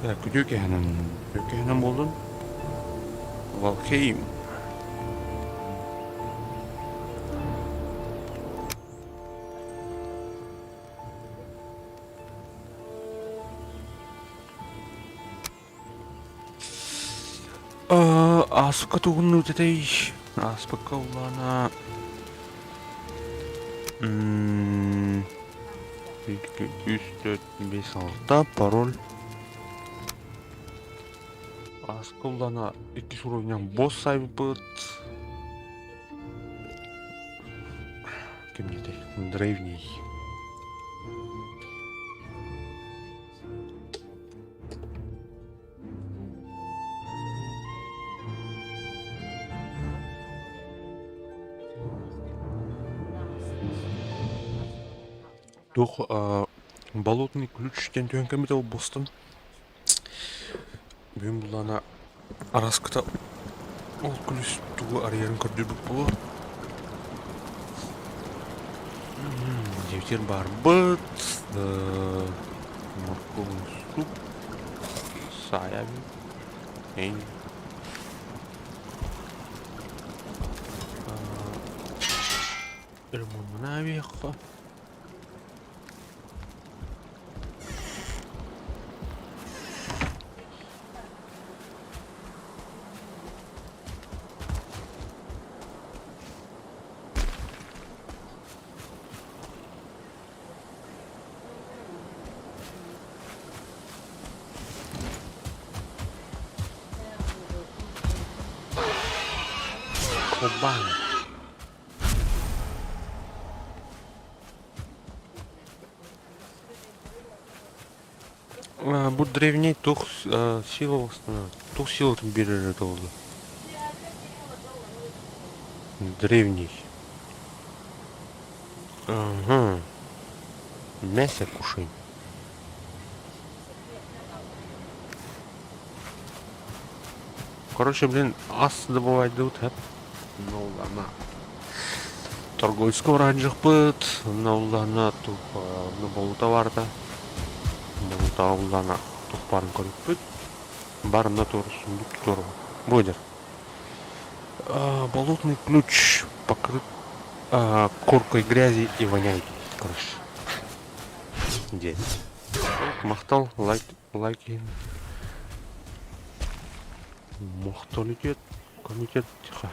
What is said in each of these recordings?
Так, күтүө кэһэнэн, күтүө кэһэнэн буоллун. Валхейм. Ааспыкка тугуннуут этэй? Ааспыкка улаана 1, 2, 3, 4, 5, 6 пароль. Ааспыкка улаана иккис уровня босс сайбыт. Ким диэтэй? Древний. Туох болотный ключ диэн түһэн кэммитэ ол бостон. Бүгүн буллаҕына араскыта ол ключ тугу арыйарын көрдөрбүт буолуо. Дьиэбитигэр баарбыт. Морковный суп. Саайабын. Эй. Ремоннаабиэххэ. Кобан. Бу древний туох сила восстановит? Туох силатын биэрэрэ буолла? Древний. Ага. Мясо кушай. Короче, блин, ас добывать дут, Ну ладно. Торговецка баран Онно тух болута барда. Болута уллана тух барын көрүппүт. Барына тур сундук тур. Будет. Болотный ключ покрыт коркой грязи и воняет. Короче. День. Махтал, лайк, лайки. Махталитет, комитет, тихо.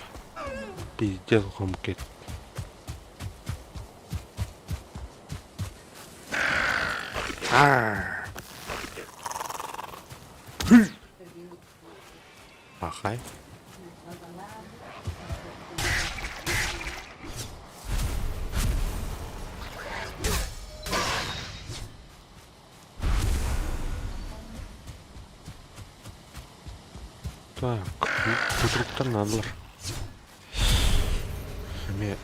Пиздец, хамкет. Махай. Так, кутуруктар наадалар. Эмиэ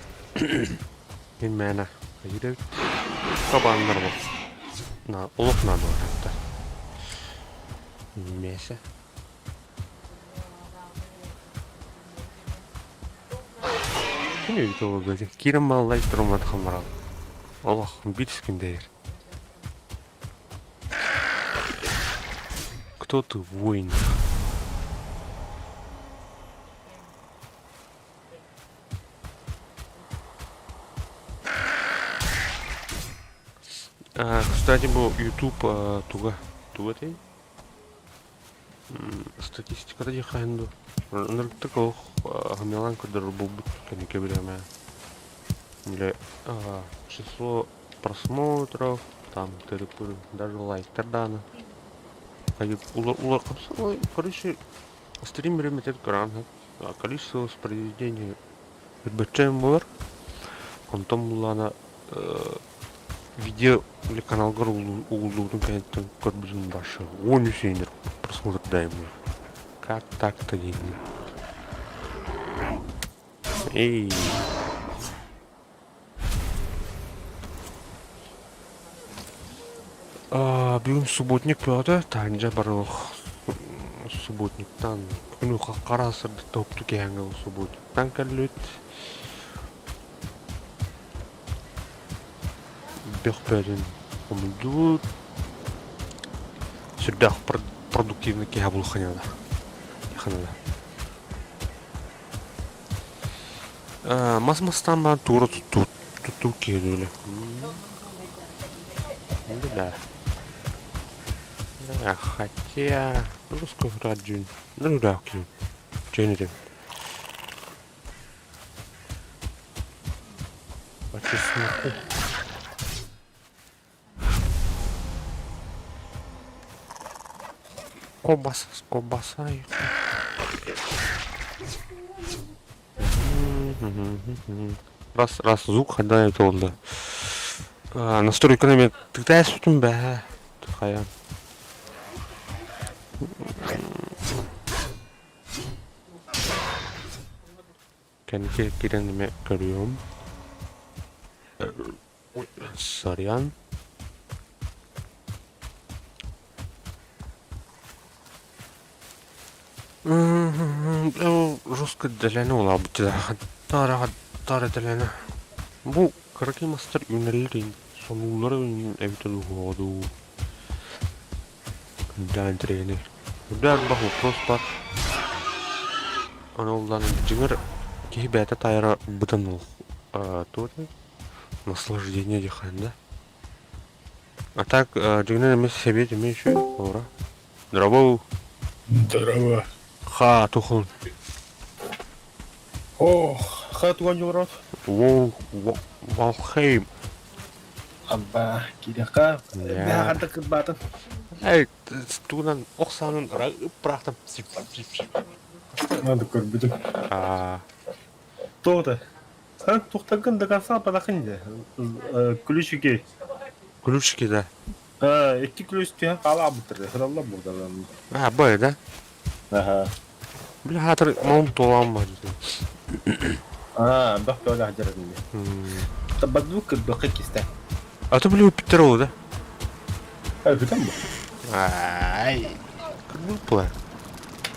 мин мээнэ хайыыр эбит. Кабааннар бу. На олох наадалар хатта. Мясо. Кини өйдө Кирен маллай турмат хамарал. Олох бир күндэйэр. Кто ты, воин? А, кстати, бу YouTube туга туга этэй? Статистиката диэххэ иһин дуо? Ынырыктык олох хомялаан көрдөрөр буолбут кэнники бириэмэ. Или число просмотров, там тыры-пыры, даже лайктар даҕаны. Короче, стрим бириэмэтигэр көрөҕүн количество воспроизведений үрбэччээн буолар. Онтон буллаҕына видео или каналгар угуллубутун кэнниттэн көрбүтүм башы 13 иһинэр просмотрдаем. Как так-то диэн. Эй. Бүгүн субботник бөҕөтө, таһырдьа барыах субботниктан күнү хара сырдыкта упту киһээҥҥэ субботниктан кэллибит. Бөх бөҕөтүн хомуйдубут. Сүрдээх продуктивный киһи булуохха наада. Мас мастаан баран туура туттуу туттуу киһи дууле. Да. Хотя, ну сколько один. Ну да, окей. Че не По чесноку. Кобаса, колбаса. Раз, раз звук когда это oldu. Настройканы мен тыктая сүтүм бә. Хайа. Кэнники киирэн эмэ көрүөм. Сорян. Жестко дэлэни улаабыт Таара дэлэни. Бу кыракый мастар үүнэллэр сонууллара эбитэ дуу дуу. Күндээн тирэни. Үрдэ элбэх вопрос бар. Аны улаан дьиҥэр киһи бэйэтэ таайара быдан туох наслаждение диэххэ да. А так дьиҥинэн эмиэ сэбиэт эмиэ үчүгэй ура. Здорово. Здорово. Ха тухун. Ох, ха туган дьолорот. Воу, Валхейм. Абба, кириэххэ бэҕэһээ кырбаатын. Эй, тугунан ох саанын ыппыраахтам. Надо көрбүтүм. Тоҕо Эн тухтаргын до конца барахын дии. Ключики. Ключики, да. Икки ключ түһэн хаалаабыттар. Хыраллар буолдар. А, бай, да? Аха. Бля, хатыр малым туолаам бар. А, бах туола хадьарар дии. Табадуу кырбакка кистэ. А то бля үппүттэр ол да? Бүтэн бу. Ай, кырбыппылар.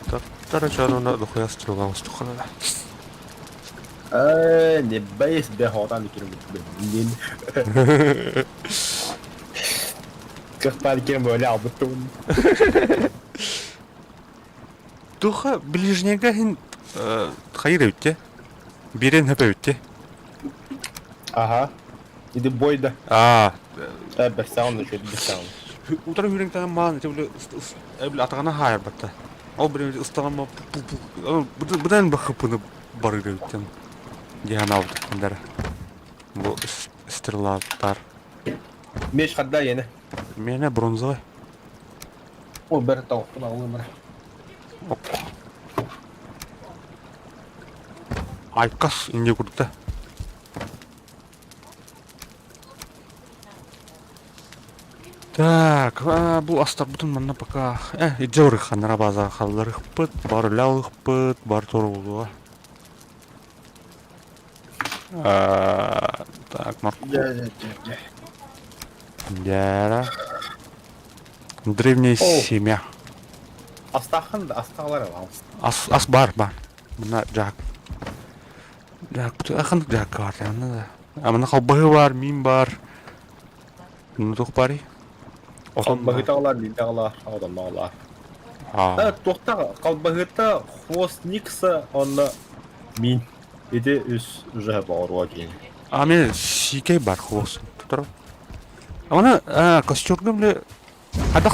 Таптара чорона дохуя стрелам устухана. Не боись, бэхотан кирбит. Кырпар кем böyle албыттым. Туха ближнега хин хайыр эбитте. Бирен хөп эбитте. Ага. Иди бойда. А. Бэсаун еще бэсаун. Утары хүрен маан эти бля атагана хайыр батта. Ол бир ыстаган быдан бахыпыны барыр эбиттен. Дихан алдыктар. Бу стрелаттар. Меч хадда yine. Мене бронзовый. О, бер тавыктын алым бер. Айкас инде курда. Так, бу астарбытын манна пока идеорых ханара база халларыхпыт, бар үлялыхпыт, бар торулуга. Так, морковь. Дяра. Древняя семья. Астахан да астағалар Ас, ас бар, бар. Мына жак. Жак, ахан жак бар, аны да. А мына халбаһы бар, мин бар. Ну тух бари. Халбаһытаҕалар, миинтаҕалар, одонноҕалар. Туохта халбаһыта хвост Никса онно мин. Ити үс уже боҕоруо диэн. А мен сикей бар хвост. Тутору. Аны костерга бile Адах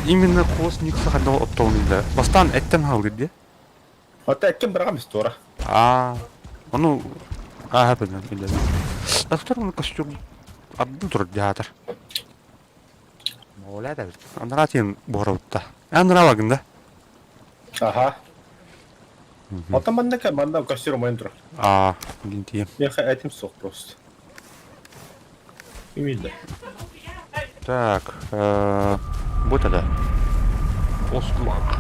именно хвост Никса хадал оттолнуйда. Бастан эттен халгыр де. Ота эккен бырагам истора. А, ону аа билем билем. Автор оны костюм абдын турар театр. Моля да Анара тиен буорабытта. Анара да. Аха. Ота манна манна костюм майын турар. А, блин тием. Меха этим сох просто. Именно. Так, вот это. Остлак.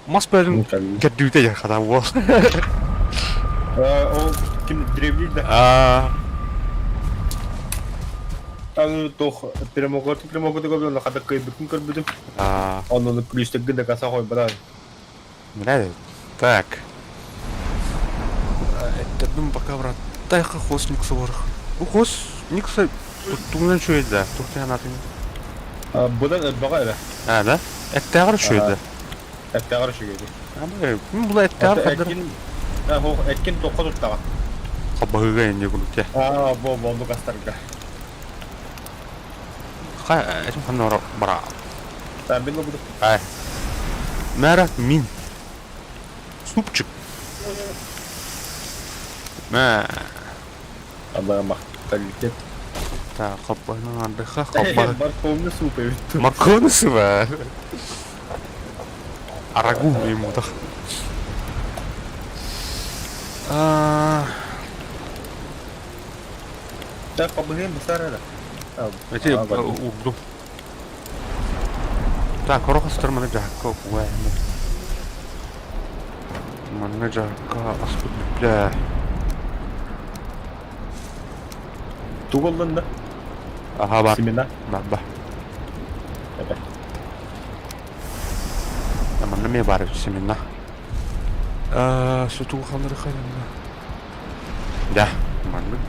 Мас бәрін кәрдүүтэ хата буол. Ол ким древний да. Аны туох прямоугольник прямоугольник хата кыайбытын көрбүтүм. А, Онно ключтаргын да каса хойбатан. Бля, так. Эттердим пока брат. Тайха хос никса ворох. Бу хос никса туттугунан үчүгэй да. Туох санаатыҥ? Будан элбэҕэ эрэ. А, да? Эттээҕэр үчүгэй да. Эттээҕэр үчүгэй. Мин була эттээҕэр хаддар. Эккин эккин туохха туттаҕа? Хабаһыга инде курдук Аа, бо болдук астарга. Ха, этим ханна бара. Мин буду. Ай. Мэра мин. Супчик. Мэ. Абы махталитет. Так, хаппаһынан ардыха хаппаһы. Морковный суп эбит. Морковный суп аа. Арагу ему так. А. Так, побыгым бысар эрэ. Эти урдум. Так, орох астар маны жаһакка угаайны. Манна жаһакка аспыт бүттэ. Тугу ыллын да? Аха бар. Семена. Бар бар. Манна эмиэ баар семена. Сутугу халлары хайанна. Да, маннык.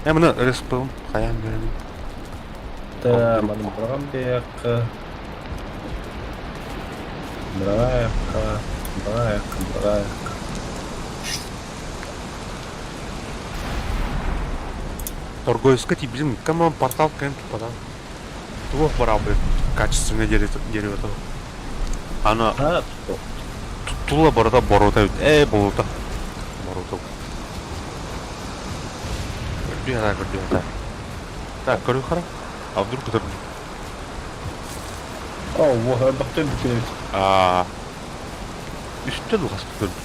Э, маны респаун хайаан беремин. Та, маны бырагам бэйэкка. Быраҕаайахха, быраҕаайахха, быраҕаайахха. Торговецка тиийбитим, кому портал кэлэн туппатах. Туох бараабыт качественное дерево Аны А, тула барыта борута эбит. Ээ, болута. Борута. Көрдүү хата, көрдүү хата. Так, көрүү хара. А вдруг это... О, во, бахтын бүкүн эбит. А, үстэ духаспыт көрдүм.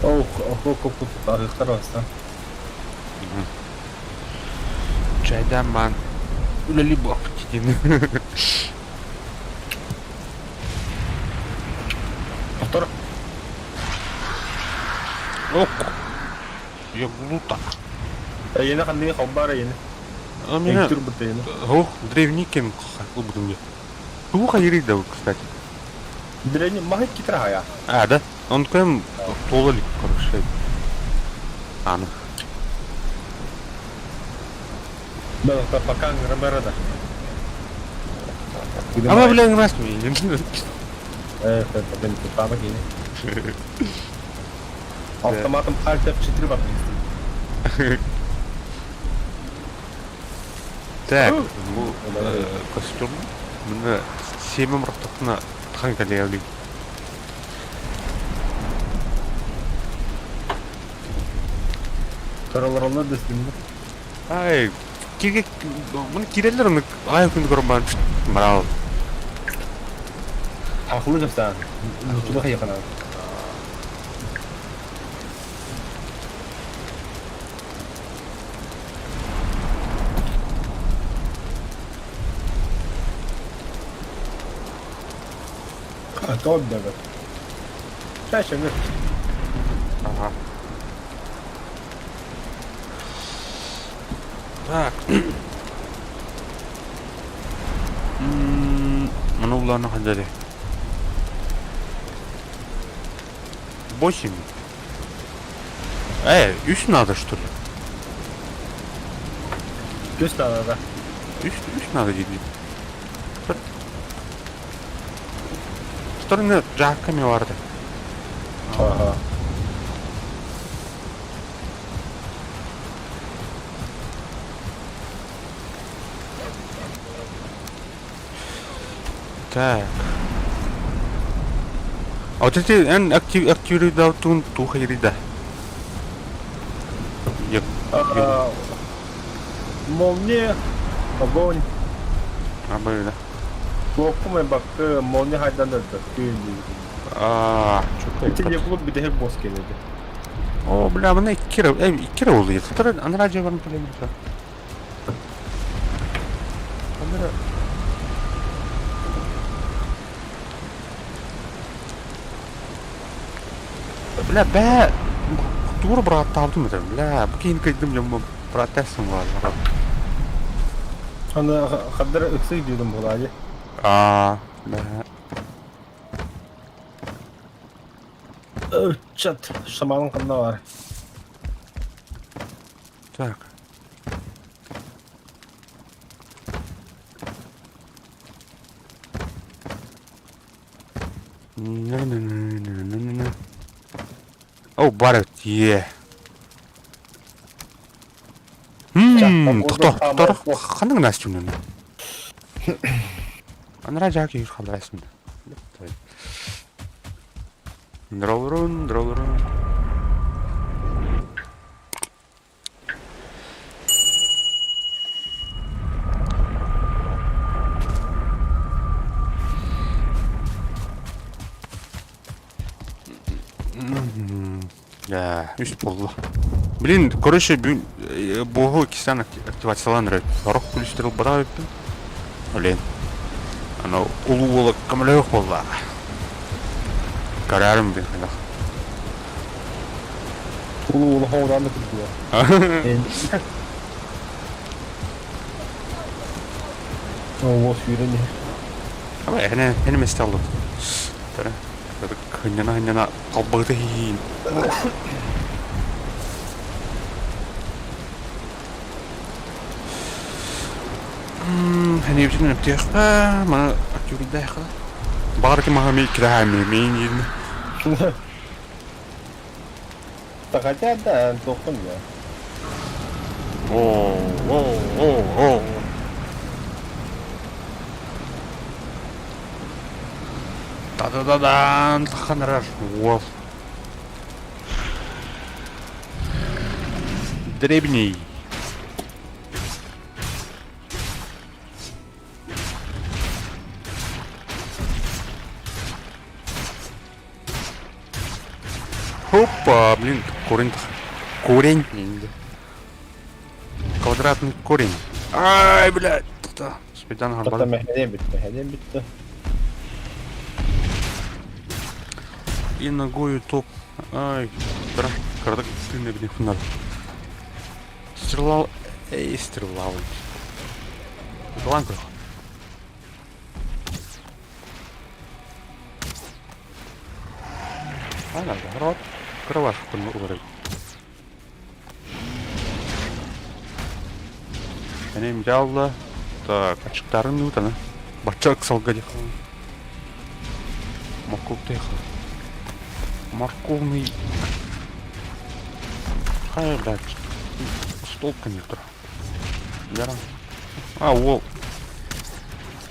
О, ох, ох, ох, арыктар баста. Чайдан баан үлэлии буолбут диэн. Повтор. Ок. Я глута. Эйиэнэ ханныгы холбоор эйиэнэ. А меня... Эҥтир бут эйиэнэ. Ох, древний кем ылбытым дии. Тугу хайырый да, кстати. Древний маһыт китра хая. А, да? Он прям туола илик, короче. Аны. Да, пока Ромеро да. Ама, бля, раз мне. Э, это тутаба кини. Автоматом Alt F4 бар Так, бу костюм мына семем рахтахна тхан калеяли. Торолороллор дэстим. Ай, киге мына киреллер оны ай күн көрөн барал. Акылы жапсаан. Нутула хайыкана. А, то бегает. Чаще, нет. Ага. Так. Маны улаана хадары. 8. Э, үс надо, что ли? Үс надо, да. Үс, үс надо дейді. Стороны жакками барды. Ага. Так. А вот эти эн актив активировал туха да. Я А, Молния, огонь. А, да. Туоххум бакы молния хайдан өлбөккүн А, чё Ити не бүтэһик босс кэлэди. О, бля, мына икки икки болду. Тутар анара же барып келем. Анара Бля, бә. Тугу бырааттаабытым этэ, бля, бу киһини кыйдым дьоммун бырааттаасым буолар. Аны хаддар ыксый диидим буолаайы. Аа, да. Ыччат, шаманың ханна бар. Так. На-на-на-на-на-на. О, бар эбит, Тохто, тохто, ханнык настюнна? Анара жаки халайсың. Дролрун, дролрун. Да, үс буолла. Блин, короче, бүгүн буоһу иккистээн активациялаан эрэр. Сорох күлүстэр ылбатах эбиппин. Блин. Аны улуу уола көмөлөөх буолла. Көрөөрүм блин хайдах. Улуу уола хоҥураан да курдуга. Уол сүүрэн иһэр. Ама эһэне эһэне месте аллым. Тара. Хынньана хынньана халбагыта хиин. Хэнибитин өптүөххэ, маны актюрдайха. Баҕар ки маһа ми кирэһэми миин диирми. Да хотя да, тохтон да. О, о, о, о. Та-да-да-дан, таханарар. Уол. Древний. Опа, блин, корень. Корень. Квадратный корень. Ай, блядь. Спидан Хата мэһэдиэн бүттэ, мэһэдиэн бүттэ. И ногою топ. Ай, бра, кардак тыны бини хунар. Стрела, эй, стрела. Галан көрөх. Ана, рот. Кроваш күн уларый. Энем дьаалла. Так, ачыктарын нуутана. Бачча ыксалга дих. Морковтай Морковный. Хай, блядь. Столб коннектор. Яра. А, уол.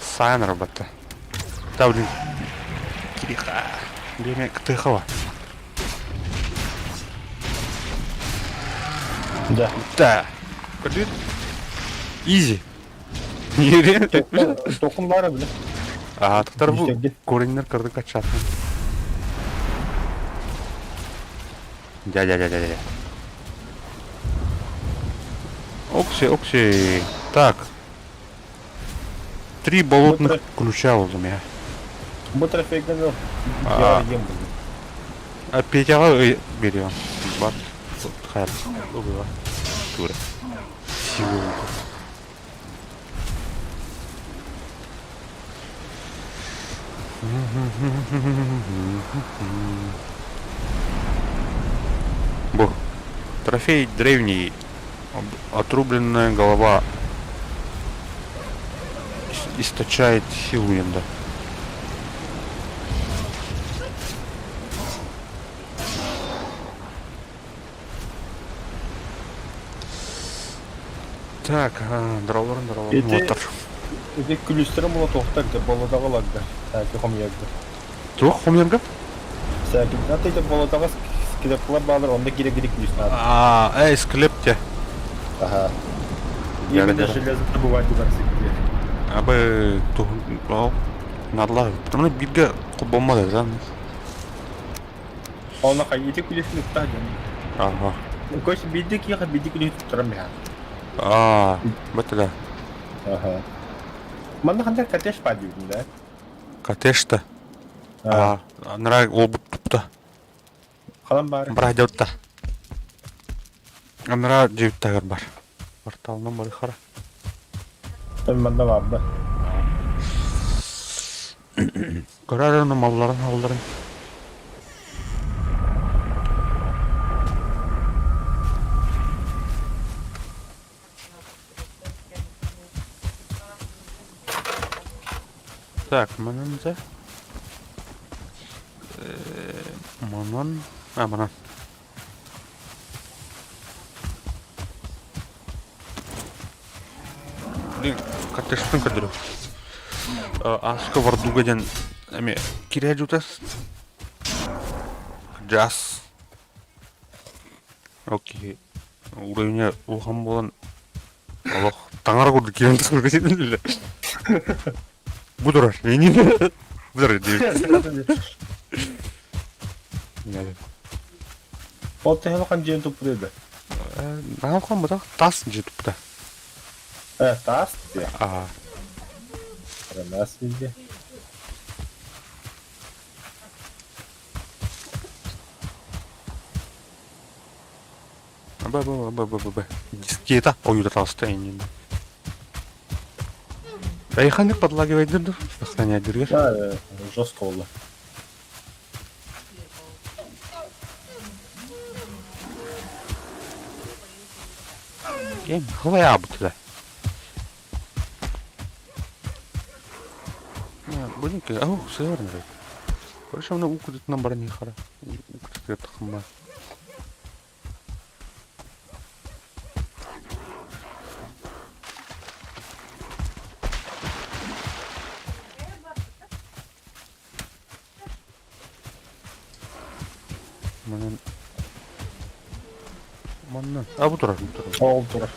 Сайн работа. Да, блин. Кириха. Время ктыхала. Да. Да. Көрдүгүт? Изи. Токум бара бile. А, тахтар бу кореннер кырдык качатын. Дя, дя, дя, дя, дя. Окси, окси. Так. Три болотных ключа у меня. Бу трофейганы А. ем булду. А Петяға берем. Бар. Хайр. Убила. Тура. Силу. Бу. Трофей древний. Отрубленная голова источает силу енді. Так, драларын драларын Ити отыр. ити күлүстэрим була туохтар да болотаҕа ыларга сээки хомуйарга. Туох хомуйарга? Сээки ата ити болотаҕа скелетлар баалар онно кире-кире күлүс наада. А, эй, склеп те. Аха. Именно железо добывать туда сикти. Абы надла. Потому бирге кубоммады да. Онно хай ити күлүсүн укта дьон. Ага. Көс бидди киха бидди күлүс туттарам бэһэ. А, бэтэ Аха. Манна ханна коттедж падиутун да? Коттеджта. А, нара ол тупта. Халан баар. Бара дьотта. Анараа дьиэбит таһыгар бар. Порталынан барыхара. Манна баарда. Көрөр эрэ малларын халларын. Так, манан дьэ. Манан, а манан. Блин, карточкатын көрдөрүм. Ааска Вардуга диэн эми кире жутас. Джаз. Окей. Уровня улахан буолан олох таҥара курдук киирэн тахсарга ситиннилэр. Бу турар. Бу турар диир. Ол төһө улахан дьиэни туппута да? Наһаа улахан бытах таас дьиэ туппута. Таас дьиэ? Аа. Таас дьиэ. Б Б Б Б Б Б. Дискета ойуута таҕыста иннин. Райханник подлагивайдыр да сохраняйдыргар. Да, жестко болла. Кем хвая бутыла. Будем-ка, ау, сыарныр. Короче, мына укутытынан баран хара. Укутытыгар тахымма. Манан Манна. А бу турар, бу турар. Ол турар.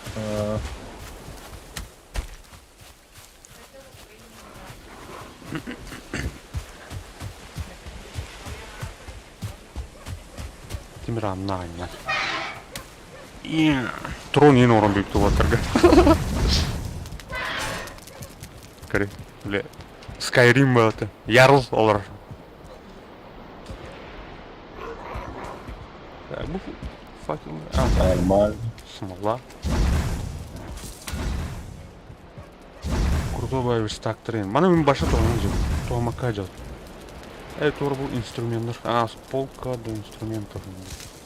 Тимир анна анньар. Трон иин оҥорон бүппүт уолаттарга. Көрү, бile Skyrim буолата. Ярл олорор. Бу факел. Нормально. Смола. Крутой верстактар. Маны мин баша туһанан дьыл. Туһамакка дьыл. Туора бу инструменттар. А, полка для инструментов.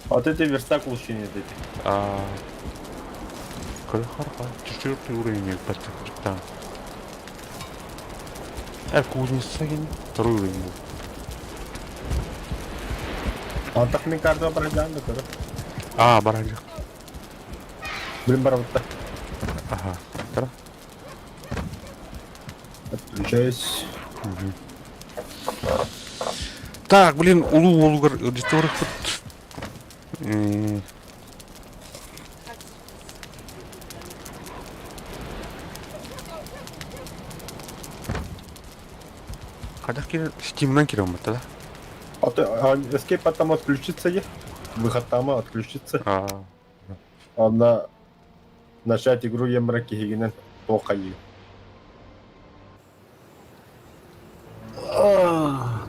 Вот это верстак улучшение дайте. А, Харха. Четвертый уровень там. Кузница второй уровень был. Антах мин карта бараджан да көрө. А, бараджах. Блин, барабытта. Ага. Тара. Отключаюсь. Угу. Так, блин, улуу уолугар аудиторияхпыт. Хайдах киирэр Steam'нан киирэн да? А ты Escape потом отключиться е? Выход там отключиться. А. Онно начать игру емра киһигинэн туоххайыы.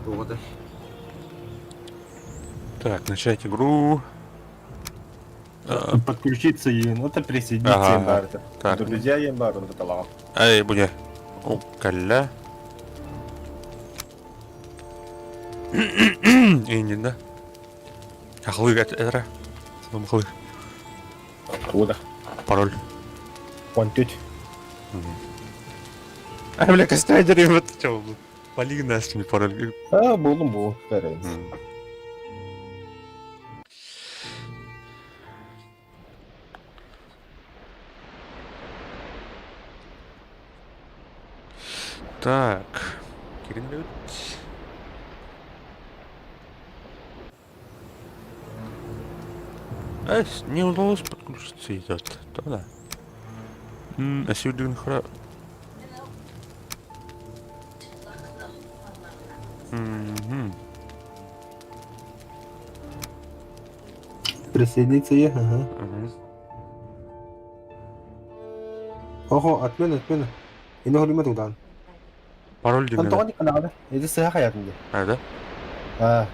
Туоҕа Так, начать игру. Подключиться ну это присоединиться Ага. Так. Друзья ембар он талаҕа. Эй, буде. О, калля. Иннин да. Ахлык этера. Ахлык. Куда? Пароль. Он тут. А, бля, костяйдер, вот что, Полигна не пароль. А, булдум бу. Так. Кирин Не удалось подключиться идет. Да. А сегодня хра. Угу. Присоединиться я, ага. Угу. Ого, отмена, отмена. Ино холима тудан. Пароль дим. Антони канада. Эти сыха хаятын. А, да? А.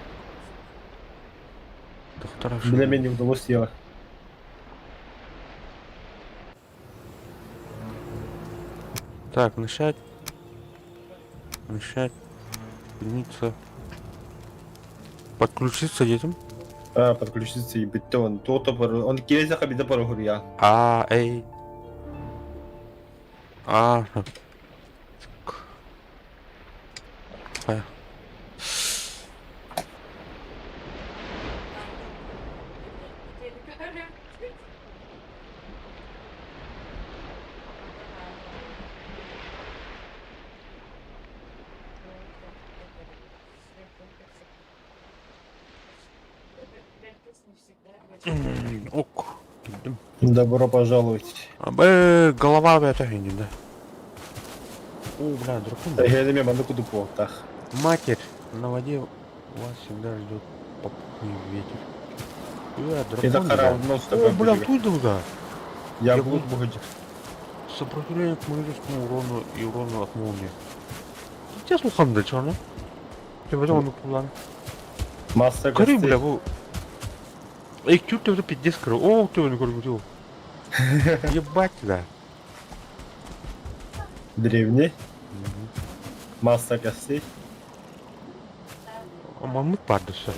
Доктор. Для меня не удалось сделать. Так, начать. Начать. Единица. Подключиться едем? А, подключиться и бүттэ он туох бар он киэсэ хабида парохуруйа. А, эй. А. Хайа. Ок. Добро пожаловать. Б, голова это не да. О, бля, дракон. Эһиэнэ манна кудук буолтах. Матерь, на воде вас всегда ждет попутный ветер. Бля, Это дракон, бля. О, бля, тут да. Я буду бугадь. Сопротивление к магическому урону и урону от молнии. Те слухам да чё, ну? Ты потом он план. Масса Көрүй, бля, бу. Эй, чуть ты пиздец көрü. О, ты он көрү Ебать, да. Древний. Масса костей. Мамыт бардысы.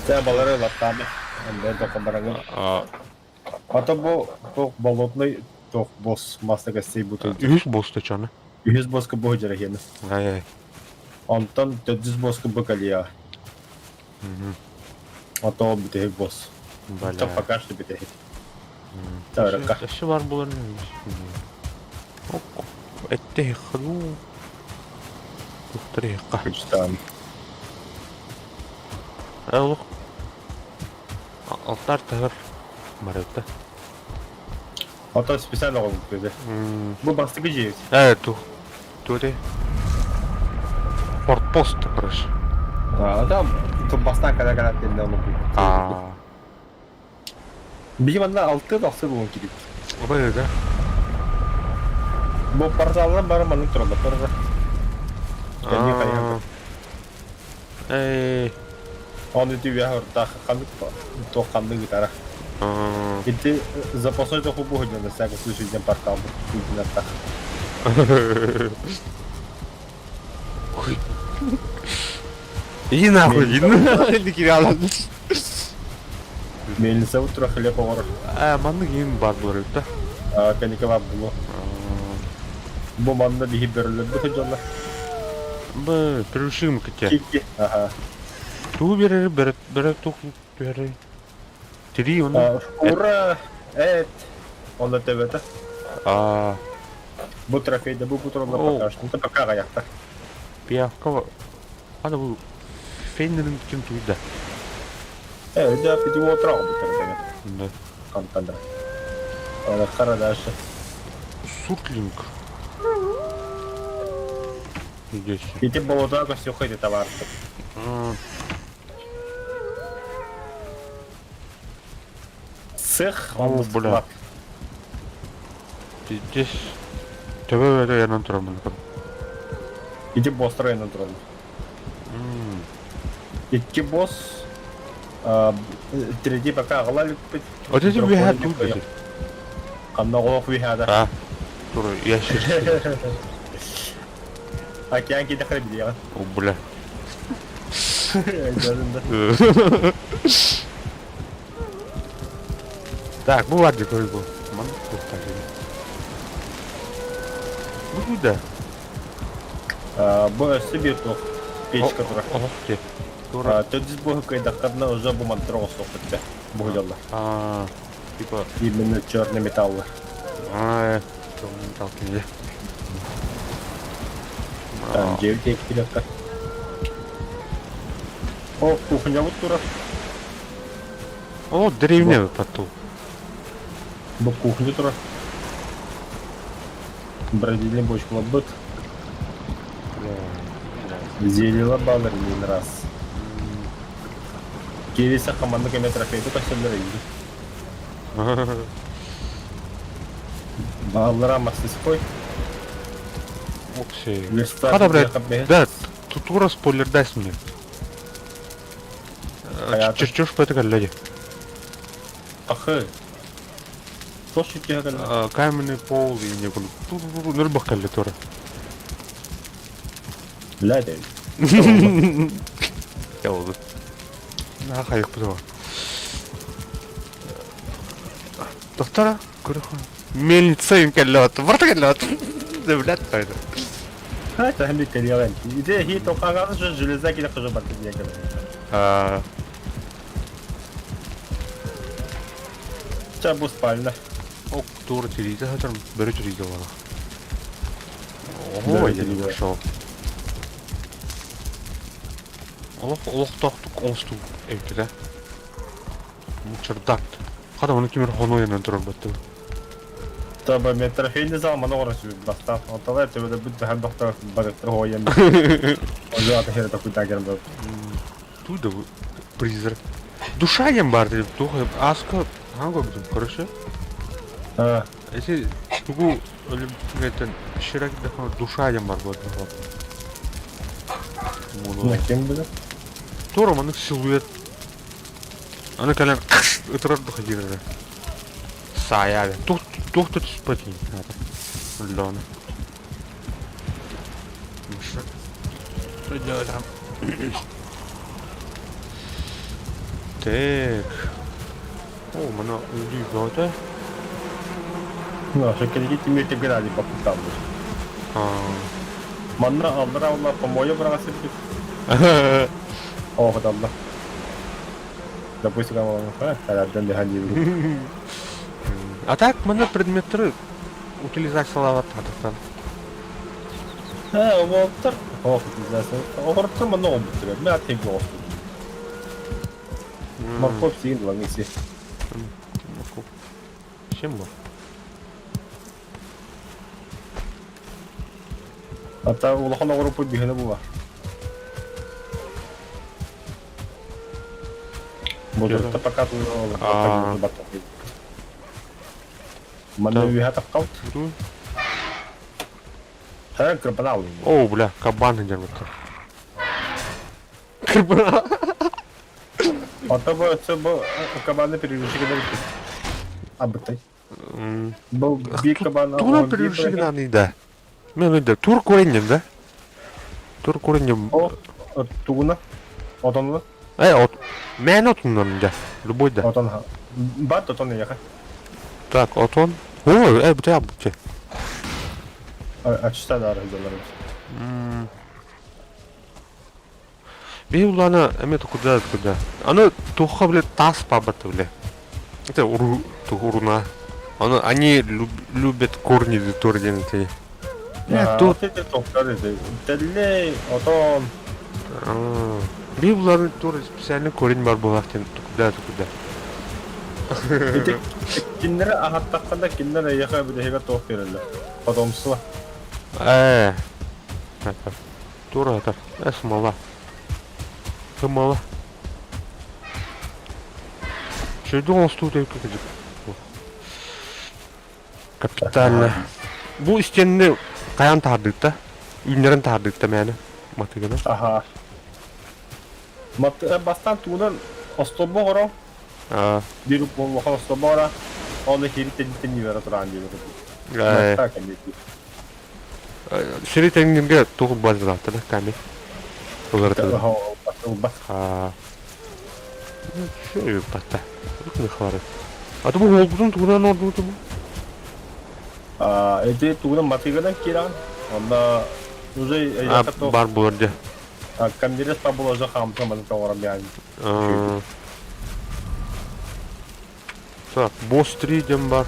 Тэ балары латтаами. А то бу туох болотный туох босс масса костей бутыл. Үһүс босс чаны. Үһүс босска бу дьарахена. Ай-ай. Онтон төрдүс босска бу калия. А то бүтэһик босс. Бля. Пока что бүтэһик. Таракка. Өссө бар буолар. Этте ходу. Тухтарыхха. Почитаем. Олох. Алтар тагыр барыта. А то специально ол көзі. Бу бастыкы жейбит. Э, ту. Туре. Форпост, короче. А, да, тут бастан когда когда тенде оны А. Биги манна алты тахсы бугун кирip. Бай да. Бу порталдан бары маннык тураллар. Барда. Эй. Оны түбә ортах ханнык тоққанны гитара. Ити запасной тоху бу на всякий случай ден портал бу. Хуй. Иди нахуй, иди нахуй, киряла. Мельница утро хлеб овар. А, маннык им бар булар да. А, каника бар булу. Бу манна биһи бөрөлөр бу жолла. Б, перешим кете. Кики. Ага. Ту берер, берет, берет тух берер. Три он. Ура! Эт. Он төбөтө. А, Бу трофейде бу бутурла пока что. Это пока гаякта. пиявка. Ада бу фейнерин ким туйда. Э, да, пиди утро бу тердеге. Да. Кантандра. Ана хара дальше. Суртлинг. Здесь. Ити болота костюха эти товар. Цех, О, бля. Здесь. Тебе это я на троман. Ити босс на трон. Икки босс. Третий пока агалали купить. Вот эти бега тут. Канна голох вихада. А. Тур, я сейчас. Океан киде хреб О, бля. Так, бу бар көргө. Ман туктар. Бу куда? Бу өссө бир туох печка тура. Ох, те. Тура. Төдүс бу кайдаккарна уже бу мантра осоқытты. Бу жолла. А, типа, Именно черный металл. а, черный металл кинде. Там 9 килетка. О, кухня вот тура. О, деревня поту. Бу кухня тура. Бродильный бочку лабыт. Зелье баллар не раз. Кириса команда кеме трофейду костюмдер иди. Баллара мастерской. Окси. Хада, блядь, да, тут тура спойлер даст мне. Хаята. Чертеж по это гляди. Ахы. Туох сүтүһэ кэллэ? Каменный пол и не нөрбөх кэллэ тура. Бля это. Я oldu. На хайык бу. Доктора, көрөх. Мельница им кэллэ барта кэллэ. Блядь, тайда. Это хами кэлиэҕин. Ити хи тоқаҕаны же железа киле кыжы барты диэн кэлэр. Ча бу спальня. Ок, тура тирийде хатыр, бөрө тирийде бала. Ого, я пошел. Олох олохтоохтук оҥостуу эбит этэ. Чердак. Хата оны кимир хонуйанан турар баттым. Таба мен трофейный зал маны оҕорон сүбүт бастаан. Онтон төбөдө бүт бэһэн бохтор барыттар хоойан. Ожу ата хера такуйда кэлэн бар. Туда призрак. Душа диэн баар дип туох аска хаан көрбүтүм короче. А. Если тугу өлүмтүгэтен ширак даха душа диэн бар буолла. Ким билэр? Тура маннык силуэт. Аны кэлэн ытырар духа диирэ. Саайа туох туох да түспэт Өллөөнө. Что делать там? Так. О, мана өлүү бөҕөтө. Ну, шекелги тимир тегерали попыталась. Манна аллара алла помойа быраҕа сирбит. Оҕодалла. Допустим, эрден дэһэн диэбит. А так манна предметтеры утилизациялаабат хатыктан. Э, уолаттар ох, утилизация. Оҕороттор манна оҕолбуттар. Мен ат тэйгэ оҕоспут. Морковь сиин лаҥыси. Морковь. Чем был? Ата улахан оҕороппут биһиэнэ була. Бодурта пока Манна үөһэ таххабыт. Ха, кырбанал. О, бля, кабан дербыттар. Кырбанал. Ата бу өссө бу кабаны перережи гына Абытай. Бу биир кабан Тугунан перережи гына да. Мен өйдө тур көреннем да. Тур көреннем. О, тугуна? Отонла? Э, от мен отуннан да. Любой да. Отон. Бат отон яха. Так, отон. О, э, бу бу. Ачта да арызалар. Би улана эме куда куда. Аны туха, бля, тас пабата, бля. Это уру туруна. Аны они любят корни турден эти. Тут Теллей, отон. Би буларын тур специально корень бар булахтен куда куда. Киннere ахаттаххана киннere яха бүтэһигэ туох береллер. Потомство. Э. Тура это. Э, смола. Смола. Что он тут Капитально. Бу истиэнни хайаан таһардыытта? Үүннэрэн таһардыытта мээнэ матыгына. Аха. Мат бастан туунан остобо хоро. Аа. Биир улахан остобо ора. Оны хири тэнни бара тураан диир. Э. Сири тэҥниргэ туох базалаата да камень. Уларытылар. Аа. Все бата. Хвары. А то бу олбутун тугунан ордубуту бу. А, эти тугунан матыгынан киран. Онда уже А, бар булар дьэ. Камерес па була уже хамса маны тоҕором ян. Так, босс 3 дем бар.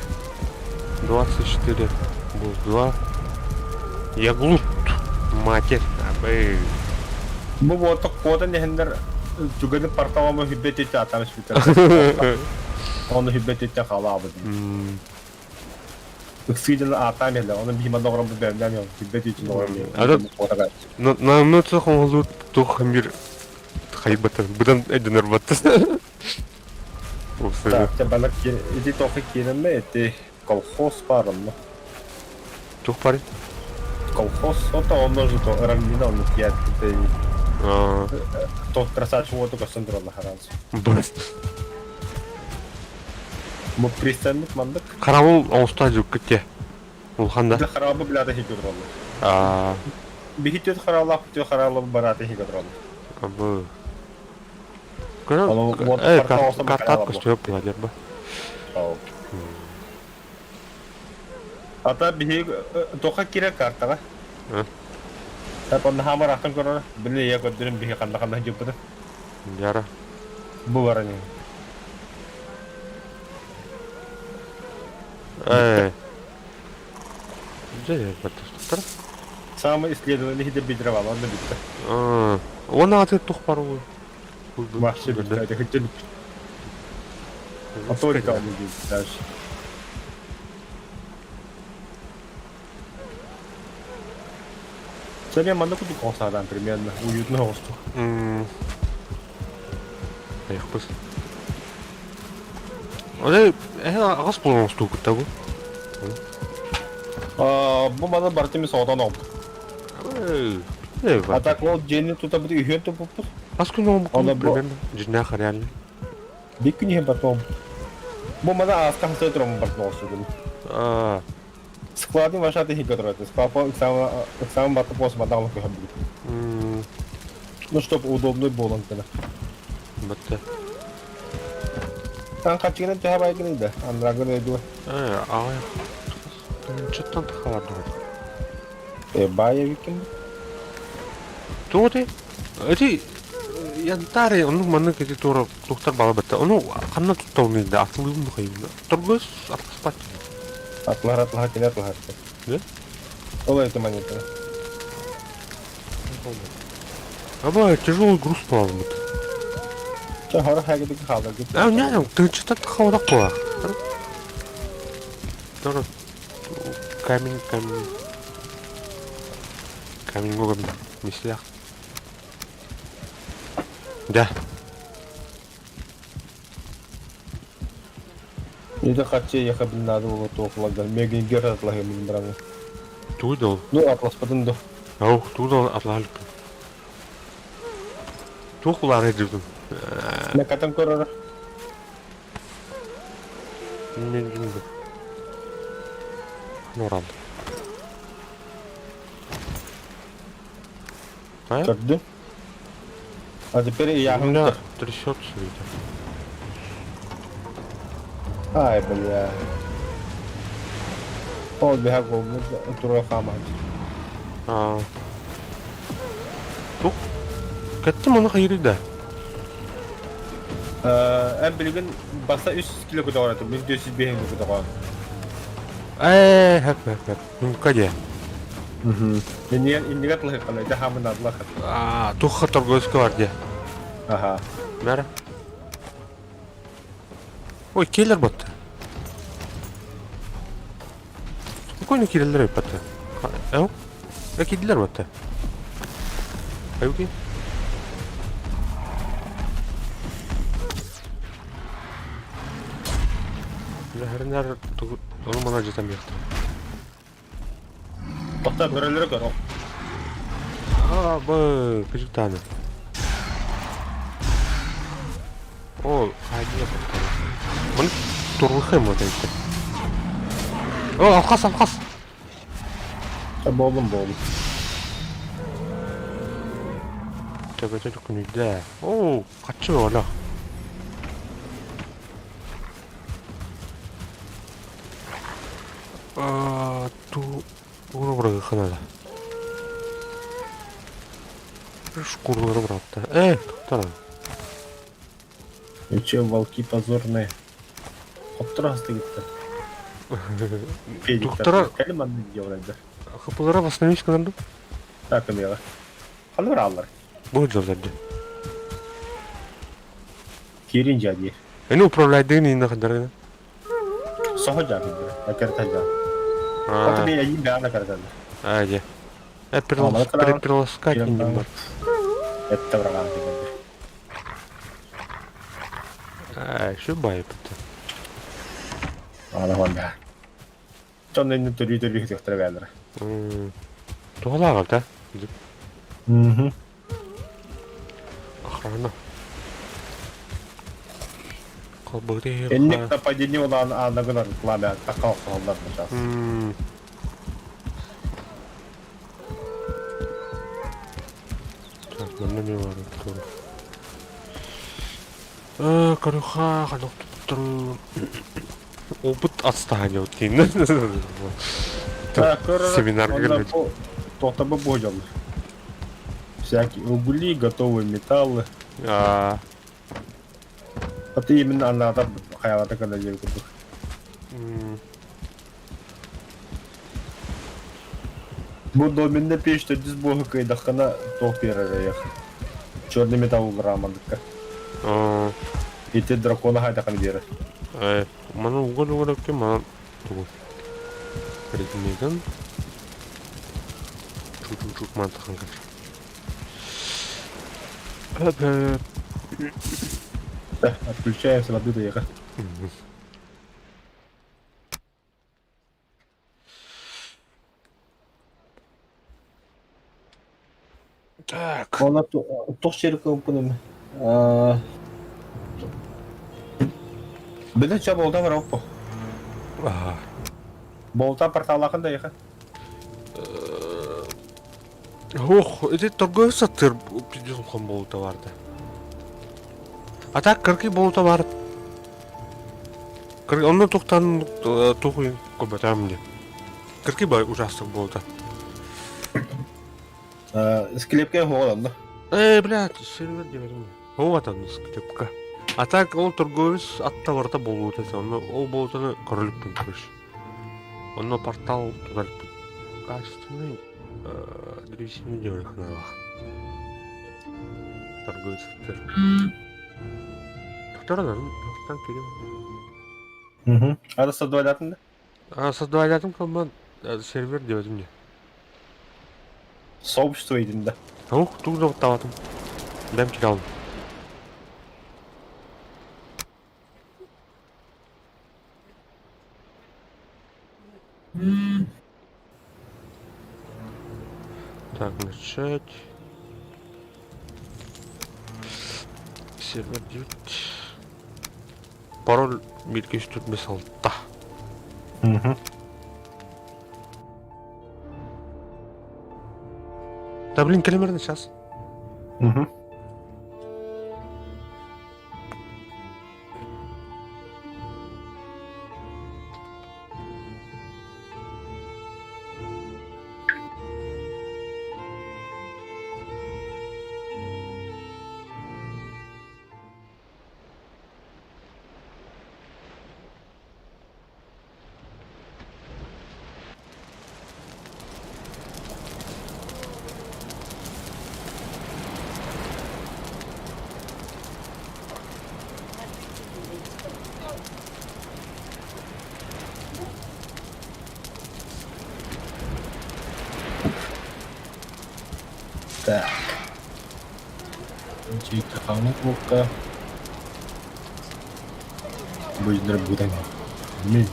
24. Босс 2. Я глуп. Матерь. Абы. Бу буота куотан иһэннэр түгэни порталама хүббет ити атан сүтэр. Оны хүббет ити халаабыт. Ыксыйдын аатаан иһэлэ, оны биһима доҕором бу бээмнээн иһэн хүббет ити доҕором иһэн. На эмоциях оҥоһуллубут туох эмир хайбатар, быдан өйдөнөр баттас. Так, балак ити тоқы киирэммэ ити колхоз бар онно. Туох баар? Колхоз, ото онно же то равнина онно тият ити тот красавчик уоту көстөн туралла харанс. Бас. Бу пристаннык маннык. Караул оҥосто дьуккут те. Улахан да. Дьэ хараабы билата иһи тураллар. Аа, Биһи түөт хараалаах түө хараалабы бараата иһи тураллар. Абы. Ону Көрө вот э карта оҥостон картаат хараалабы. көстүөп була дерба. Ол. Ата биһи тоха кире картаҕа. Так онно хаамар ахтан көрөр. Били я көрдөрүм биһи ханна ханна дьыппыты. Яра. Бу баран. Э. Дьэ, баттастар. Самое исследование хидер бидровал, онно бүтте. Оны аты тух бар ол. Вообще бүтте, это хотел. А только он дальше. Сәлем, манна кудук оҥсаадан примерно уютно оҕустук. Айықпыз. Оле, аҕас буолан оҥостууккут бу? Бу маны барытын соҕотон оҕобут. А так ол дьиэни тутабыт үһүөн туппуппут. Хас күн оҥобуккун примерно? Дьиҥнээх реально. Биир күн иһин потом. Бу маны ааска хасыы тураммын бартын оҕустугун. Складын вашата иһигэр турар. Папа экзамен барта постмадан алып көһөрбүт. Ну, чтоб удобный буолан гына. Бытты. Ан хачыгынан төһө байгын да? Андрагын өйдүө. Э, аҕай. Чыттан тахалар Э, баай эбиккин. Туох этэй? Эти янтарь оннук маннык эти туора туохтар бала бытта. Ону ханна тутталыный да атылыыбын бухайбын. Торгус атаспат. Атлар атлаха кини атлаһар. Да? Ол это монета. Аба тяжелый груз буолбут. Чэ хора хагидик хаалар А, не, тынчытат хаалар була. Тора камень, камень. Камень могом мислях. Да. Это хаччы яха бил надо было туохларга. Мегин гер атлаһы мин барамын. Тудал. Ну атласпатын до. Ау, тудал атлаһы. Туох улаары дибдим. Накатан көрөр. Мен Норал. А? Көрдүм. А теперь я У меня трясется видно. Ай, бля. Ол биһа тура хааман. А. Тух. Кеттим оны хайыры да. Эн билигин баса 300 кило көтөҕөр мин 205 көтөҕөр. Ээ, хэп хэп хэп. Ну-ка де. Иннигер иннигер тылыһыккалай да хаамын адлах. А, тух торговский бар де. Аха. Бәрі. Ой, келер батты. Спокойно киреллер батты. Ау? Э, кидилер батты. Аюки? Ләһәрнәр оны мана жетем яқты. Тоқта бөрөлөрү көр. А, бы, кыжыктаны. О, хайдия батты. Мын турлыхым вот это. О, алқас, алқас. Болдум болдум. Төбөтө күнүдэ. О, каччы ола. А, ту ура бұрағы қанада. Шкурлары бұрапты. Э, тоқтар. И че, волки позорные. Хоптура хаста кетті. Доктора- Кәлім анны делайды. Хыпылара восстановить каналды. Так, умела. Қалыр алар. Бұл жолдарды. Кирин жади. Эни управляйдыгын инна хандарына. Соһо жади. Акер тажа. Ата мен айын бәрі картады. А, де. Э, переласкать не бар. Это врага деген. А, şu байып. Ана хонда. Чонны түрі түрі хтер бәлер. Туғалаға, да? Мгм. Охрана. Инник нападение улаан аанагын арытлаан такка охсоллар сейчас. Так, манна не бар Көрүхха ханок туттару опыт отстания вот деймін. Семинар Тоқтабы божал. Всякие угли, готовые металлы. А ты именно анаатар хайалата кына диэн курдук. Бу доменна печь төрдүс буоһу кыайдаххына туох биэрэр Черный металл улараамандыкка. Ити дракона хайдахана биэрэр. Маны угол угол маны тугу предметин чук-чук мантахан көр. Отключаемся воды доехать. Так. Она туох сири кылбыным Били ча болта бар оппо. Болта порталахын да еха. Ох, ити торговец сатыр пиздец болта барды. А так кырки болта бар. Онно тухтан тухуй көбөтөм де. Кырки бай ужасный болта. Склепке хоҕолонно. Э, блядь, сервер диэбэтим. Оҕатан склепка. А так ол торговец атта барыта болуут этэ. Онно ол болуутаны көрөлүкпүн көрүш. Онно портал туталыкпын. Качественный древесины диэбэхнаалаах. Торговец аттар. Тоқтар тоқтан кирим. Ада создавалатын да? А, создавалатын кылман сервер диэбэтим дии. Сообщество идин да. Ух, тугу да табатым. Бэм кире алдым. Так, начать. Сервер 9. Пароль 1246. Да блин, кэлимэрин сейчас. Так. Чика Будет работать. Мин.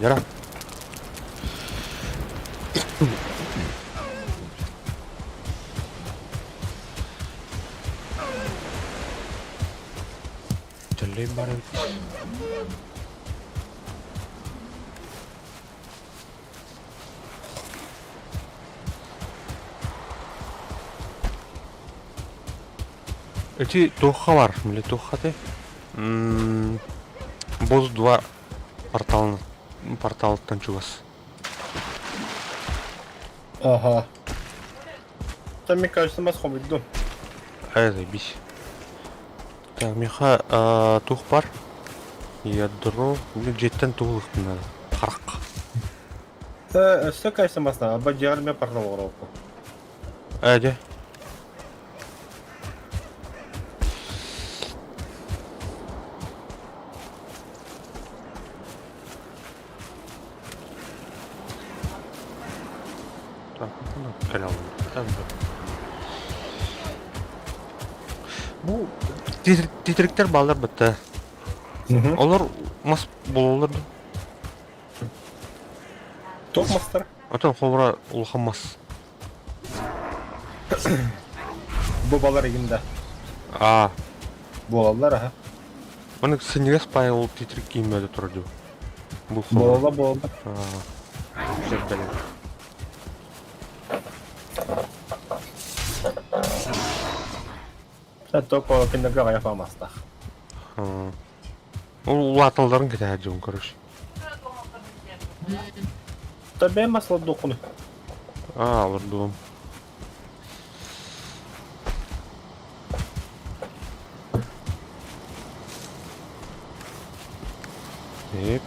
Яра. Дьэллэйм баар эбит. Ити туохха бар? Били туохха этэй? Босс 2 портал порталыттан чугас. Ага. Там, мне кажется, мас хомуйдум. Ай, заебись. Так, миэхэ туох бар? Ядро. Дьиэттэн тугу ылыахпын надо? Харах. Өссө кажется масна, аба дьиэҕэр эмиэ портал оҥоруохпун. Ээ дьэ. Так, ну, Бу титириктэр бааллар бытта. Олор мас буолаллар да. Туох мастар? Атын холбура улахан мас. Бу балар игин да. Аа. Буолаллар аха. Маннык синньигэс паай ол титирик кииммэдэ турар дуу. Бу Буолла буолла. Сөп бэлэм. Только кинилэргэ аҕыйах мастаах. Ол улааталларын кэтэһэр дьон короче. Табе масло духуну. Аа, олордуом. Так.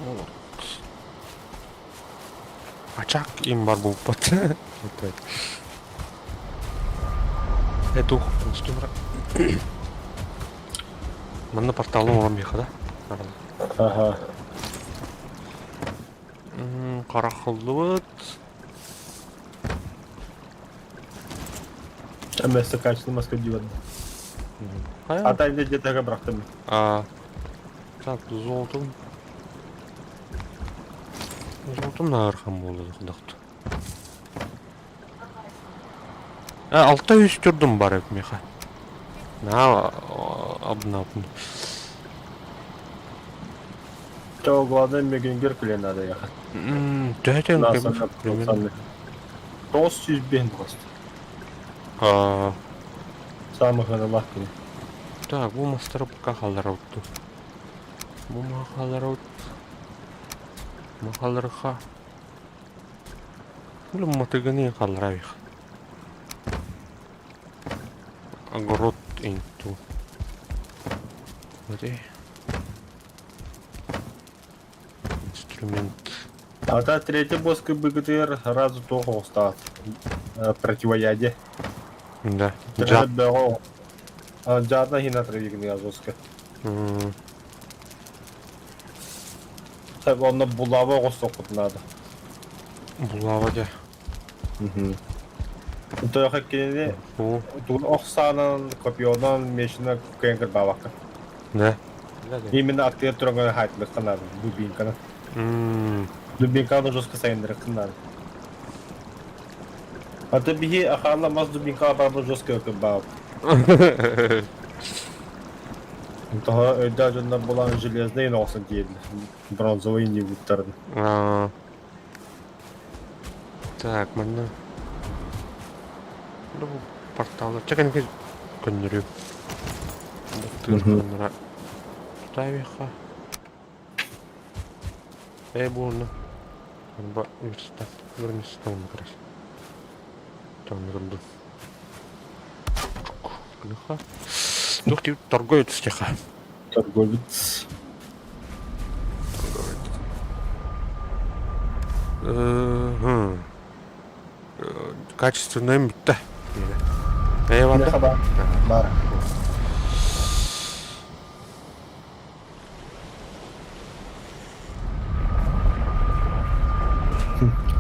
Вот. Ачак им бар буолбат. Эту Манна порталы оҥорон миэхэ да? Ага. Харахыллыбыт. Вместо качественной маска диван. А там где-то бырахтым. А, так, золотом. Золотом наархан буолла дохт. Алта үс турдум бар эбит миэхэ. Наа абнаабын. То главное мегингер клен надо ехать. Төһөтөн примерно. 905 просто. А Самых легких. Так, бу мастары пока хаалларабыт. Бу хаалларабыт. Махаларха. Бу матыганы хаалларабых. Огород инту. Вот Инструмент. А та третий босс БГТР сразу туох оҕустаат. Противоядие. Да. Жат. Жадна хина травигни азоска. Так, онно булава оҕустуохпут надо. Булава дьэ. Тояха кинини ох саанан, копьенан, мечынан кыайан кырбаабакка. Да. Именно аттыгар туран хаайтылыахха наада, дубинканы. Дубинканы жестко сайыннарыахха наада. А то биһи ахаанна мас дубинкаҕа барбыт жестко кырбаабыт. Тоһо өйдөөх дьоннор буолан железный оҕусан тиийэллэр. Бронзовый иннибуттарын. Так, манна бу порталы чэ кэнники көннөрүөм. Тыырханнара тутаабиэххэ. Ээ буолна. Арба верстак верместан как раз. Там турду. Гыныха. Тух ти торговец тиха. Торговец. Качественный бүттэ. Ээ барда? Бар. Бар.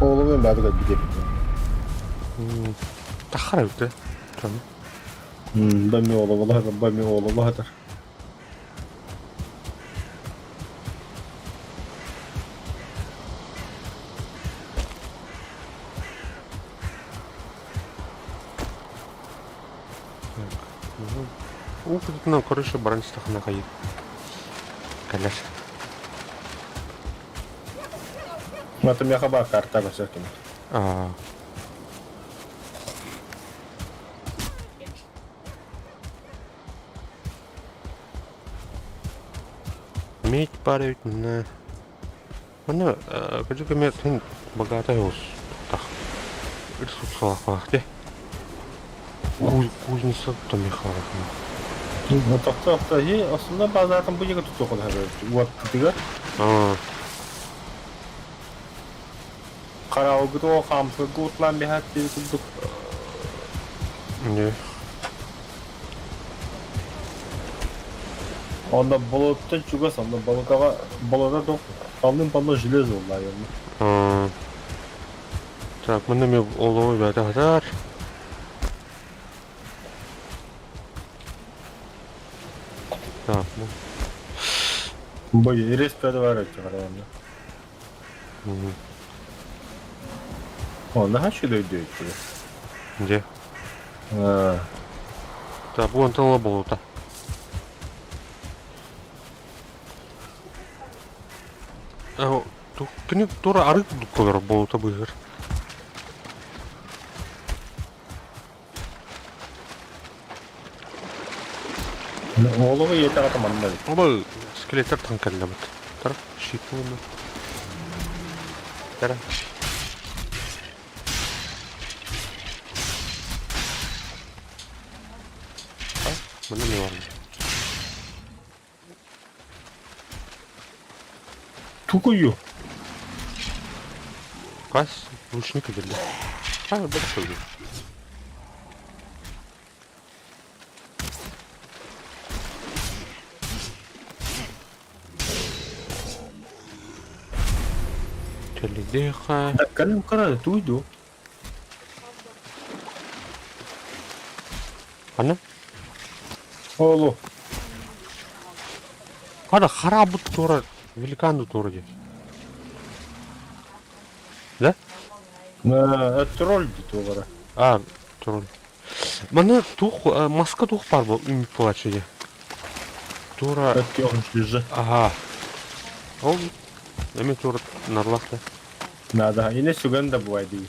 Оолу баары кэлбит Тахара бүттэ. Бами оолу бами оолу Уу кытытынан короче баран истэххинэ хайыы кэлэр. Это миэхэ баар карта көрсөккүн. Аа. Медь баар эбит манна. Манна кырдьык эмиэ син богатый оҕус тах ресурсалаах дии. Кузница Томихаловна. Тохто и основной базатын бу жеге тутуохун вот тыгар. Караогы о хамсыргы утлан биһат диби курдук. Не. Онно болоттон чугас, онно болокаҕа болота туох полным-полно железо уллаайылла. Так, манна эмиэ олоҕу бэйэтэ сытар. Так, ну. Бой, респе бар өттүгэр онно. О, наһаа үчүгэй өттүгэр. Дьэ. Так, бу онтон ыла буолута. Кини тура арыы курдук көрөр буолута быыһыыр. Оҕолоро ийэтэ аҕата манна эбит. Оба скелеттер таҥ кэллэбит. Тара, щит уонна. Тара. Манна не бар. Тукую. Хас ручник эдиллэ. А, бэрт көрдүм. Кэллиэхэ. Кэлин кыра туйду. Ханна? Олу. Хара харабыт туора, великан туора диэн. Да? Тролль туора. А, тролль. Маны туох маска туох баар бу үмүт буолааччы дии. Туора Ага. Ол эми туора нарлах да. Надо. Ине сүгэн да буай дии.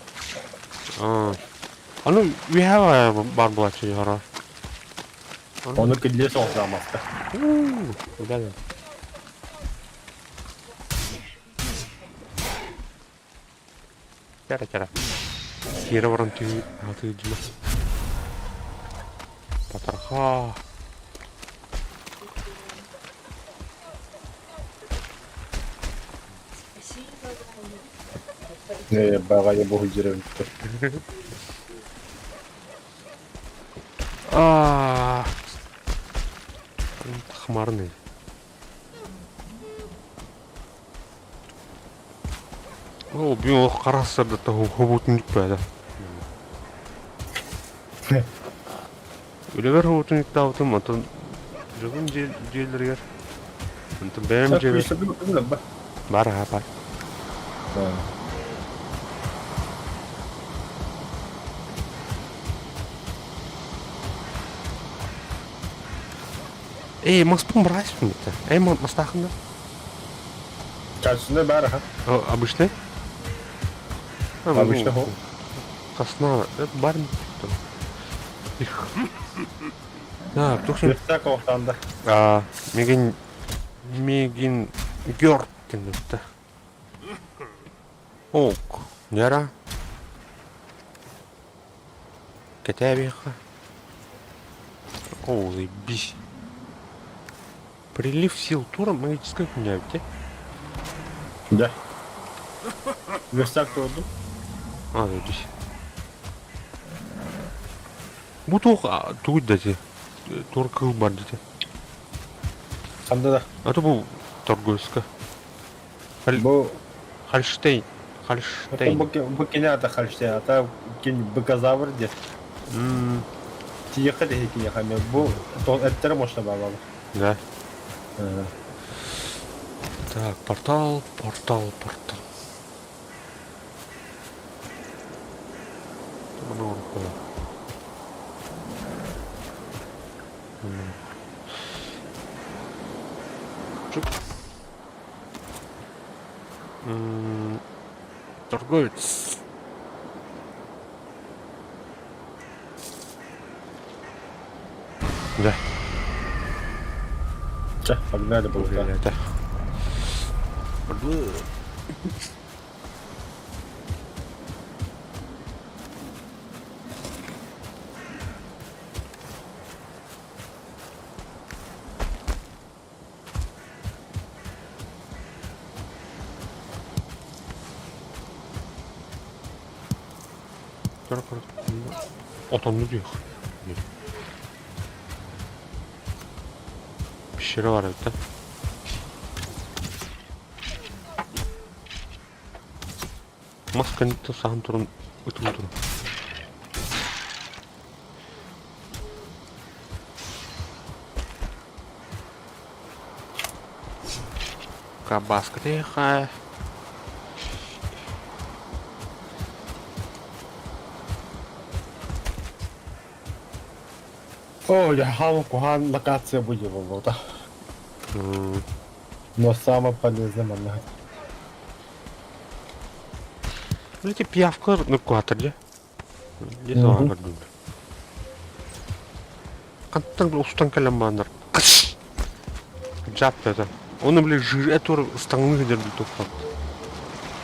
Аны үөһэ баар буолааччы дии Ону киллиэ соҕусаамаска. Да да. Кэрэ кэрэ. Тиэрэ баран түһүү атыылдьыма. Потроха. Э, баҕайы буһуйдьар эбиттэр. А, хмарный. Ол бүгүн олох хара сырдата хобуутун бүппэтэ. Үлэбэр хобуутун ыктаабытым, онтон дьонум дьиэлэригэр, онтон бэйэм дьиэбэр баар аһа баар. Ээ, маспын быраайспын битэ. Эй, мастаахын да? Чачсында баар аха. Обычный? Обычный хо. Сосна, это бар Так, тух Верстак охтанда. А, мигин мигин гёрт кеннетте. Ок, нера. Кэтээбиэххэ. О, заебись. Прилив сил тура магическая хуйня ведь, Да. Верстак туордум. А, заебись. Бу туох тугуй да ити? Тур кыыл бар дите. Ханна да? А то бу торговецка. Бу Хальштейн. Хальштейн. Бу кини ата Хальштейн, ата кини быказавр диэн. Тиэхэ диһи киниэхэ эмиэ бу эттэрэ мощно баалалар. Да. Так, портал, портал, портал. Торговец. Да. Чэ, погнали булка. Да. Отонну диэх. Пещера бар эбит да. Мас кэнниттэн саһан туран ытыы турар. Кабаска тихо. О, я хам кухан локация будет болота. Но самое полезное манна. Ну эти пиявка ныркуатыр дьэ. Дьэ саҥа көрдүм. Хантан устан кэлэн бааннар. Жап это. Он, бля, жир этур ыстаҥныы сылдьар туппат.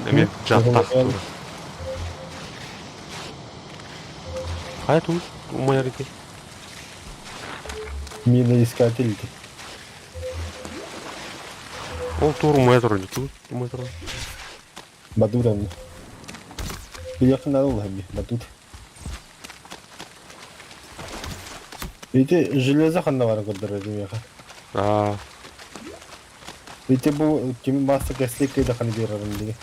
Эмиэ жаптаах тур. Хайа туус умайар ити? Миноискатель. Ол тур умайа турар туус умайа турар. Бадур онно. Билиэххин наада улахан дии, Бадур. Ити железо ханна бара көрдөрөр миэхэ. Аа, Ити бу ким маста кэслик кыйдаханы биэрэрин дии.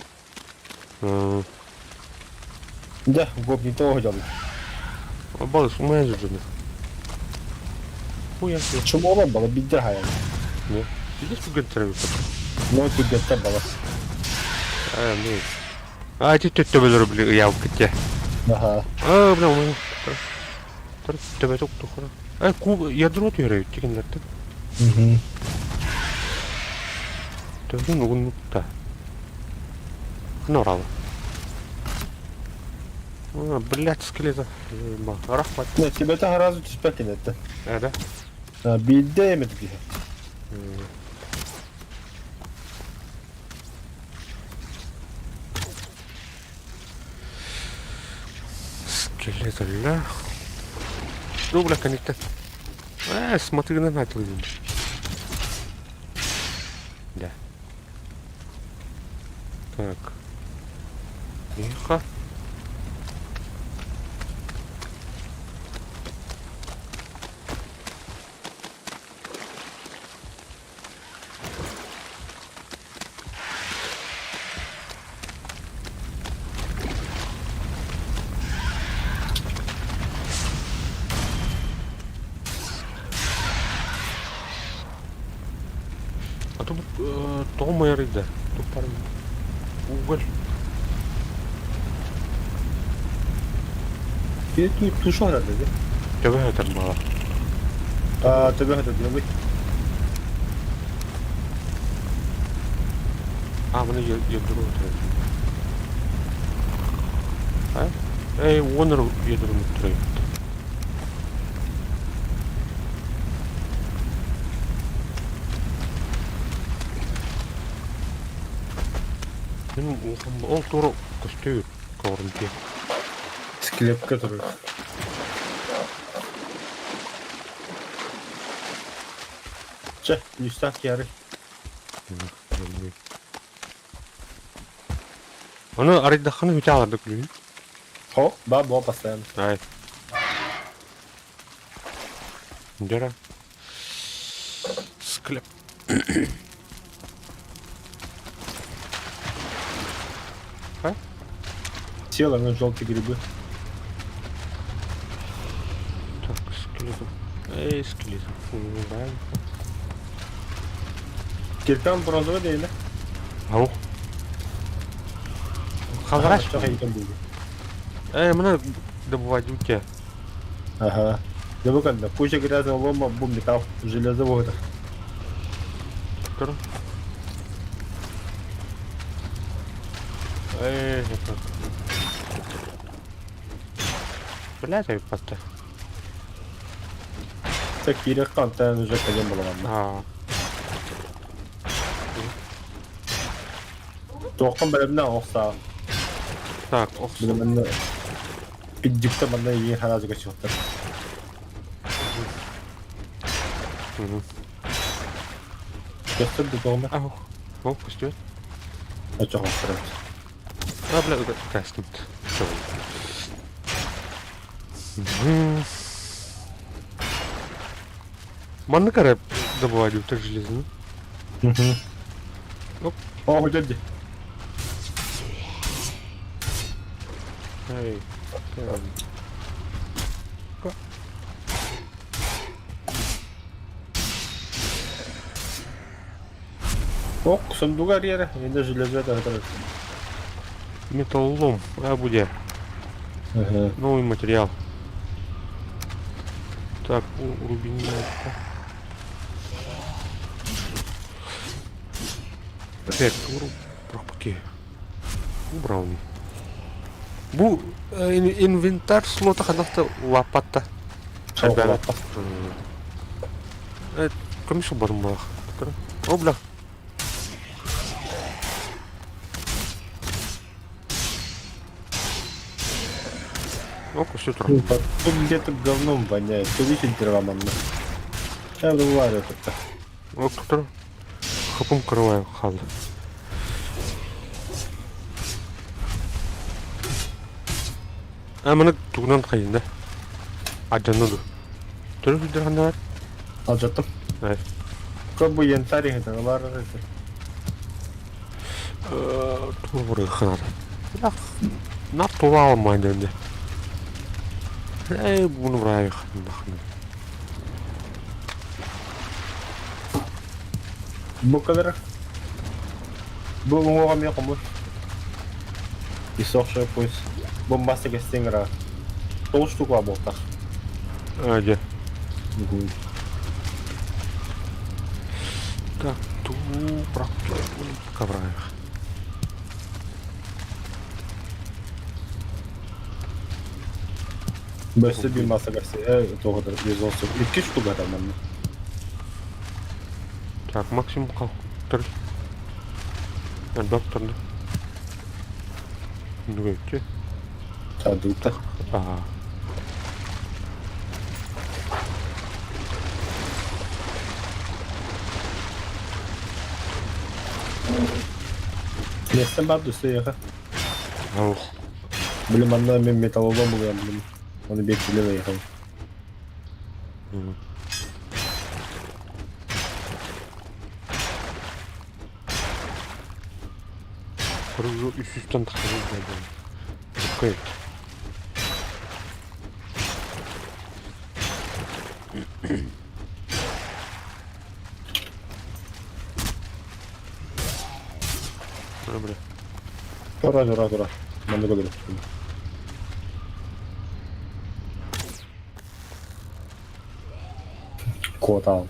Дьэ, гопнито оһдьон. Балыс умайа жүрдүнү. Хуя себе. Чумола бала бидде хайан. Не? Видишь, түгентере Но түгеттер бала. А, ну. А, ити төттөбөлөр били ыйаабыккыт дьэ. Аха. А, бля, умайа. Төбөтө уктухура. Э, ку ядро түһэрэ кинилэртэн. Төбөтүн угуннукта. Хана орала. А, блядь, скелета. Рахмат. Не, тебе сразу түспэт это. Э, да? Биирдэ эмит киһи. Скелет, ля. Ну, бля, коннектор. Смотри на начал. Да. Так. Тихо. А тут тоҕо майарыйда? Туппарын уголь. Тушу арады. Төбө өтөр бала. А, төбө өтөр диэбит. А, маны ядро өтөр. А? Эй, онор ядро өтөр. Ол тура көстүү көөрүмтүө. Склепка турар. Чэ, үстээх киһи Ону арыйдаххына үтэ аҕардык күлүүн. Хо, ба бо постоянно. Ай. Дьара. Склеп. А? Села на желтые грибы. Так, скелетом. Эй, скелетом. Правильно. Кирпян бронзовый дейли. Ау. Хазраш. Эй, мына добывать у Ага. Да вы когда? Куча грязного лома, бум, металл, железо вот. Эй, это. Блядь, я просто. Так, киряктан тен уже калем было. А. Туоххун бэлэмнэ ох саа. Так, ох Били манна Иддикте манна ийи хараазыга суохтар. Көстөр да тоҕуна. Ах, ол көстүөт. Очоҕоттор. А, бля, кастинг. Маннык эрэ добывали так железно. Оп. О, дядя. Эй. Ок, сундуга арьера, енді железо это. Металлолом, а буде. Ага. Новый материал. Так, рубин. Опять пропаки. Убрал. Бу инвентарь слота ханахта лапатта. Комиссия бармах. О, бля. О, все утро. Тут где-то говном воняет. Ты видишь дрова манна? Я варю это. О, кто? Хапом крываю хал. А маны тугунан хайында. Адьанна ду. Төрүт үдер ханна бар? Алдьаттым. Ай. Как бы янтарь это бар это. Тугу ханада. Нап тула алмайын дэнде. Эй, буну брай ханна. Бу kadar. Бу уҥуоҕа эмиэ хомус. Исохшай пусть. Бомбастик стингера. Тоҕус штука буолтах. А, где? Так, ту ковраях. Бөссө биир массагар тоҕотор безосу. Икки штука там манна. Так, максимум қалтыр. Доктор. Нүгөттү. Адыта. Аа. Миэстэн бар дуса яха. Ох. Били манна мен металлолом булуям билим. Оны бек биле яха. Кыргы үс жүзден тахсыбыт Окей. Бля. Тура тура тура. Манна көрөр. Куотаал.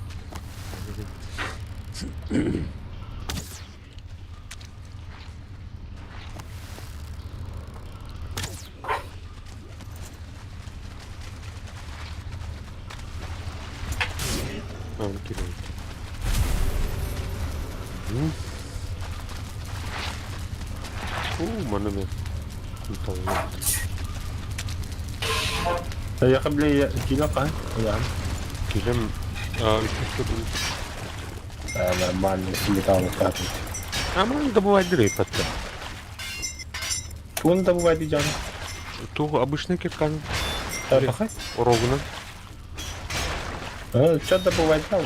А, кидает. У, манна мен. Яха бile кило каһан. Я. Килем үс Нормально, металл катын. А мы добывать дрейф это. Тугун добывать дижан. Ту обычный киркан. Пахай. Ровно. Что добывать дал?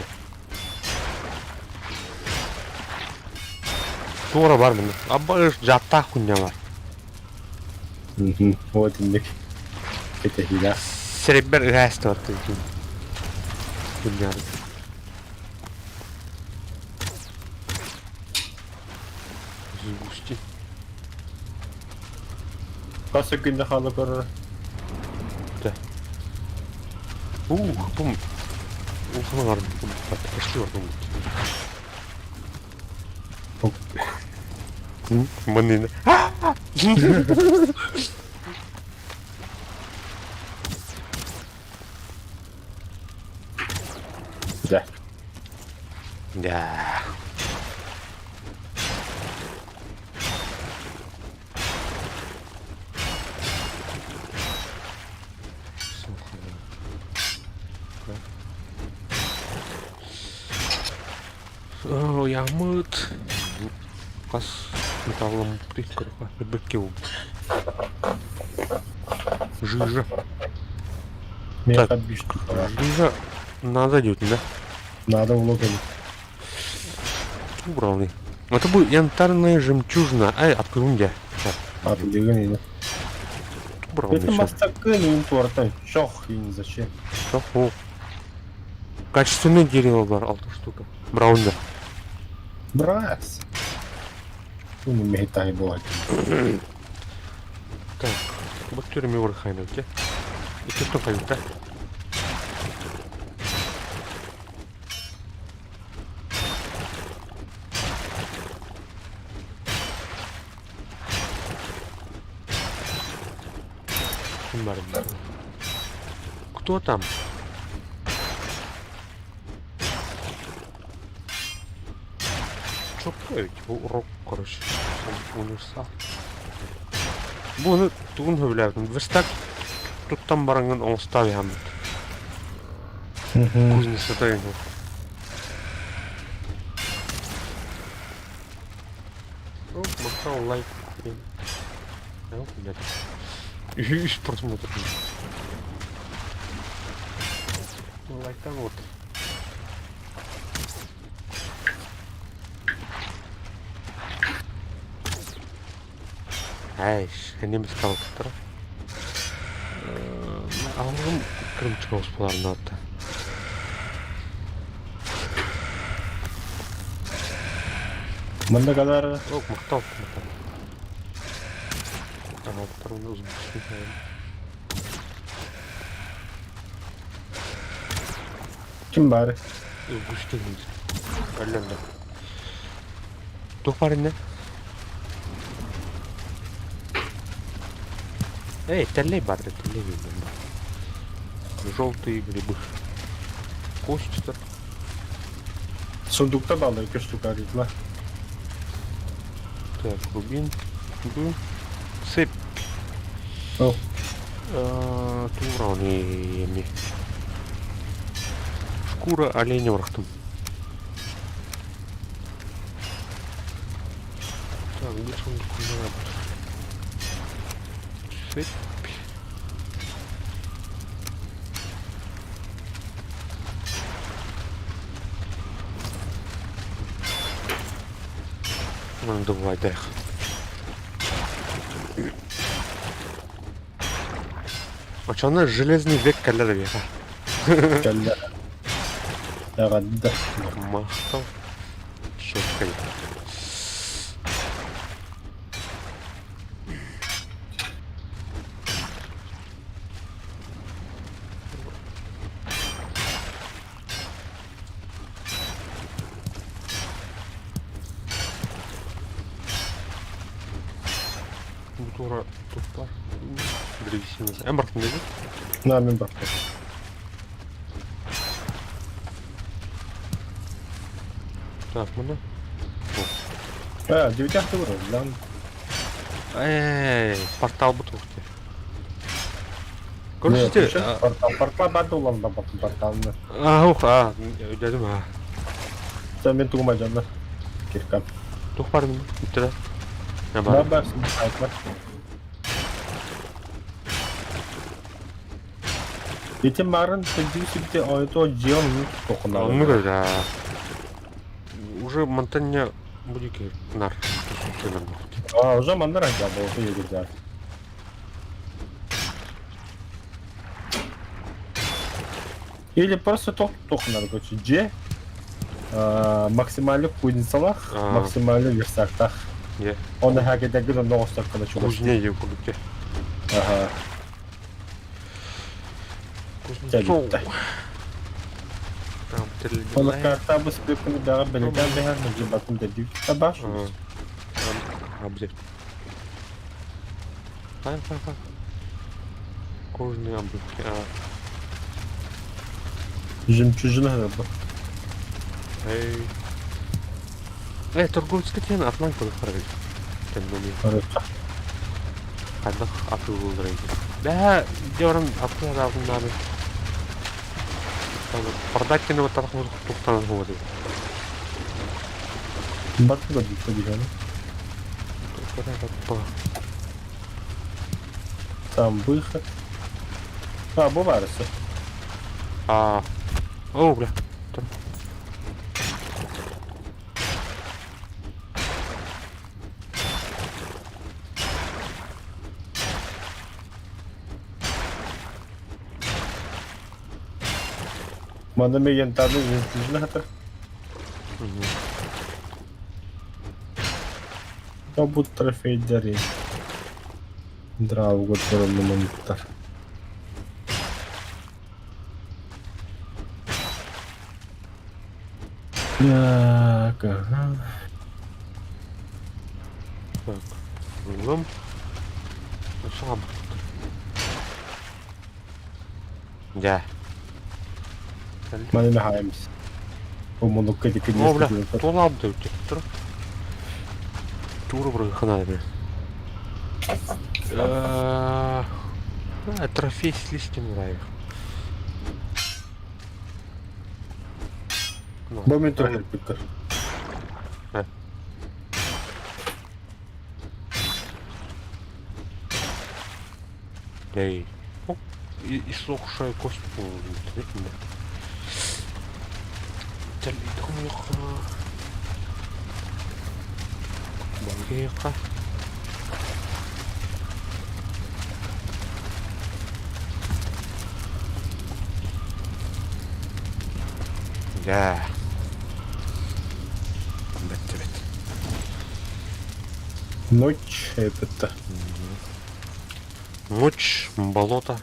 Тура бар мында. Абыш жатта хуйня бар. Вот инник. Это хиля. Серебер газ бар ты. Хуйня. Згусти. Каса күндө халы көрөр. Да. Ух, бум. Улхана бар. Пошли бар. Мын Да. Да. Ыйааммыт хас металломмутуй көрөхө өлбөккө буолбут. Жижа. Так, жижа надо идет, да? Надо было кэлит. Убрал. Это будет янтарная жемчужина. Ай, открыл я. Атылыгын ини. Убрал. Это мастакын ин туартан чох ин зачем? Чох, о. Качественное дерево бар, алты штука. Браунда. Брас. Ну, мехитай буолар. Так, вот тюрьме урхайнуте. И что поют, Кто там? Чоппой, типа урок, короче, универсал. Бу ону тугун сөбүлээбитим. Верстак туттан бараҥҥын оҥостоо иһэммит. Кузница иһин. Махтал лайк. Үһүс просмотр. Лайктан вот. Эш, немец калыптыр. Алгым кырымчык оспаларына атты. Манна kadar Yok, махтал, махтал. Аҕалбыттар уонна ким баар? Узбекистан Өллөн да. Туох баар иннэ? Эй, тэллэй баар да, тэллэй баар. Желтые грибы. Костер. Сундукта баалар икки штука арыйтла. Так, рубин. Рубин. Цепь. О. Туураны Шкура оленя бырахтым. Так, бу сундукка Цепь. Ну, давай, дай. Очоно железный век кэллэ да биэхэ. Кэллэ. Эҕэрдэ. Махтал. Щеткой. Бу туора туппар. Древесина. Эн бартын дии? На мин бартым. Так, мына. Э, девятяхты вырос, да? Эй, портал бу туохте. Короче, Портал, портал бар да улан порталны. А, ух, а, дядим, а. Sen мен тугума жанна. Киркам. Туох бар мин? Бүттэ да? Бар бар, бар. Ити марын тедүү ойто жион тохуна. Оннук да. Уже монтанья будики нар. А, уже мандар ага болду егер. Или просто тох тохунар короче. Же максимально кузницалах, максимально версактах. Оны хакетегин онно оҕустаркана чугас. Кузня диэн курдук дьэ. Аха. Кузнецов. Там Оны карта бу скрипканы бэҕэ бэлэтэн бэһэр мэлдьи дэдүү табаш. Обзор. Файл, файл, файл. Кожаные обрывки. А. Жемчужина рыба. Эй. Эй, торговец кэтиэн атлан көрөх барабын. Тэннэни. Хайдах атыылыыр Бэһэ дьорон атыылаабын Продать кини вот так тухтан хуады. Барыта көрбүттэр биһиэхэ. Там выход. А, бу баар өссө. А, о, бля. Там. Манна эмиэ янтарный жемчужина хатар. Бу трофейдары Драугар тураллыммыттар. Так, ага. Так, ыллым. Саҕабыт. Дьэ. Маны хаайымс. Омунукка дикки О, бля, туолаабыт эбит тур. Тура бырахана бля. Трофей с листьями лайх. Бу мин трофей Эй. Иссохшая кость Балгыйха. Дьэ. Бэттибит. Ночь это. Ночь, болото.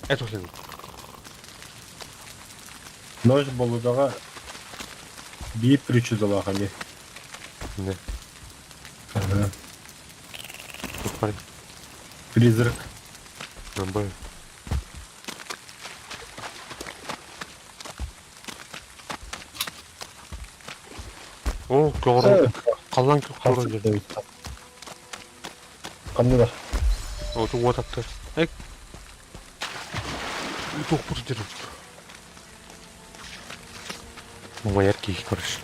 Это хрен. Ночь болотоҕа биир причудалаах ини. Не. Ага. Тухпар. Призрак. Б. О, көҕөрөн халлаан көҕөрөн дьэ. Ханна да? Оту уот аттар. Эк. Туохпут дьэр. Умайар киһи короче.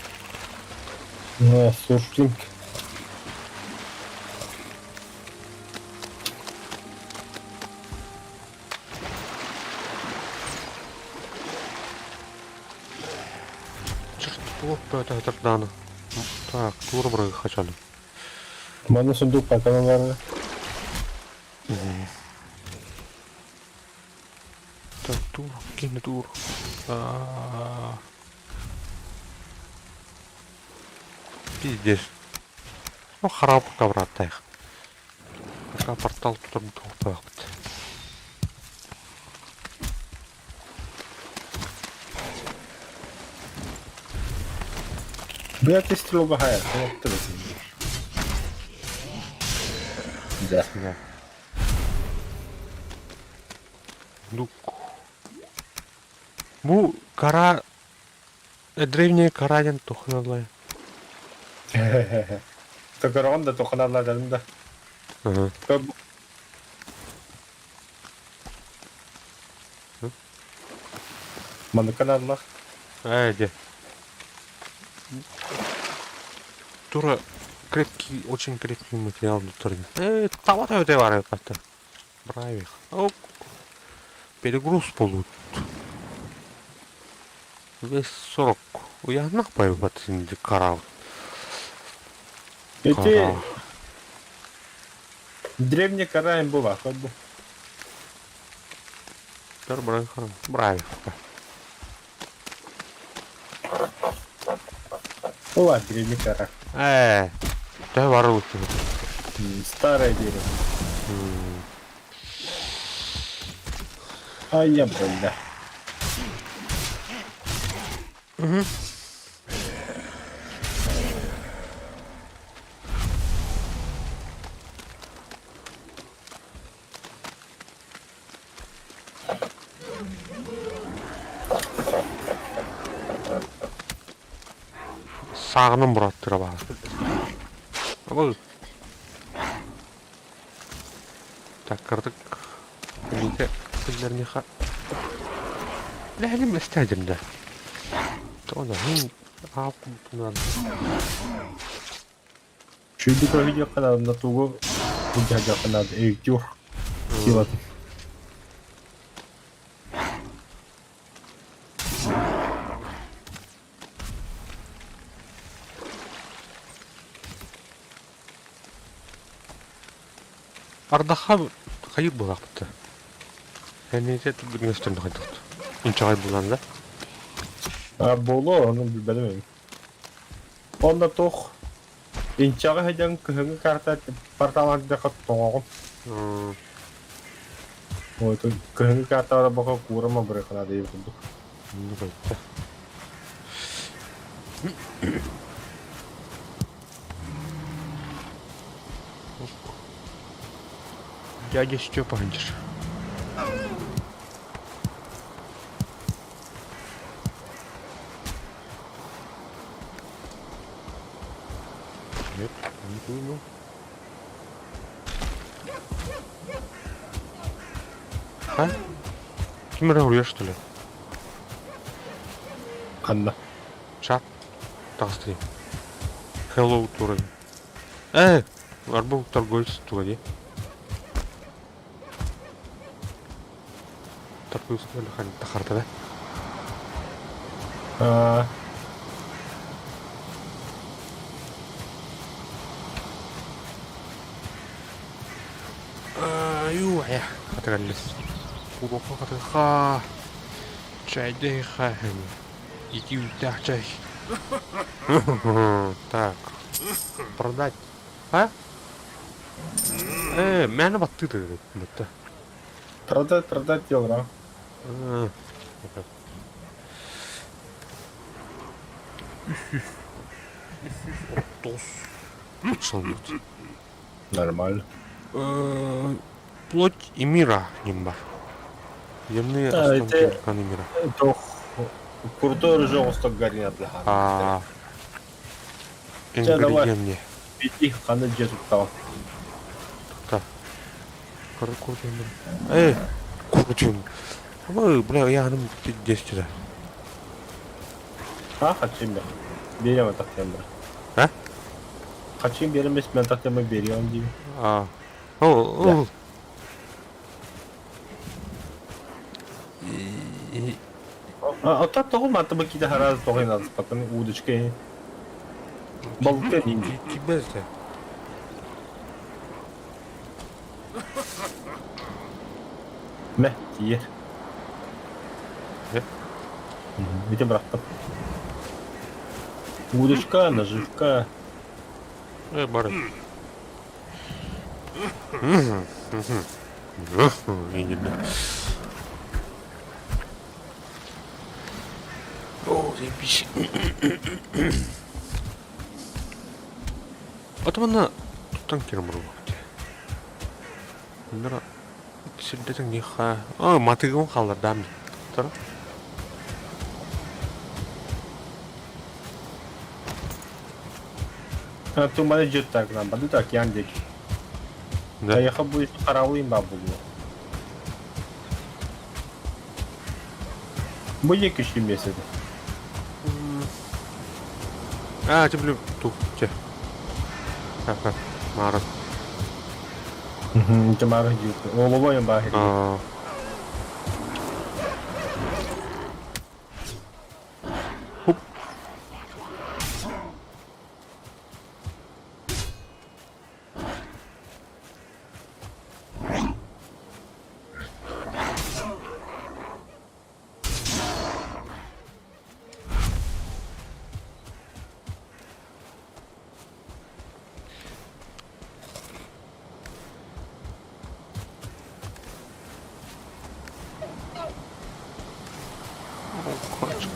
На, сурфинг. Черт, плохо это дано. Так, тура бырахачаны. Манна сундук пакалар. Так, тур, кине тур. Пиздец. Ну, харап браттайх. Пока портал тут туохпаахпыт. Бля, стрелка хая. Да. Да. Дук. Бу кара древняя кара диэн тухналлай. Токорон да тоханалларын да. Манна каналлах. Ээ, дьэ. Тура крепкий, очень крепкий материал туттар. Э, таба өте бар это. Бравих. Оп. Перегруз болут. Вес 40. Уйанах байбат инди карал. Эти древний караем была, как бы. Бравих. Была древний кара. Э, да воруют. Старое дерево. А я бля. Угу. Сағынан бұраттыра бар. Бұл. Так, кырдык. Неге сіздернеха. Ләлім істедім да. Тона, мен Аап курдук Чүйдү көрүдүөххэ наада, тугу былдьаһыахха наада, өйдүөх силатын. Ардаха хайыт буолаахпыт. Эниэтэ түргэн хайдах. Инчэҕэй булан да. А буолуо, ону билбэтим эбит. Онно туох инчэҕи сылдьан кыһыҥҥы карта порталардахха тоҥоҕун. Ой, кыһыҥҥы карталара бока куурама бырыхына диир курдук. Ну, Дядя Степа һылдьар. Нет, не понял. А? Ким эрэ что ли? Ханна? Чат. Таҕыстыйым. Hello туран. Э, арбу торговец туга дии. Торговец тахарта да? Аа. Аю, хатыгаллыс. Куруха чайдэй хаһын. Ити үүттээх чай. Так. Продать. А? Мээнэ баттыы да. Продать, продать дело. Отuz. Солнут. Нормально. Плоть и мира нимба. Земные останки вулкана мира. Туох курдор уже оҕусток гаринат А Чэ, давай. ингредиент Ити ханна дьиэ туттаҕын? Так. Эй, курдун. Ой, бля, я 10 да. А, хачым бер. Берем атахтем бер. А? Хачым беремес мен тахтема берем дейм. А. О, о. А та того мата бы кида хараз того надо потом удочкой. Балка не. Тебе это. Мэ, тиер. Э? Ити бырахтым. Удочка, наживка. Бары. О, заебись. Атамана танкер мурбакте. Нара сирдетен ниха. А, матыгым халар дам. Тара. А ту маны жеттак нам, бады так яндек. Да. Я будет караулым бабулу. Будет еще месяц. А, тебе ту, те. Ха-ха, Мара. Угу, Мара жеттак. О, лобоем бахи. А. Хоп.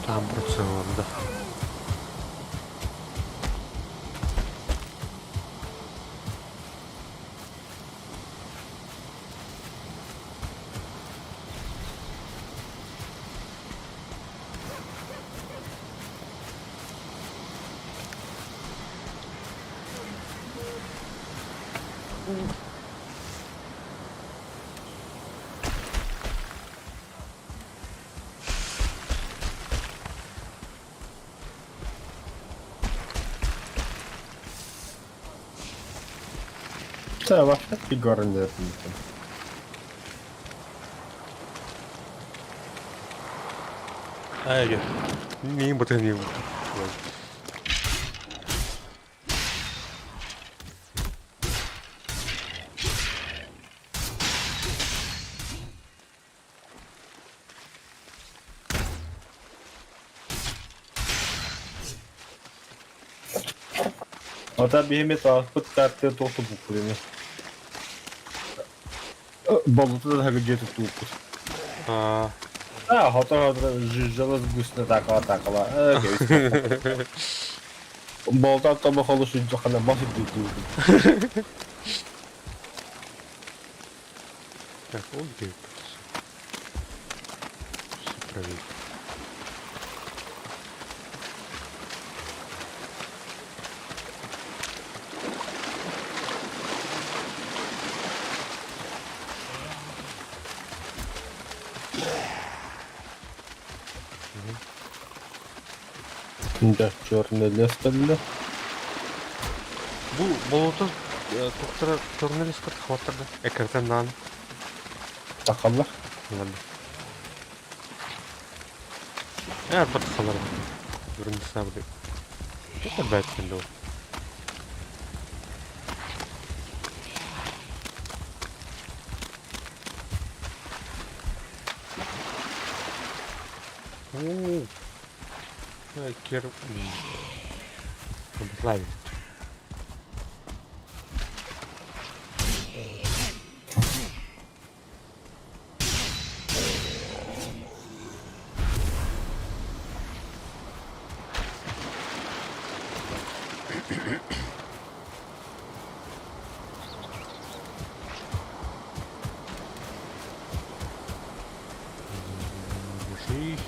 Там процелланда. Чэ, вообще горнет. Ай, миин бытын миин. Ата биһими тааспыт картия туох туппуппут ини. Болута да дьиэ туттубуппут. Аа. А, хото-хото жужжалас гусна такала такала. Болта тобо холу шуджахана мас дуу. Так, ол диэбит. Справить. Да, черный лес кэллэ. Бу болоту туохтара черный леска тахваттарда экертен наан. Тахаллар. Ладно. Эр бат халар. Бүрүн сабды. Это бәт кенде. Оо. Кер... Славик. Держись.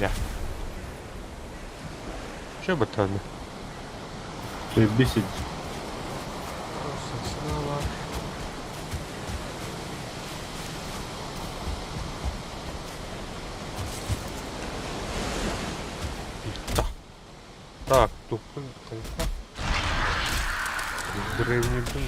Да. Че бы там? Ты бесит. Сосна. Так, тупын қайта. Древний дым.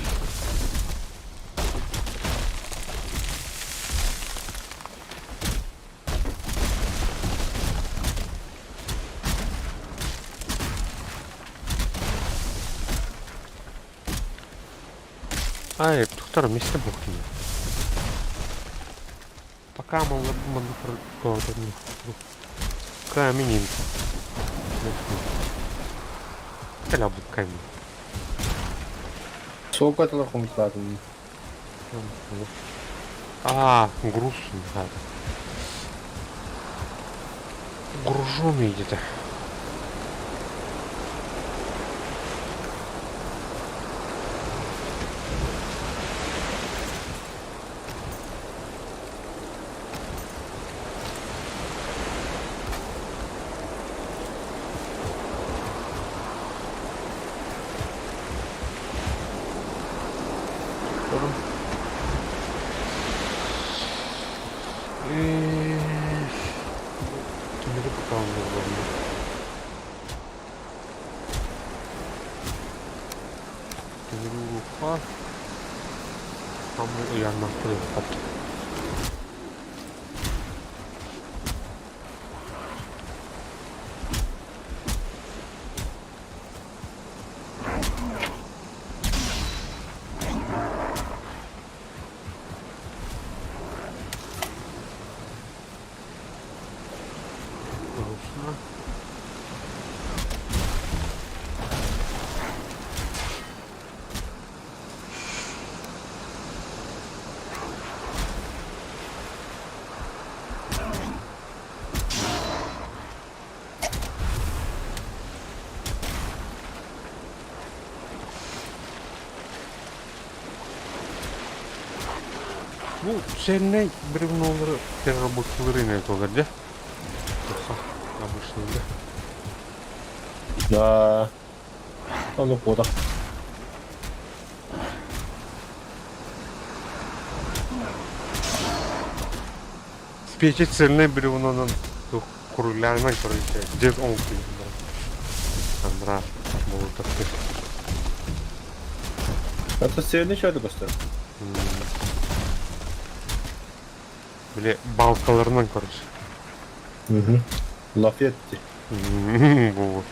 Ай, тухтар месте бухни. Пока мол камень. Каля камень. Сколько это хумтатын? А, груз надо. Груженый где-то. Түннэри пока он Түннэри Там уянмакты хат. Грустно. Бу сенней бревнолары переработкалары не толар, да? Обычно, да? Да. Ону куотах. Обеспечить цельное бревнонан круглянан, короче, дед оҥкуйун Андра болутарты. Это сильный человек көстөр. Били балкаларынан, короче. Угу. Лафетти. Вот.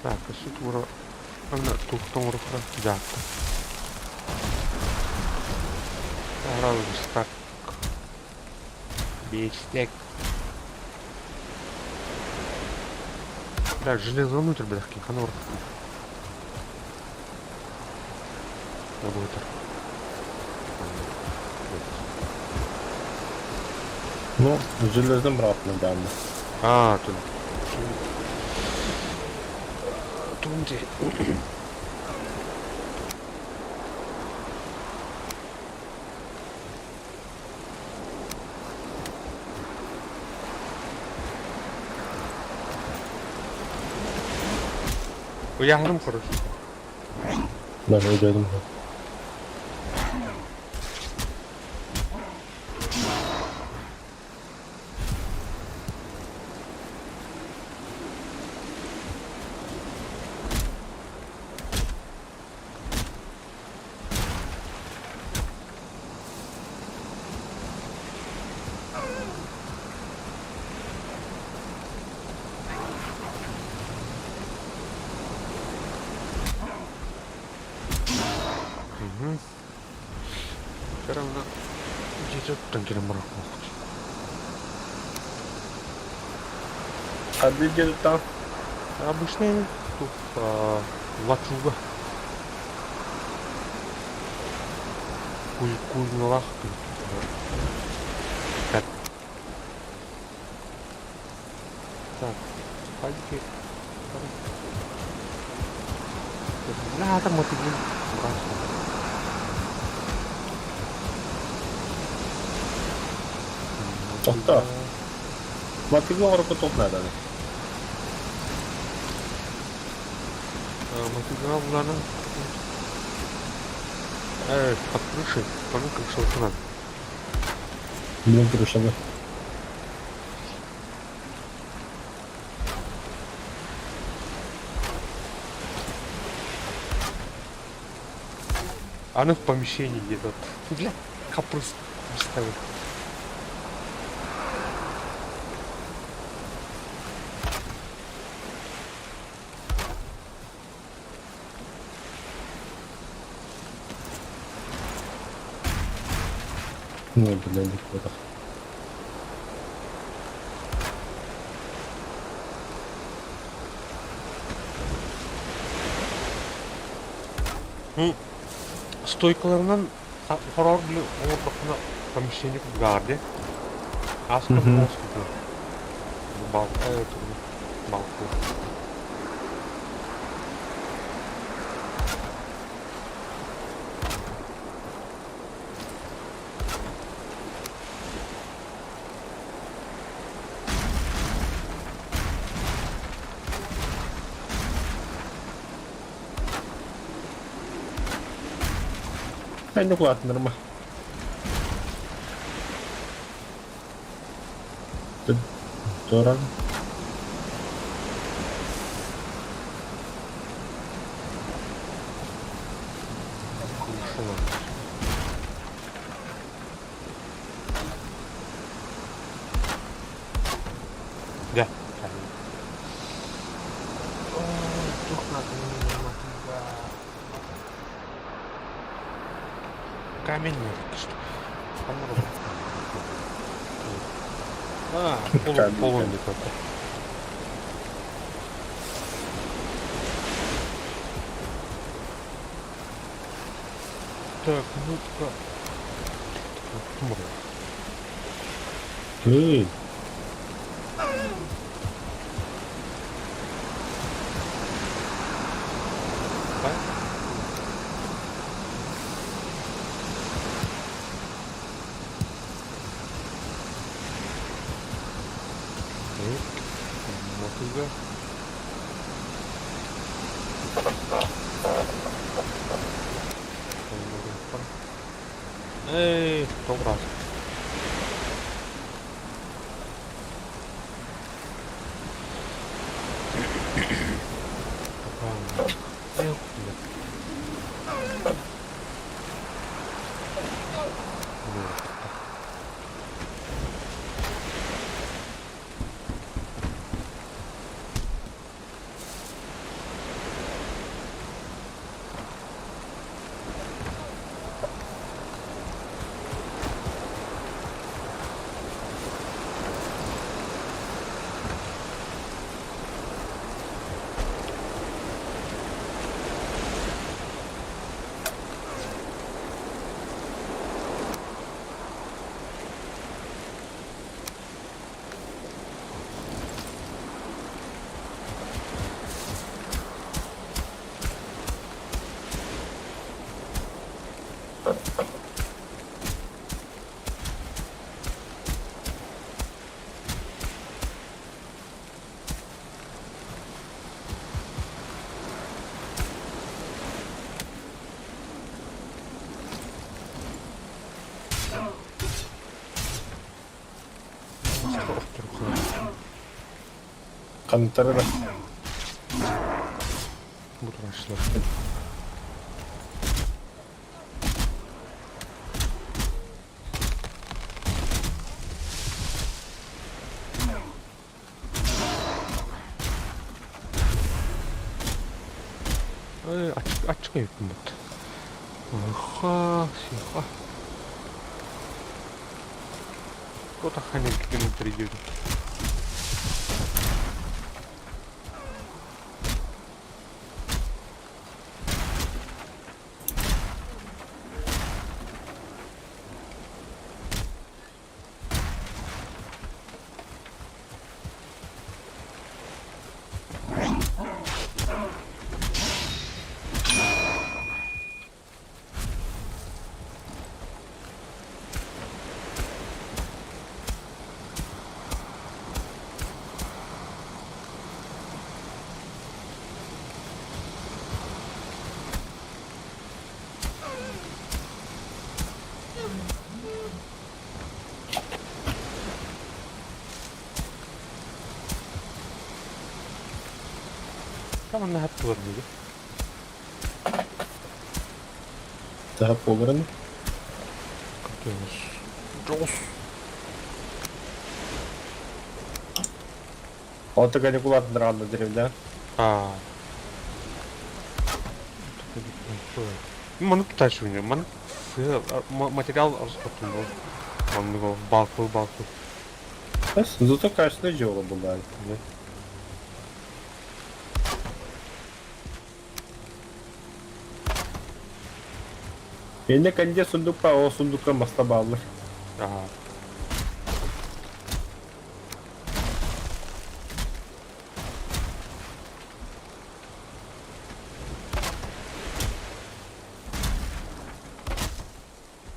Так, а тура ана тухтон рухра жаатта. Аралыстак. Бестек. Да, железо внутрь, бляхки, ханор. Работа. Ну, железным брат недавно. А, тут. Тунди. Уяһыным, короче. Даже өйдөөдүм. Угу. Все равно где-то там морок. А где там? Обычный тут лачуга. Кузьмалах. Так. Так, пальки. Бля, там вот иди. Тоқта. Мотыгы оҥорорго туох нааданы? Мотыга буланан под крышей, тоже крыша надо. Блин, крыша. Она в помещении где-то. Бля, капрыз представил. Ну, блин, не Стойкаларынан хорор били оҥордоххуна помещение курдук дии. Ааска Мгм. Бал балку. Ай, ну ладно, нормально. Дорого. Крыша надо. Да. Ой, тух надо, Камень надо, что? А, полу, Камень, полу камень. какой. Так, ну-ка. Эй, Так? Так, мотыга. Эй, тоҕус. Хантарара. Бу турашлар. Аччык эбиппин Ха, сиха. Кто-то ханин придет. Манна хаттылар дии. Daha буоларын. Дьоҕус. Алта каникулатын деревня. А. Маны тутааччы маны материал расходун был. Оннук балкыл балкыл. Зато качественное дело было. Инне кэнде сундукка, ол сундукка маста бааллар. Ага.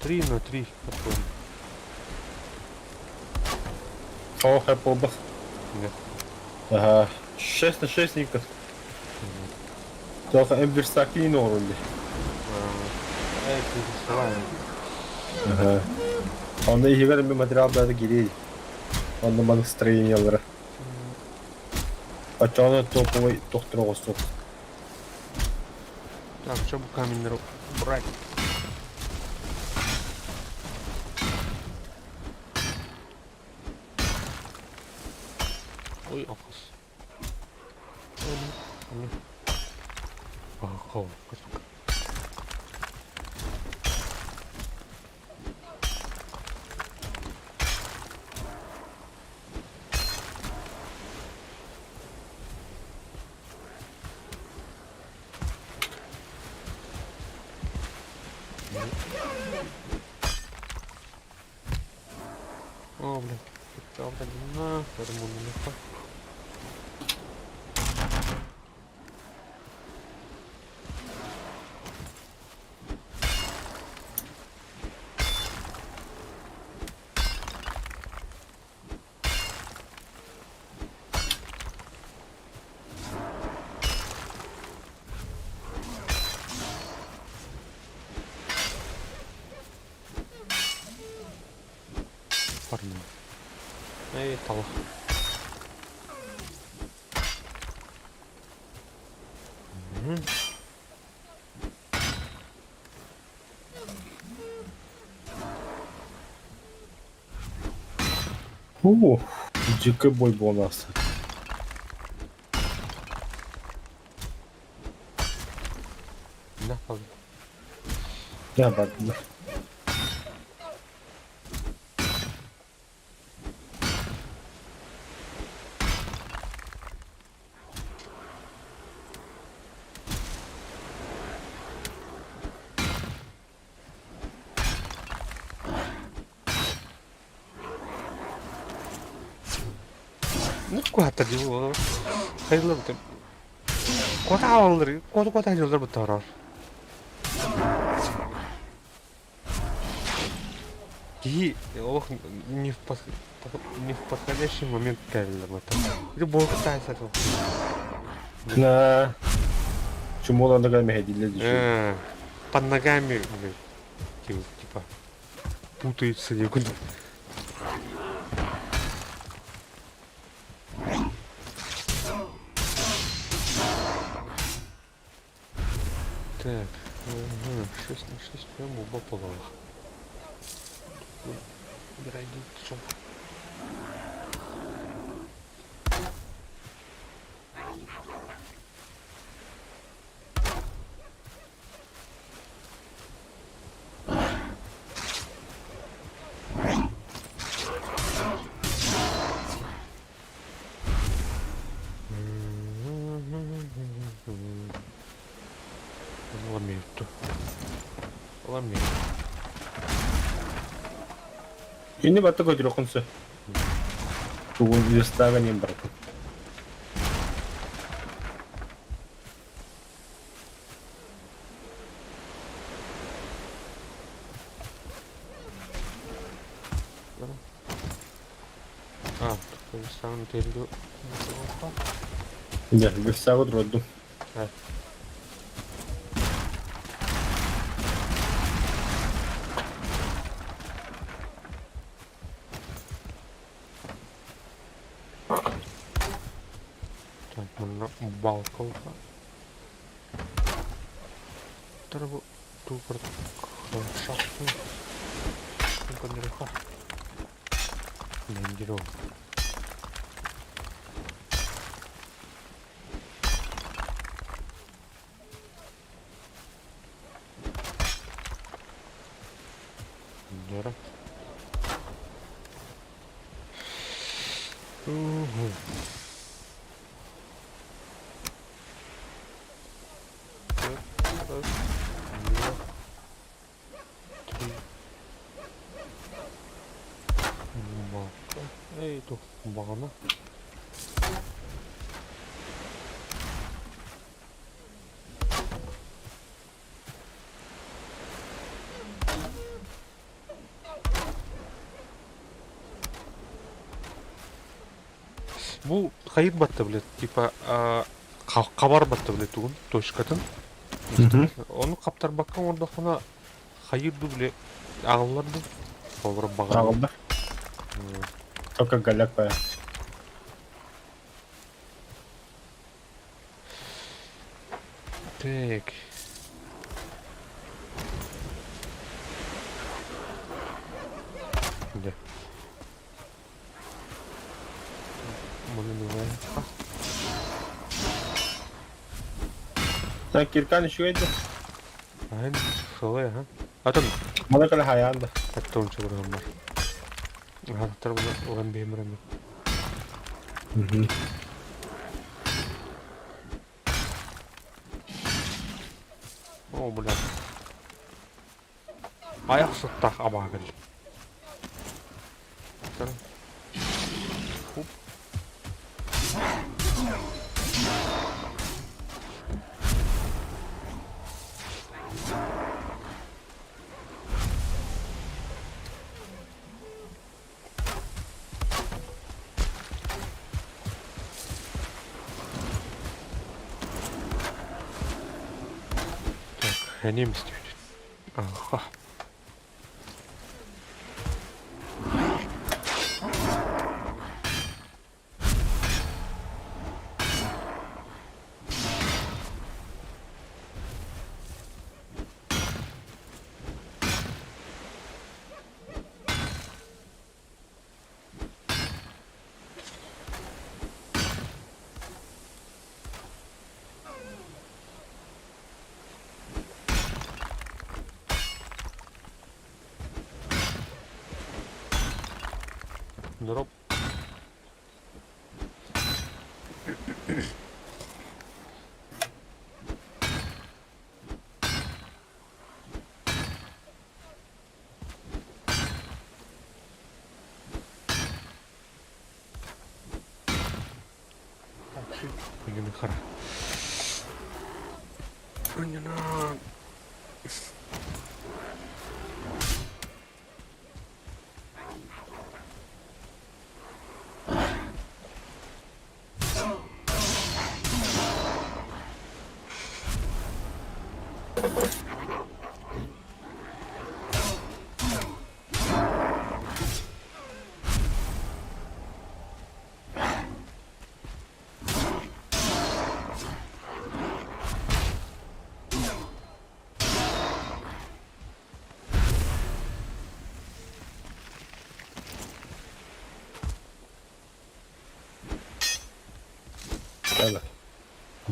3 на 3 откроем. Ох, я. Нет. Ага. 6 на 6 никак. Только эмберстаки норунди. Эй, ты доставай. Ага. Онно иһигэр эмиэ материал баары киирий. Онно маннык строениелара. Оччоҕуна топовый тохтор оҕустук. Так, что бы камень брать? Ой, алқас. Ой, ой. О, блин. На, Барным. Эй, талах. О, дьиккэ бой буолан ааста. На, Дьэ бардылар. Ну, куһааттар дии буолар. Хайылар бутым. Куота аалалар, куота куота айыллар буттарар. Киһи олох не в, под... не в подходящий момент кэллэ бата. Или буолуктаан сатыл. На чумоландыга мэһэйдииллэр дии. Под ногами, блин, типа путаются некуда. Так, ага, 6 на 6 прямо оба полах. Убирай, Ламету. Ламету. Инни батта көтүрөххүн сөп. Тугун листага нем барбыт. А, сам терду. Дьэ, листага турдум. Так, манна балка Треба ту шахту. Дерево. Дерево. Угу. Раз, два, три. Балка. Эй, тух, бағана. Бу хайыр батта, блядь, типа, хабар батта, блядь, тугун, точкатын. Ону хаптарбакка оҥордоххуна хайыр ду, бile аҕаллар ду. Холобура баҕар. Аҕаллар. Только голяк бая. Так. Де? Маны Так, киркан үчүгэй да. Айн, шалай, ага. Атын. Маны кэлэ хайаан да. Аттон чабырган бар. Ага, тарбы улан беймирем. О, бля. Аяқ сыттақ абагыл. Хуп. Так, немец Ага. Дроп.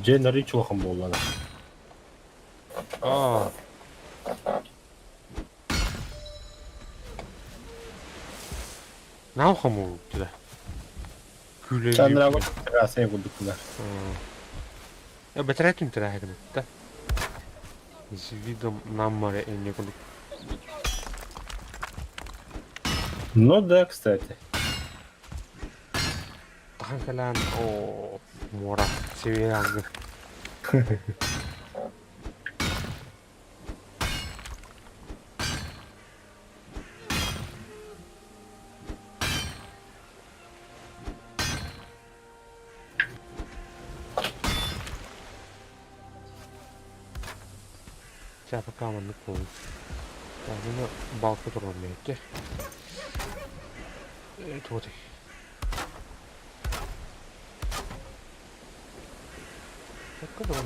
Дьэ нарын чуолахан буоллаҕа. Аа. Наһаа хомуурдулар. Чандрабыт террасая курдуктулар. Бэтэрээ түнтэрээһэ гынытта. С видом на море эмне курдук. Ну да, кстати. Тахан кэлэн оо муора север Чэ, пока маннык буолуо. Оны балка турар мэйиккэ. Туотай. Только турар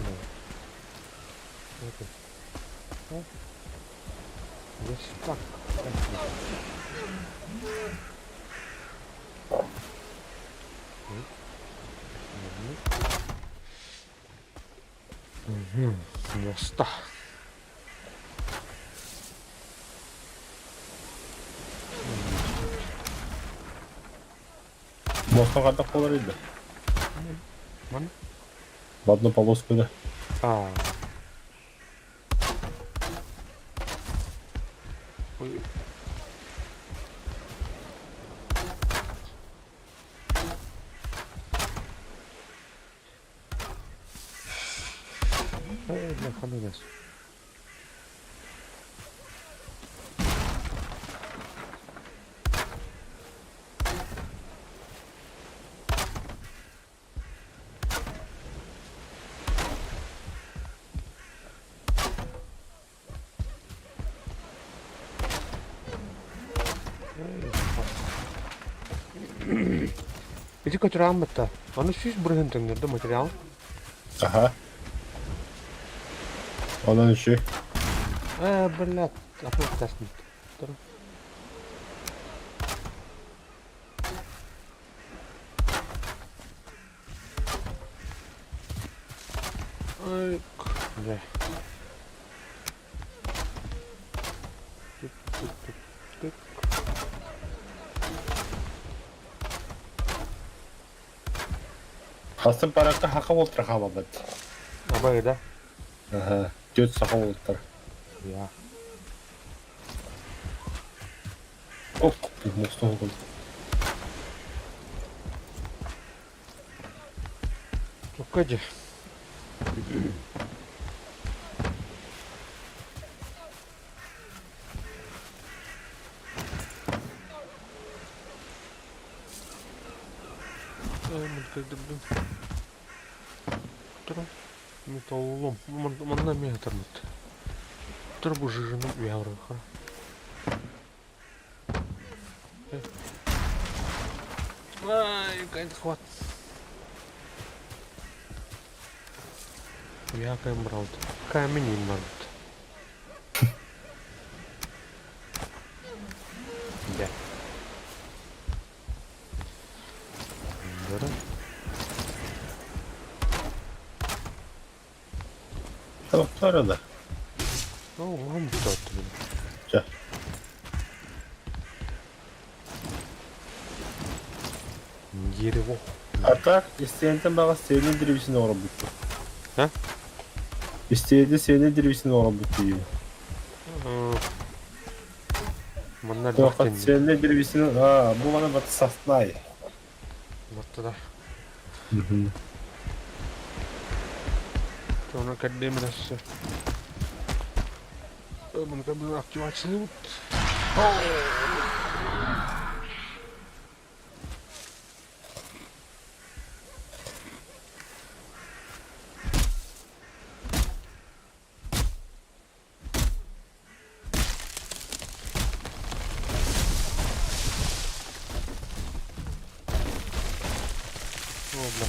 Верстак. Муоста. Муоста хайдах буолар да? Манна? В одну полоску да. А. Ой. Эй, бля, хананас. Ити көтүрэҕин батта. Аны 100% төннөрдө материал. Аха. Онон үчү. Э, блядь, опять тошнит. Ай, бля. Түк-түк-түк-түк. Хастын паракка хака болтыр хаалбат. Абай да? Аха. Түөрт саха уолаттар. Я. Ох, мостон Тукка дьэ. Металлолом. Манна эмиэ хатарбыт. Тур бу жижаны үөһэ Ай, хват. Я брал. Камень им надо. Да. Да. Тоқтар да. Ну, мам тот. Чэ. Дерево. А так, истиэнтэн баҕас сиэнэ древесины оҥорбуттар. А? Истиэнэ сиэнэ древесины оҥорбут дии. Манна Туохха сиэнэ древесины, а, бу маны бат сосна. Баттада. Оны кэрдиэминэссе. Мунка бу активациялыбыт. О, бля.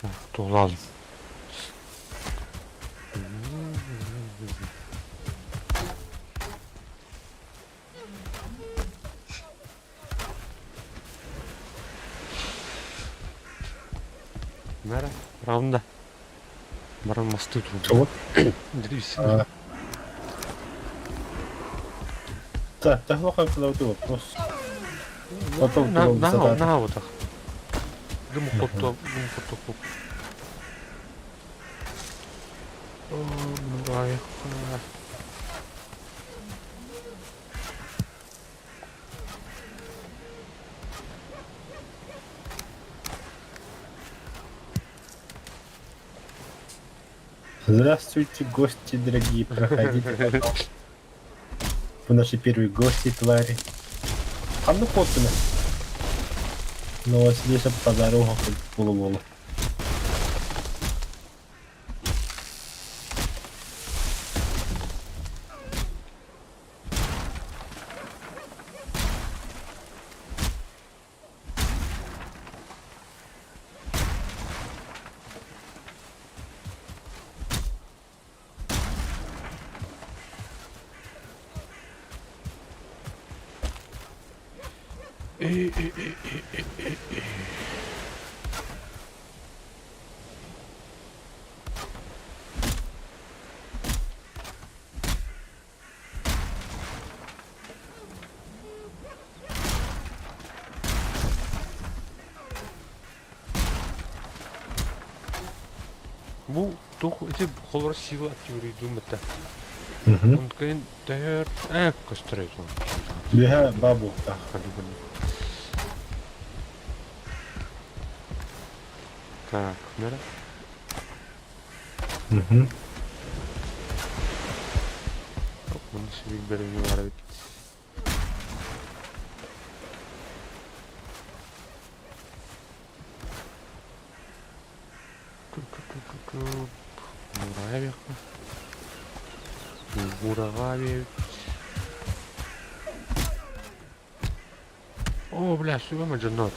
Так, туолалым. Мэра, раунда. Баран мастыы турбут. Чего? Древесина. Так, так плохо вопрос. Потом На, потом на, задать. на вот так. Дыму хотто, дыму хотто хоп. О, давай. Здравствуйте, гости дорогие, проходите, пожалуйста. Вы наши первые гости, твари. А ну хотина. Ну вот здесь по дорогам полуволу. Бу туох ити холор сила активируйдуум этэ. Онкайын төһөр э көстөр Биһэ бабу. Так, нера. Угу. Маны сибик бэрини бар эбит. Муравьевка. Муравьев. О, бля, сюда маджанот.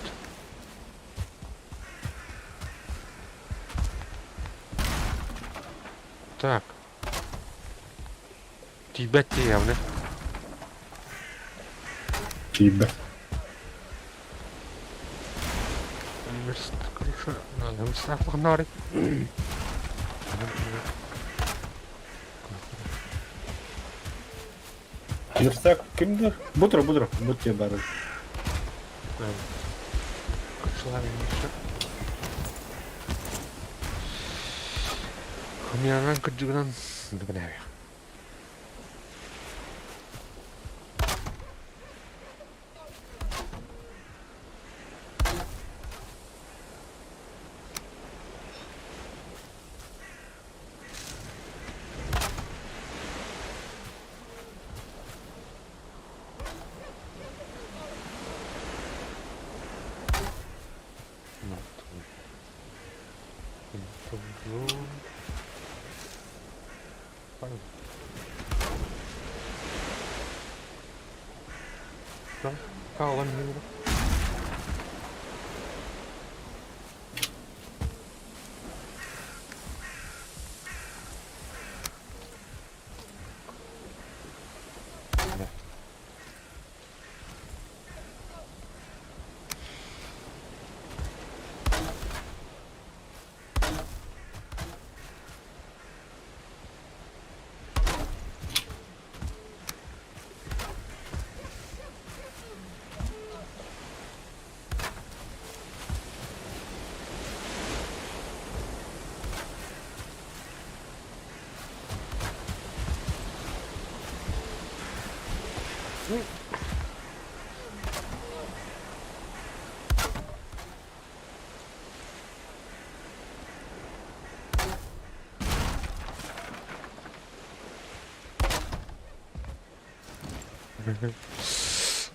Так. Тебя явно. Тебя. Короче, надо верстак погнали. Верстак кимдер? Бутро, бутро, будь тебе бары. Хомянан кырдьыгынан дыбынаве. Хаалан иһэн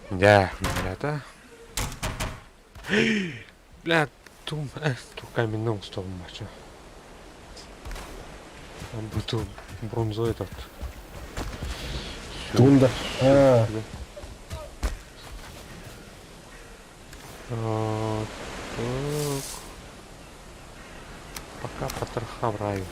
Дьэ, блята. Бля, тум, ту каменный столом бачу. Там буту бронзовый этот. Тунда. А. Так. Пока потроха в раю.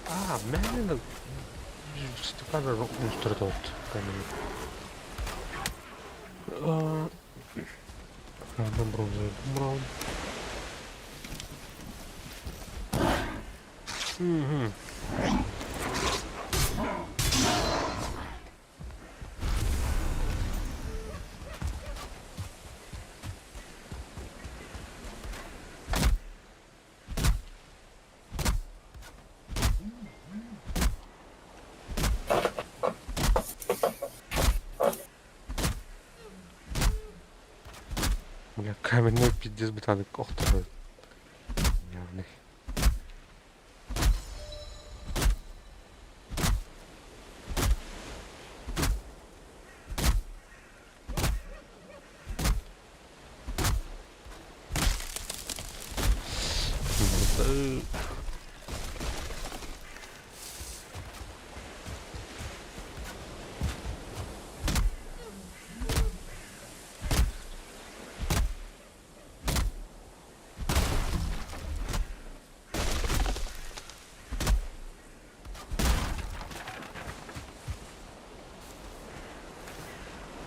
А, мээнэ стакан устратот камень. Ладно, бронзовый бумрал. Угу. Бля, каменной пиздец бытаны охторой. Явный.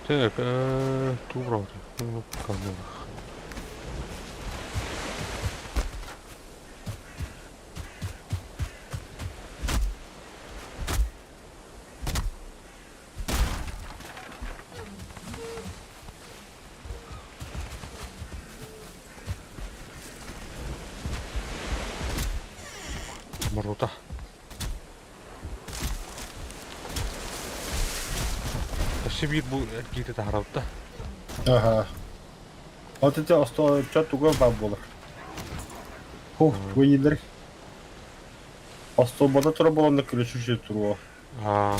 Так, тууралар Морута. Өссө биир бу эргиирэ таһаарабыт да. Аха. Вот это остуол туга баар буолар. Хух, твоилар. Остуолбата тура буоланна күрүсү туруо. Аа.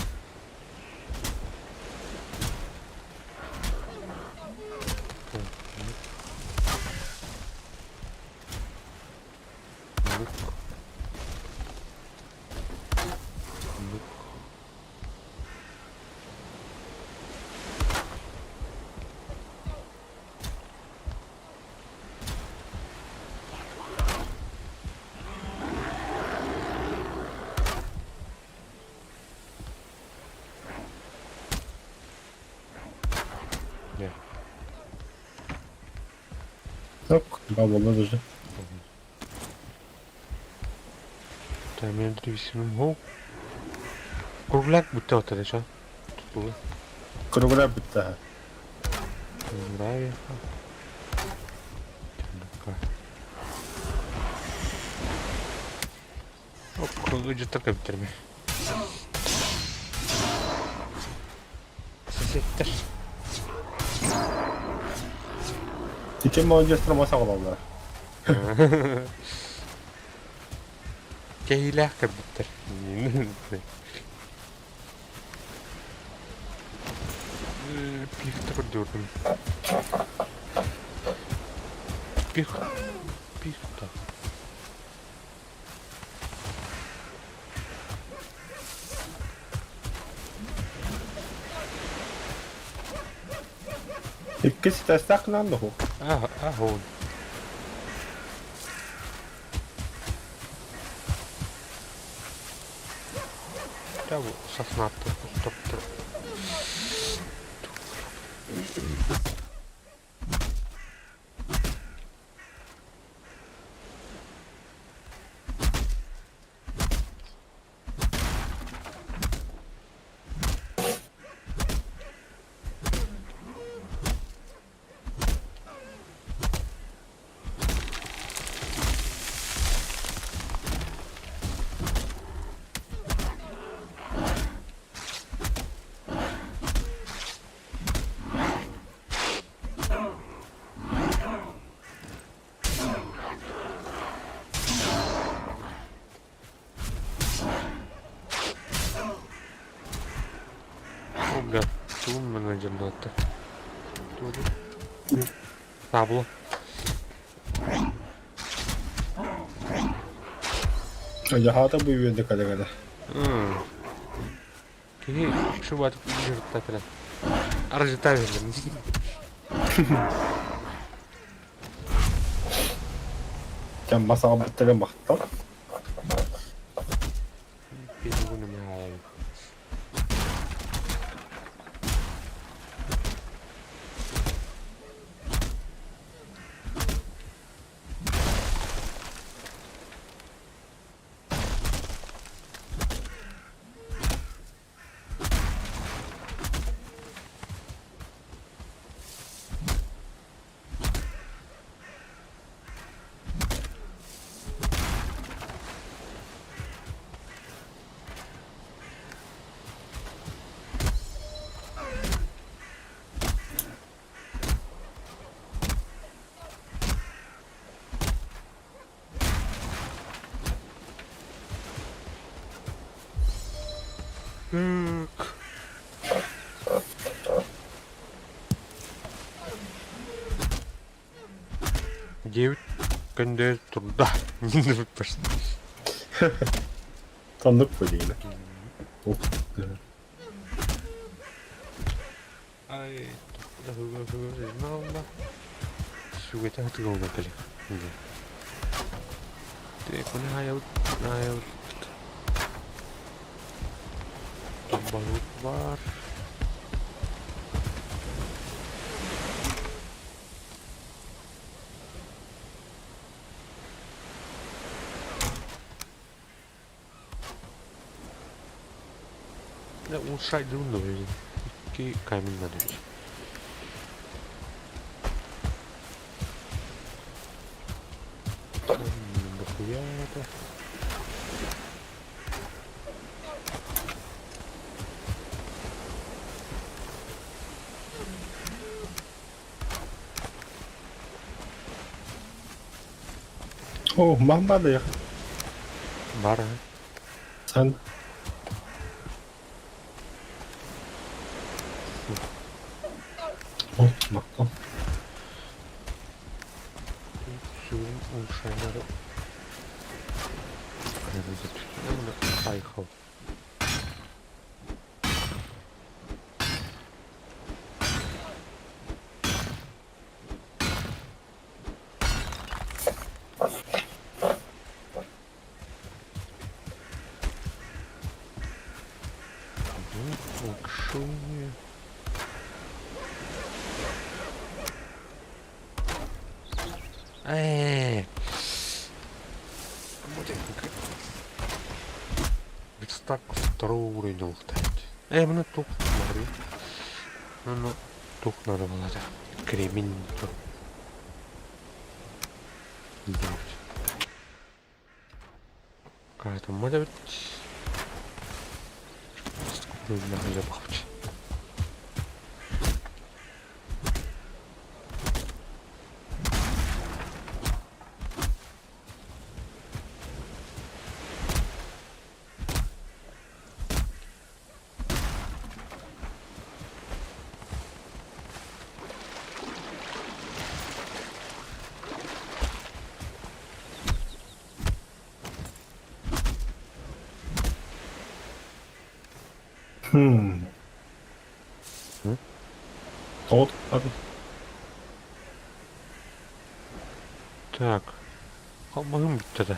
Дьэ. Так, баар буолла даже. Кругляк бүттэ отто дечо. Тутулу. Кругляк бүттэ. Ыдьыттар кэбиттерме. Сосеттер. Ити молодец саҕалаллар. Кэһиилээх кэлбиттэр. Пихта көрдүүрдүм. Пих... Пихта. Иккис этээстээх гынан дуо? Аһон. Саснаттар охтордор. О, бля, тугун менеджердаатта. Табло. Дьаһаата бу үөрдэ кэлэ-кэлэ. Киһи шубатык дьарыкта кэлэн. Арыжыта бердим. Дьэ мас аҕалбыттара махтал. Так. Девять күндэ турда. Таннык бөлейді. Ай, Сүгэтэ тыгылна кэле. Балык бар. Да, улучшать друг Икки камень надо. Дохуя это. О, мама да. Бар. Сан. О, махтал. Сүгүн улучшайнары. Поехал. Улучшение. Верстак второго уровня лутать. Мне тух смотри. Ну, тух надо было, да. Кремень. Делать. Какая-то может быть. Уровень надо. Хм. М? Тоҕо Так, алмаһым бүттэ да.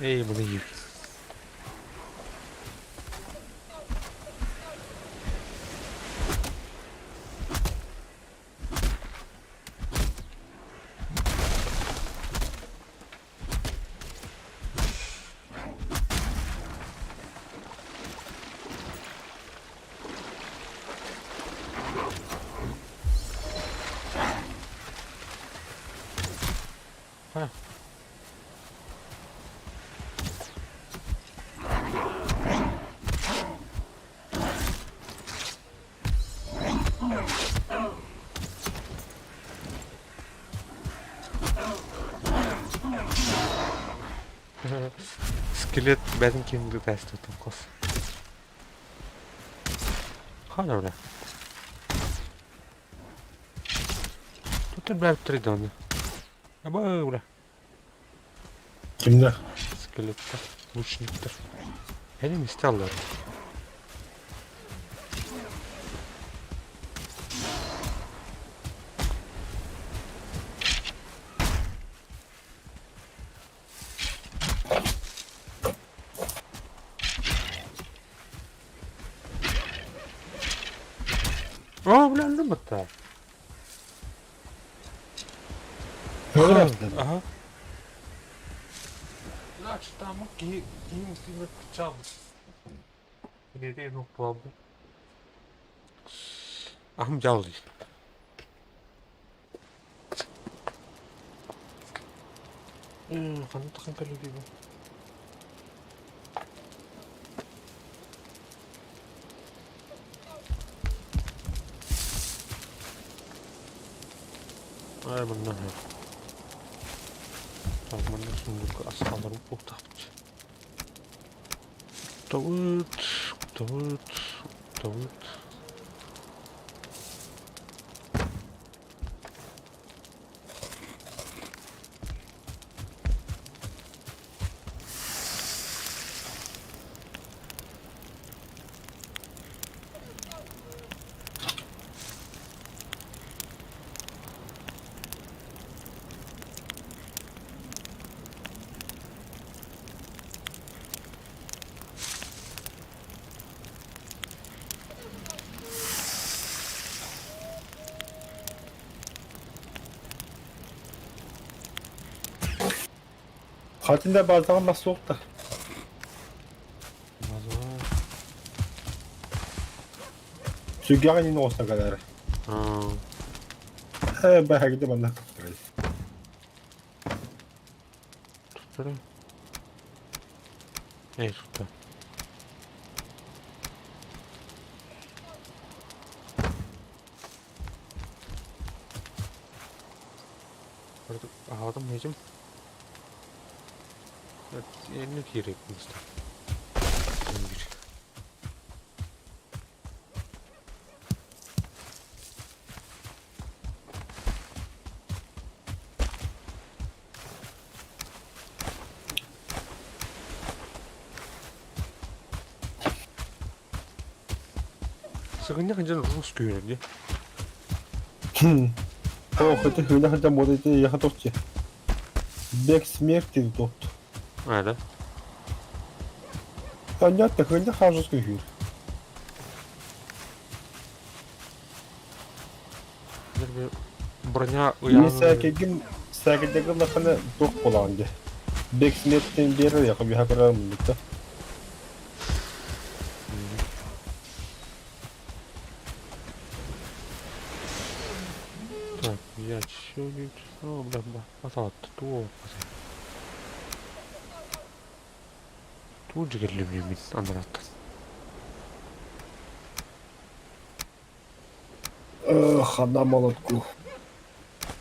Эй, маны иир. Ha. Скелет бэйэтин киһин тестытын хос. Хана бля. Тут бля три дона. Аба бля. Кимнээх? Скелеттэр, лучниктар. Эни мисте аллар. Оо, бля, өллүм бытта. Аха. Значит, там киһи киһи мустуйбут кыччаабыт. Киниэтэ нук буолбут. Ахым дьал дии. Ханна тахын кэллибий бу? Ай, манна Так, манна сундукка ас хаалар буолуохтаахпыт. Куттабыт, куттабыт, куттабыт. Хатында базаҕа мас суох да. База. Сүгэҕин иин оҕуста кэлэр. Аа. Ээ бэһэгди манна туттарай. Туттара. Эй, тутта. Аһаатым миэтим. Энне киирек муста. Bir. Сыгынньах дьон рус күүрэр дии. Оо, хотя хына хотя может идти я готов тебе. Бег смерти тут. А, да? Понятно, хына хажу скүйір. Броня Мен ыйаан сәкегім сәкедегі лақаны тоқ болаған де. Бег смерттен бері яқы бияға көрермін бітті. Так, я чё О, бля, бля, аталат, туо. Тут же люблю анараттан. Хана молотку.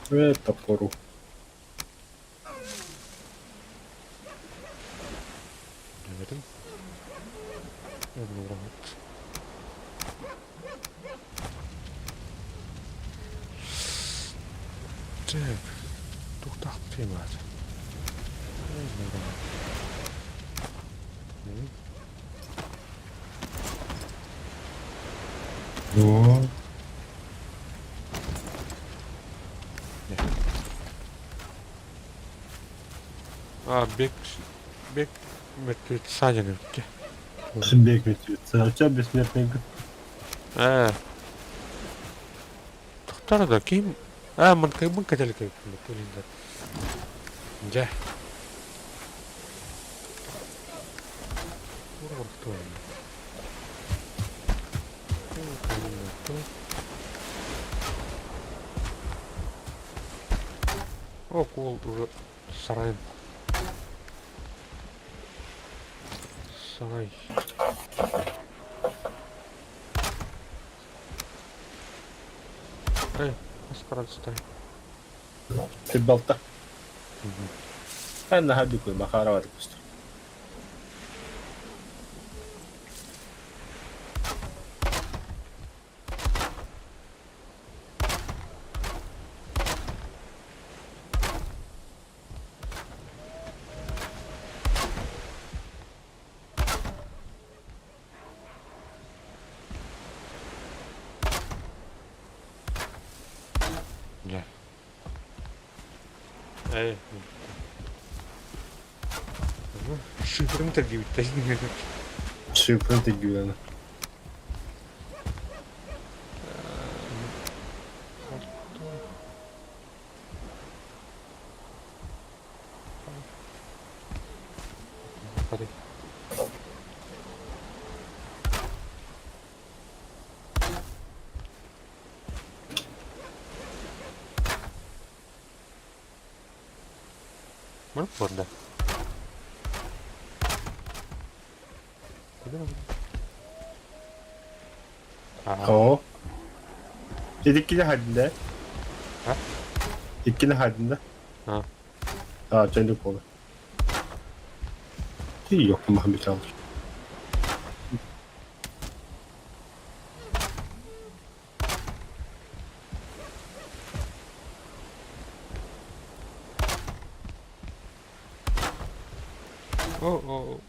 Это пору. Так, туохтаахпытый баата? Оо. А, бег, бег мертвеца диэн эбит Бег мертвеца. У тебя бессмертный Ээ. Тохтор да ким? Аа, мын кэтэлик эбиппин Дьэ. О, кул уже сарайым. Сарай. Эй, маскарад стай. Ты балта. Эн наһаа дүкү Махарова көстөр. Дьэ. Эй. Шифрын тергибиттэр. Шифрын тергибиттэр. Барда. Оо. Иккини хадинда. А? Иккини хадинда. А. А, чэнди буолар. Yok махан бит О, о, о.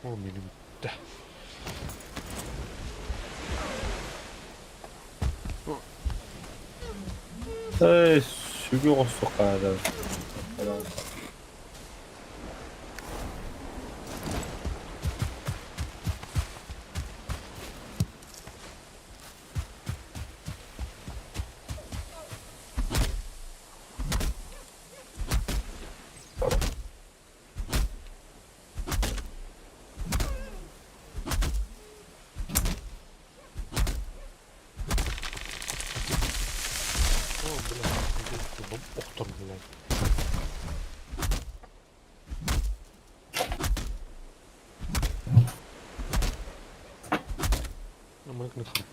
О, миним. Да. Эй, сүгэ оҕустухха О, бля, охтор, блядь. Амак нахуй.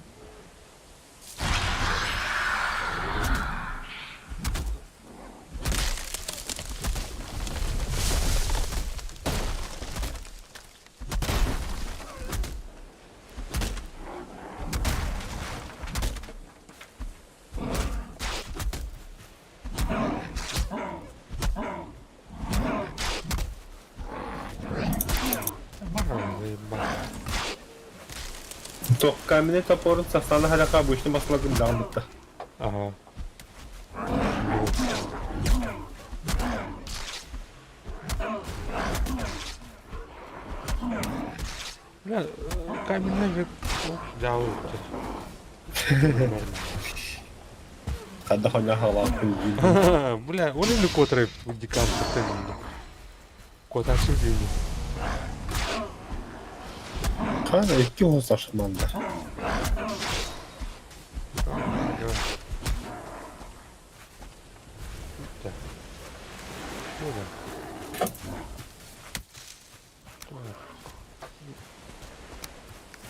Туох каменный топорун састана харака обычно баслагын даҕаммытта. Ага. Бля, каменный же дал. Хадда хоня халааппын Бля, он или котры дикан Кота сүрдүүнү. Хана икки уон сашманда.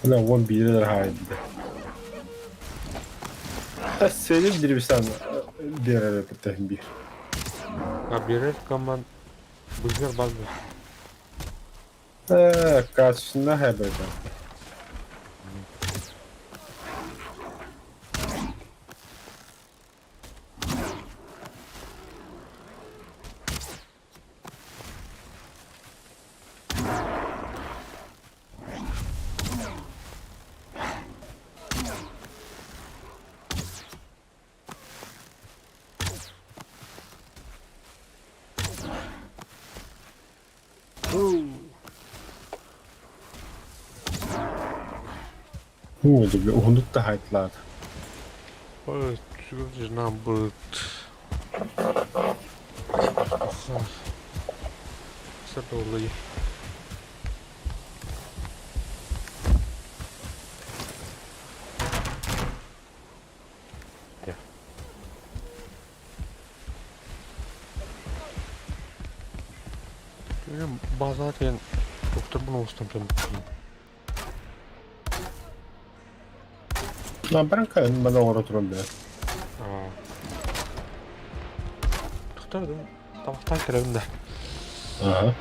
Бля, уон биирэ хаайда. Сэлим дирибисан биэрэр эбитэ биир. А биэрэр команд быһыар барбыт. Ээ, качественно хэбэдэ. Уу, бля, уһуннук да хаайтылаата. Ой, нам будет. Садовый. База диэн доктор оҥостон Баран кэлэн маны оҥоро туран бээ. Доктор тамахтаан кэлэбин да. Аха.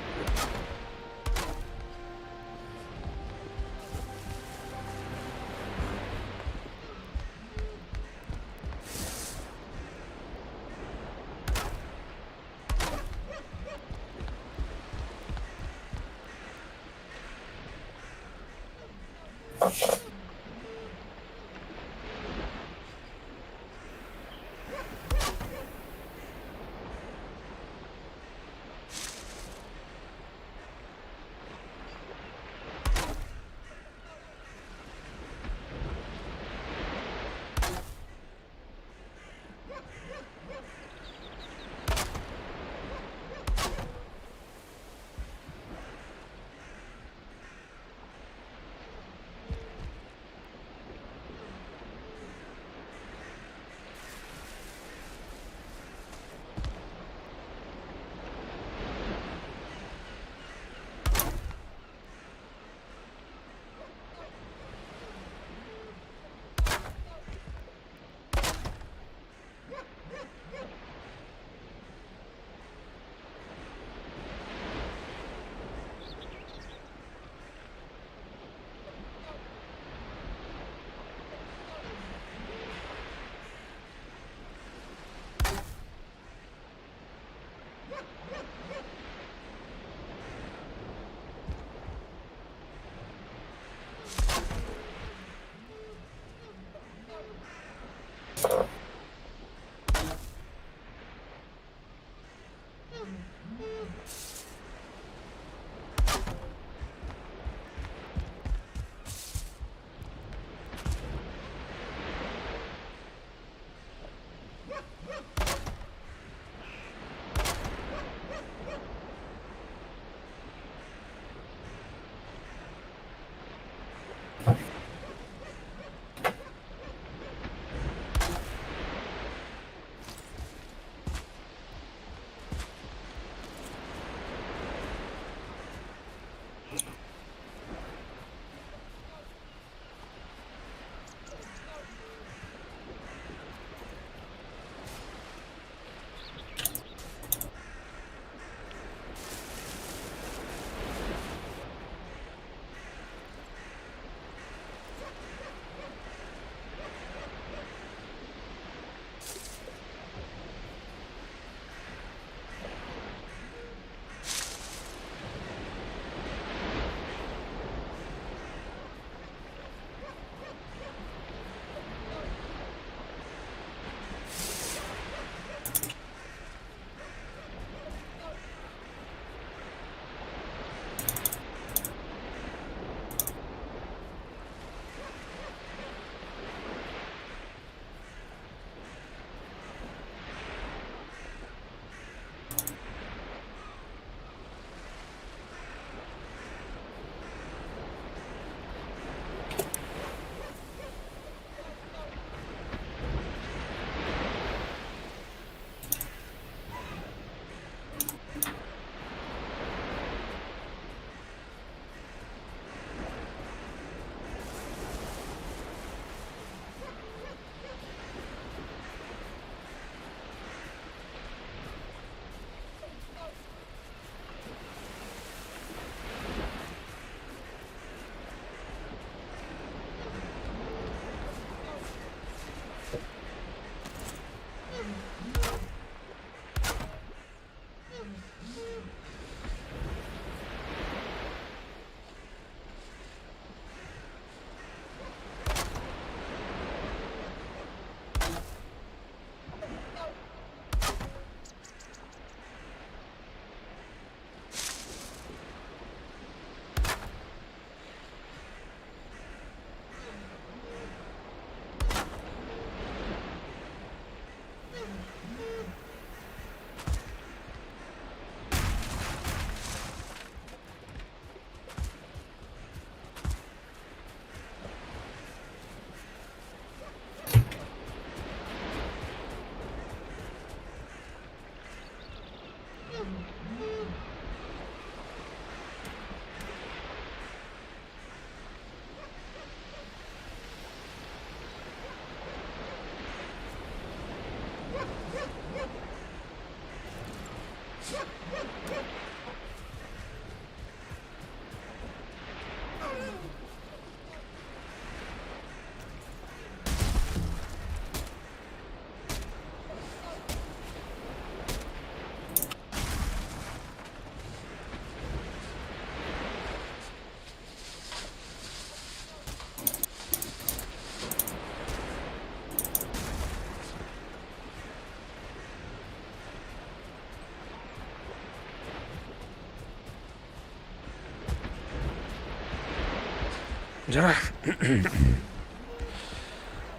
Дьара.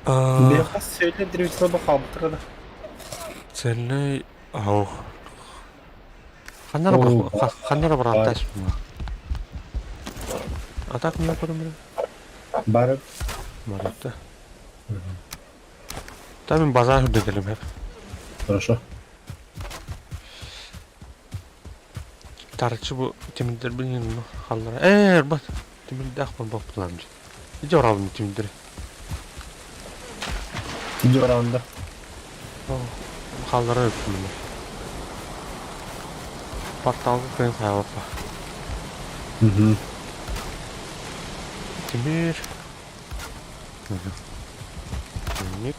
Биһиэхэ сэллэ древесина хаалбыттара да. Цельный ау. Ханна ханна бырааттаас А так мне көрүмүрэ? Бары. Барытта. Там мин базар үрдэ кэлим. Хорошо. Тарчы бу тимирдэрбин халлара. Ээ, эрбат. Тимирдээх буолбаппын дии. Ити орабын тимирдэри. Ити орабын да. Халлара өппүн. Порталга кыайан хаалаппа. Тимир. Ник.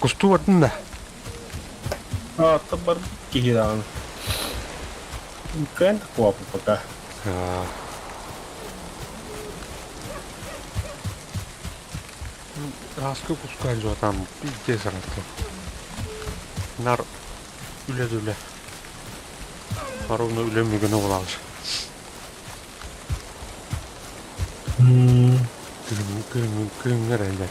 Кустуу бардын да? Аата барбыт киһи даҕаны. Кыайан куоппут пока. Ааскы куска дьуотаам пиздец ыраатта. Нар үлэ да үлэ. Ровно үлэм үгэнэ буолаҕыт. Күһүҥҥү күһүҥҥү күһүҥҥү эрэ дьэ.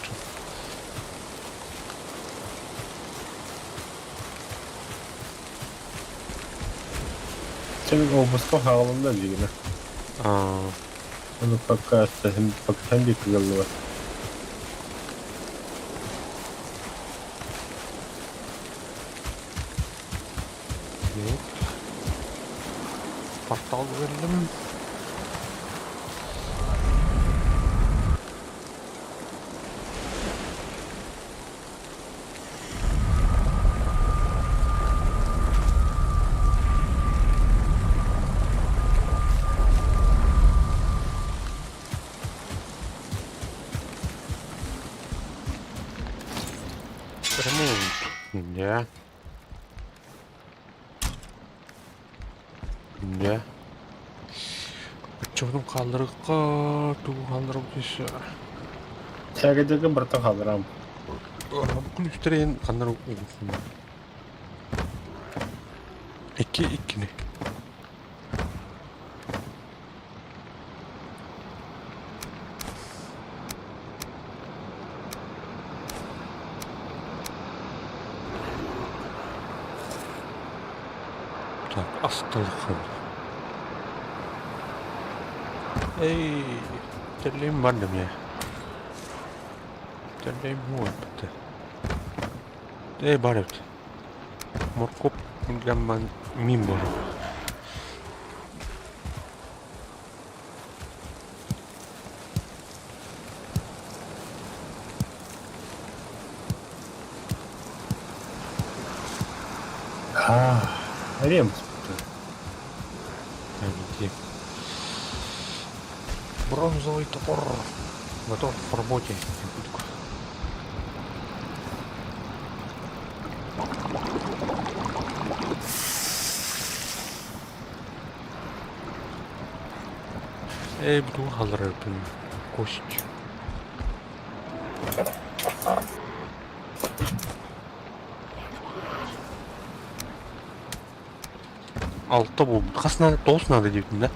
Чэ обуска хаалынна дьигинэ. Аа. Ону пока пока биир Портал бэриллим. Ремонт. Да. Да. Оччоҕунан хаалларыахха, тугу хаалларабыт Сээгэдэргэ барытын хаалларам. Күнүстэрин ханнар Икки иккини. Так, астылыкын. Эй, тэллэйим бар да миэ. Тэллэйим уоппут. Эй, бар эбит. Моркуоп гамман мин буолар. Аа, эриэм. Бронзовый топор готов к работе. Эй, буду халырыппын кость. Алта буолбут. Хас надо? Тоҕус надо диэбитин да?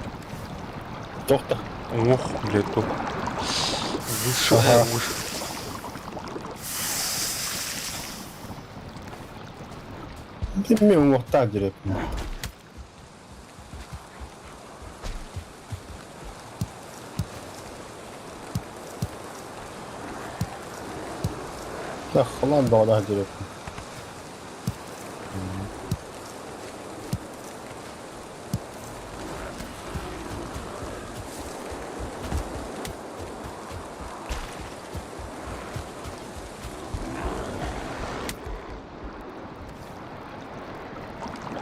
Тохто. Уҥуох, блядь, туох. Выше, Ага. выше. Мен уҥуохтаах диэрэппин. Халаан баҕалаах диэрэппин.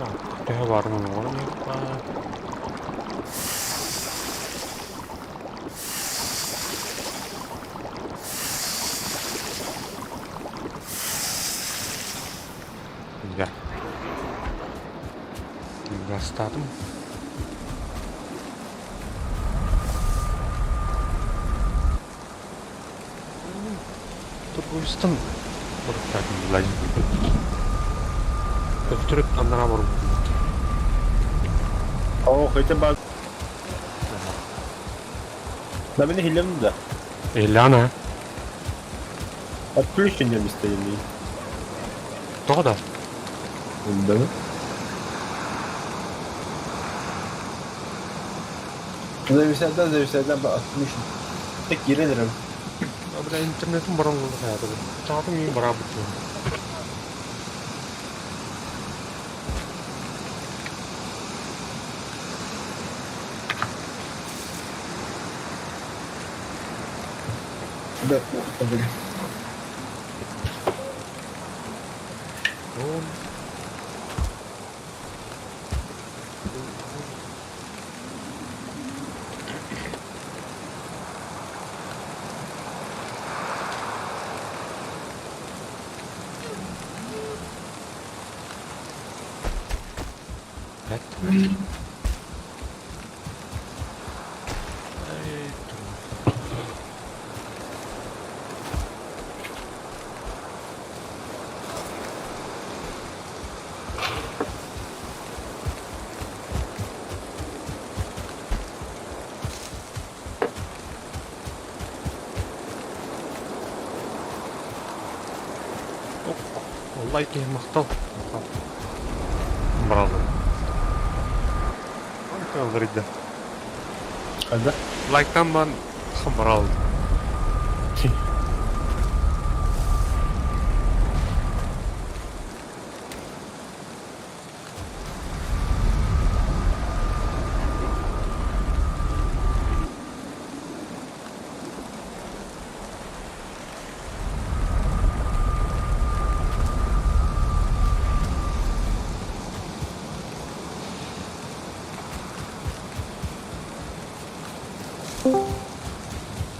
Так, төһө баарын оҥорон иһиэххэ. Бастаатым. Торговецтан Өттүрүт анараа барбыт. Ох, это баг. На меня хилем да. Эляна. Отключение местоимений. Тоҕо да? Да. Зависада, зависада, отключен. Так кирен. Бля, интернетим баран хайатыбын. Чаатым иин бараабыт. Да, блин. Пять. Лайки махтал. Браво. Калдырды. Когда? Лайктан бан хамрал.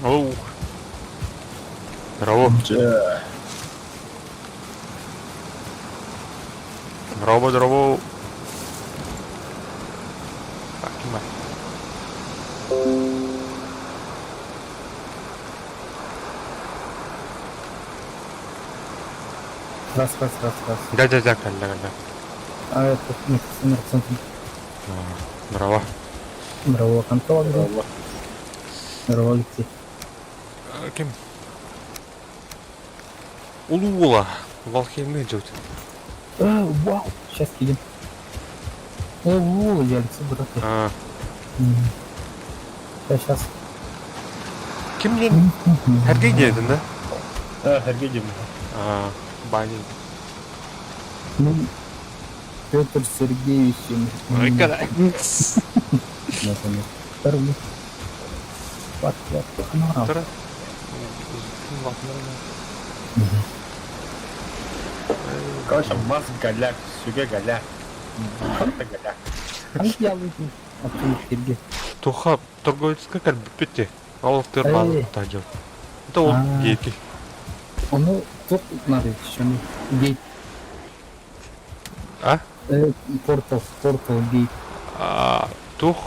Оу. Браво. Браво, браво. Так, кима. Раз, раз, раз, раз. Да, да, да, калля, калля. А это центр. Браво. Браво, контроль. Браво. Браво, Алексей. Ким? Улуула. Валхеймы идет. Вау, сейчас едем. О, я Алексей, брат. Сейчас, сейчас. Ким лен? Сергей дедin да? Да, Сергей дедin. А, Банин. Ну, Петр Сергеевич. Ой, когда? Второй. Второй. Короче, мас голяк, сүгэ голяк, харта голяк. Туха торговецка как биппити. Ол тырбан тажы. Это ол гейки. Ону тут надо еще гейт. А? Портал, портал гейт. А, тух,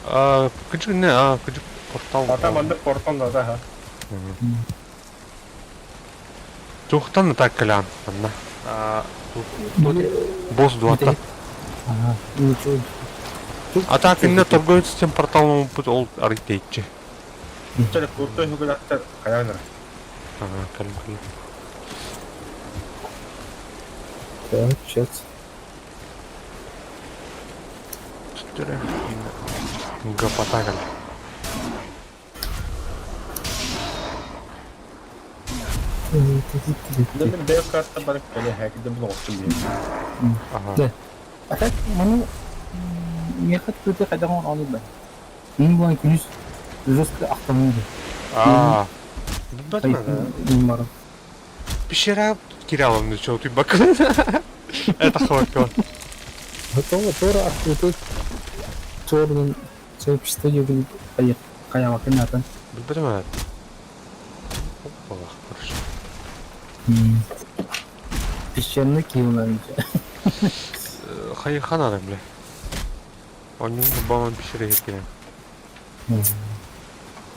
а, кыжы не, а, кыжы портал. А там анда портал да, да. Тухтан так калян, анна. А, босс дуата. Ага, ничего. А так инне торговец тем порталом ол аритейтчи. Чale куртой хугулактар каянар. Ага, калым калым. Так, сейчас. Четыре. Гапатагаль. Да мен бэйо карта бар кале хэк да блок ли. Ага. Да. А так, ну, ехать куда хотя он он бы. Ну, был күнүс жестко автомобиль. А. Бэтмен. Пещера Кирилловна, ну что ты бак. Это хватило. Готово, тора открытый. Черный сообщество югли поехал. Каява каната. Бэтмен. Опа, хорошо. Песчаный килл, наверное. Хайхана, бля. Онньуҥ баҕан пиширэһиккинэ.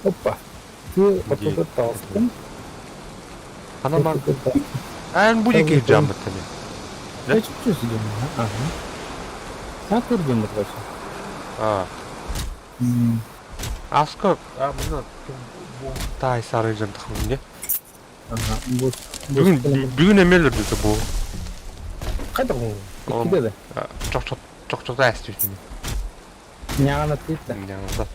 Опа. Ты ортотугар таҕыстым. Ханан бар? Эн бу диэки дьааммыттан. Да? Чуть-чуть Ага. А көрдüm вообще. А. Аска, а мына таай сары жантахмын не? Ага. Вот. Бүгүн бүгүн эмиэ өлөрдүтэ бу. Хайда бу? Иккиде да. Чох-чох чох-чох әстүтүн. Няҕан аттыйта. Няҕан.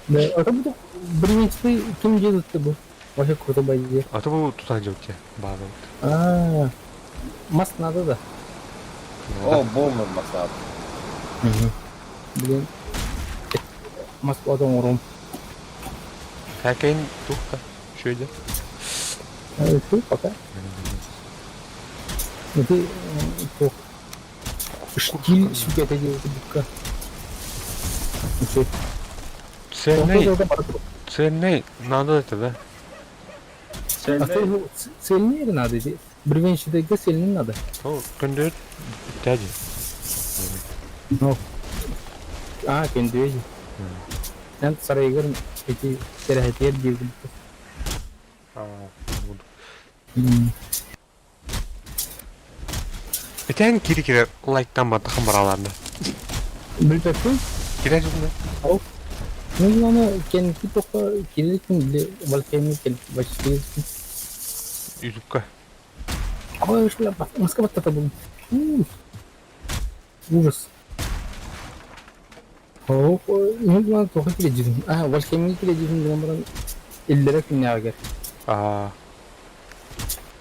Да, это буду бревенчатый ким делает бу? Вообще круто идея. А то бу тутан жөкче бааза. А, мас надо да. О, бомба масад. Блин. Мас потом урум. Хәкәйн тухта. Шөйдө. Ты пока. Ну ты штиль сүкете диэбит букка. Цельный, цельный надо это, да? Цельный. Цельный надо, бревенчатыйга цельный надо. Ол күндү тәди. Ну, а, күндү. Эн сарайгар эти тэрэһэтиэр диэбит. А, буду. Этэн кири-кири лайктан баттахан бараларда. Билбэппин. Кирэ дьүннэ. Ну, аны кэнники тоққа кириликпин били Валькейми кэлбит Ютубка. Ой, бля, Москва это был. Ужас. О, ну, главное, тоққа кире А, Валькейми кире дьүһүн гынан баран иллэрэ күннээҕигэр. А.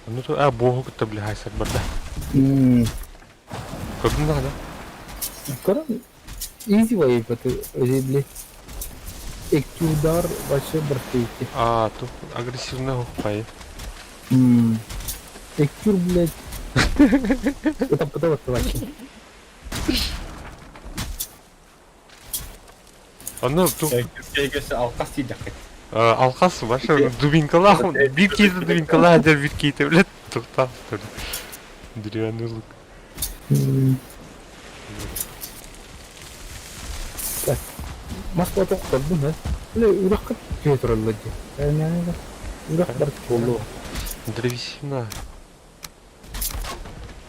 Ну то а буоһу кытта били хайсар барда. Көрдүн даҕаны. Көрөн easy way били икки удар вообще быртыйти. А, тут агрессивно хуппай. Эккюр, блядь. Это потом вообще. Онно ту Кегесе алкас тиийдэххит. алхас вообще дубинкалаах биир киһи дубинкалаах дэр биир киһи блядь туктаах деревянный лук. Так, Москва тохтордум, да? Бля, үрэх түһэ тураллар дии. Үрэх барыт буолуо. Древесина.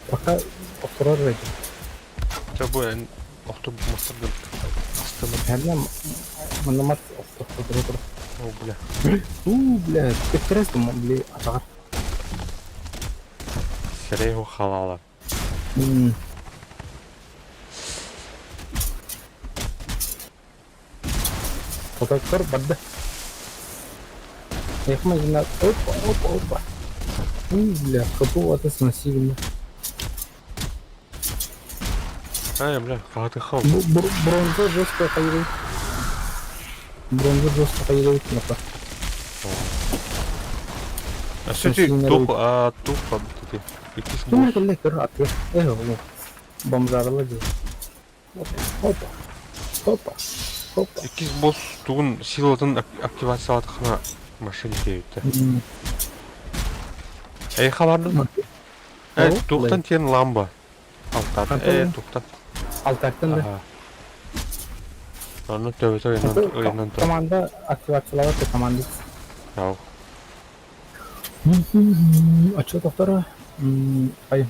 Пока охторор эти. Чабы эн охту мастырдым. Астымын. Хәллә манна мас охтор тур. О, бля. У, бля, тектерес бля, атаҕар. Сэрэй халала. Фотокор барда. Эхма жина опа, опа, опа. У, бля, хапу ата сносили. Ай, бля, хаты хау. Бронза жестко хайры. Бронза жестко хайры напа. А сөти тух, а тух ти. Иккис Ким босс. кэллэ көр аты. Эх, ол. Бомжарла ди. Опа. Опа. Опа. Иккис босс тугун силатын активациялатахына машина кейүттэ. Эй, хабардын? Э, тухтан тиэн ламба. Алтар. Э, тухтан. Алтартан да. Аны төбөтө ыйынан ыйынан тур. Команда активациялабат команда. Ау. А что повтора? Ай.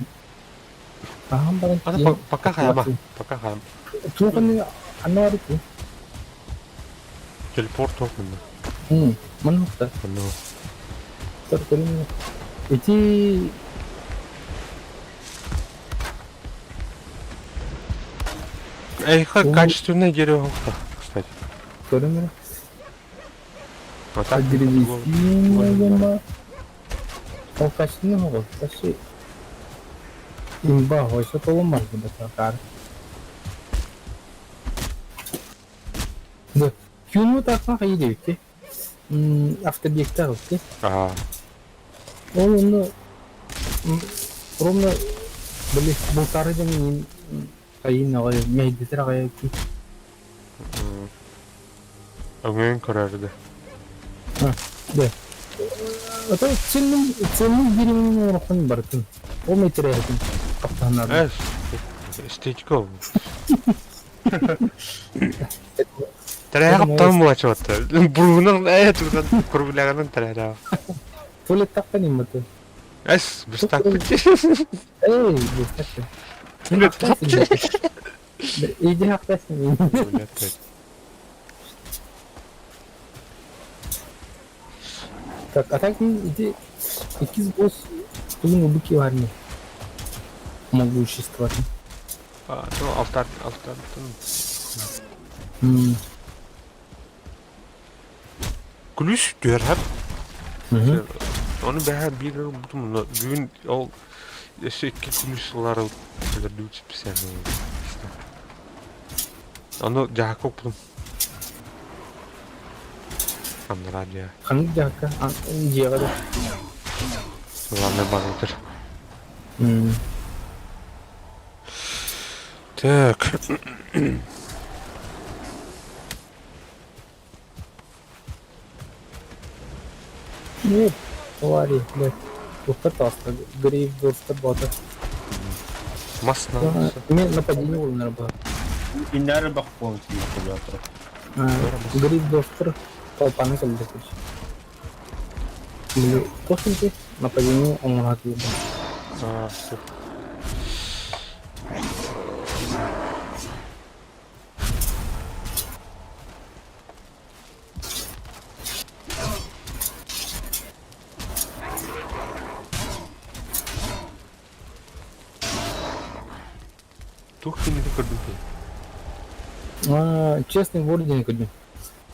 Аһам баран. Аны пока хайама. Пока хайам. Туоханы аннары ку. Телепорт тохмын. Манныкта. Ну. Тор көрүнү. Эти Эй, качественное дерево, кстати. Көрүнү. Вот так. Древесина. Ол качественный могут. Вообще. Имба, вообще толомар бата кар. Да. Күнү тахсан хайы дебитти. Автобъекта гытты. А. Ол онно ровно били бултары ден хайын агай мейдитер агай ки. Өңөн көрөрдө. Да. Это цельным цельным деревнин орхон бартын. Ол метрәтин каптаннар. Эс, эстетика. Тэрээһэ хаптаан буолааччы Буруунан ээ тугунан курбулааҕынан тэрээһэ. Туалеттахтан имматы. Эс, быстакпыт. Эй, быстакпыт. Иди хахтасың. Так, а так иди иккис босс тугун убыки бар не могущество. А, ну, алтар, алтар. Күлүс түһэр. Ону бэһэ биир бутум бүгүн ол өссө икки күлүс ылар өлөрдүү специально. Ону дьаакка укпутум. Аннараа дьиэ. Ханнык дьаакка? Дьиэҕэ да? Главное базатыр. Так. Нет, твари, блядь. Туохтар таҕыста, Грейвдорстар боотур. Мас наадаса. Мен нападение уолунар баар. Иннары бах полностью кулятор. Грейвдорстар толпаны кэллэ короче. Били, туох кэлбит? Нападение оҥоро киирдэ. А, все. Туох кинини көрдүм киһи? А, честный вор диэн көрдүм.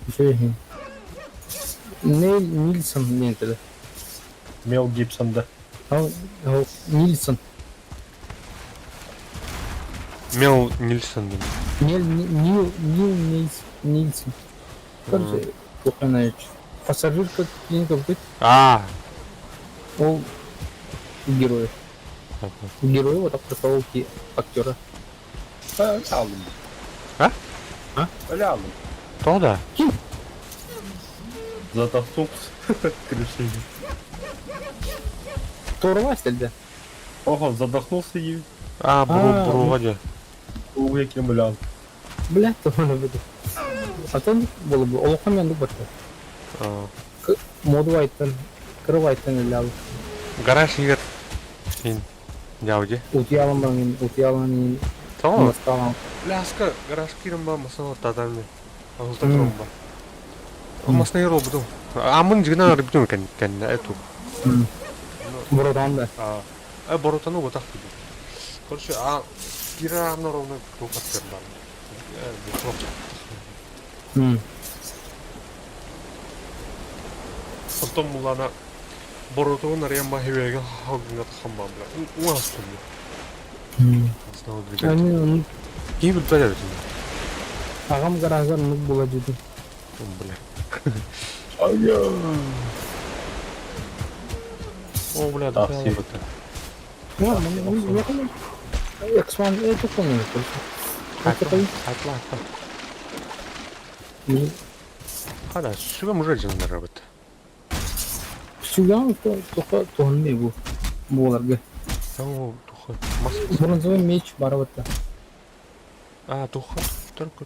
Үчүгэй. Нейл Нильсон диэн этэ. Мел Гибсон да. Нильсон. Мел Нильсон диэн. Нил Нил Нил Нильсон. Короче, Туханович. Пассажирка клиника быть. А. Ол герой. Герой вот так прикол актера. Алым. А? А? Алым. То да. Задохнулся. Крышей. Туоралаас дэлдэ. Ого, задохнулся и... А, буру, буру, воде. Улекем бля. Блядь, тоҕону бити. Атын буолу олоххо мен барта. Моду айттан, кырып айттан эле Гараж егер ин дяуди. Утуялан баран, утуялан ин. Tamam. Масталан. Ляска гараж кирим ба масана тадан. Агызда турам ба. Масна ер болду. Амын жигна рыбдым кен кен эту. Боротан да. А боротаны вот так. Короче, а кира ровно купат бар. Онтон булана боротугун арыйан баһыбыга хоггуҥа таххан баан бля. Уас тулlu. Основной двигатель. Киһи билбэт эбит. Аҕам гаража оннук була дьүдү. Бля. О, бля, да. X1 Атла, атла. Хада, сүгэ мужа дьоннор эбит. Сүгэҕин туха туһаннай бу буоларга. О, туха. Мас. Бронзовый меч бара батта. А, туха. Только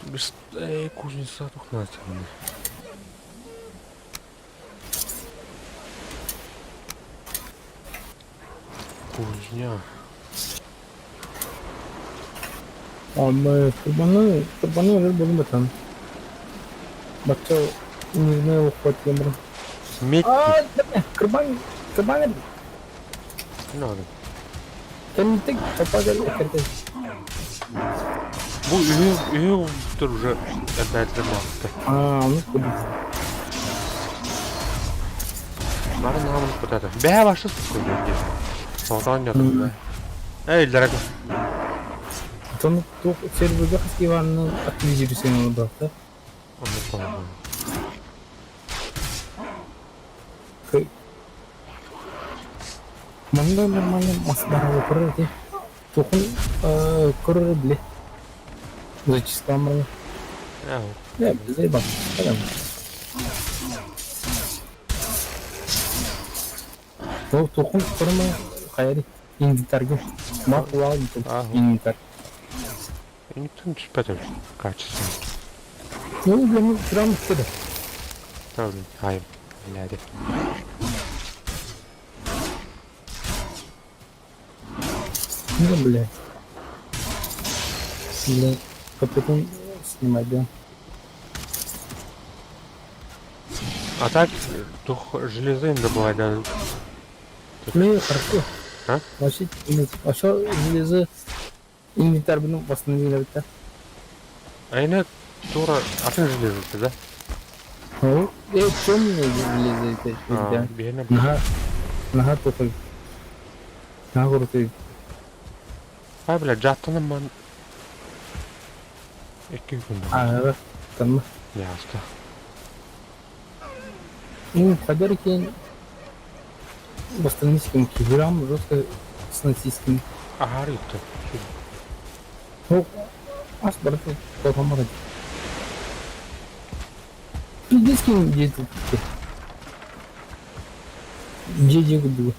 Без кузница тухнать. Кузня. Онно турбаны турбаны өлөр буолун батан. Бачча нижний уход диэн Медь. А, кырбан кырбан Надо. Кэнниттэн топа кэл кэрдэ. Бу үһү үһү тур уже элбээтилэр буолбуттар. А, ону курдук. Бары наамын кутата. Бэһэ башы көрдө. Соҕотоон дьатым. Эй, дорогой. Оттон туох сервергэ хас Иванны активизируйсен олорбакта. Оннук Манна нормально мас бара көрөр эти. Тухун көрөр били. Зачисткалан баран. Не, заебал. Ол тухун көрмө хайари инвентарьга. Ма кулаа инвентарь. Инниттэн түспэт эбит качественно. Ну, блин, прям сюда. Ай, блядь. Ну, блядь. Блядь, капитан снимать, да? А так, тух железо добывать, да. Ну, хорошо. А? Значит, а что железо инвентарь восстановили, да? А я тура атын железо, да? Ну, темное железо это, да. Нага, нага тухай. Нага крутой. Ай, бля, жаттаным ман. Икки күн. А, там. Ясно. Ну, подарки восстановительским киграм жестко с нацистским. Аһаар ыытта. Ну, ас барыта куотаммат. Пиздец ким дьиэ Дьиэ дьиэ курдуга.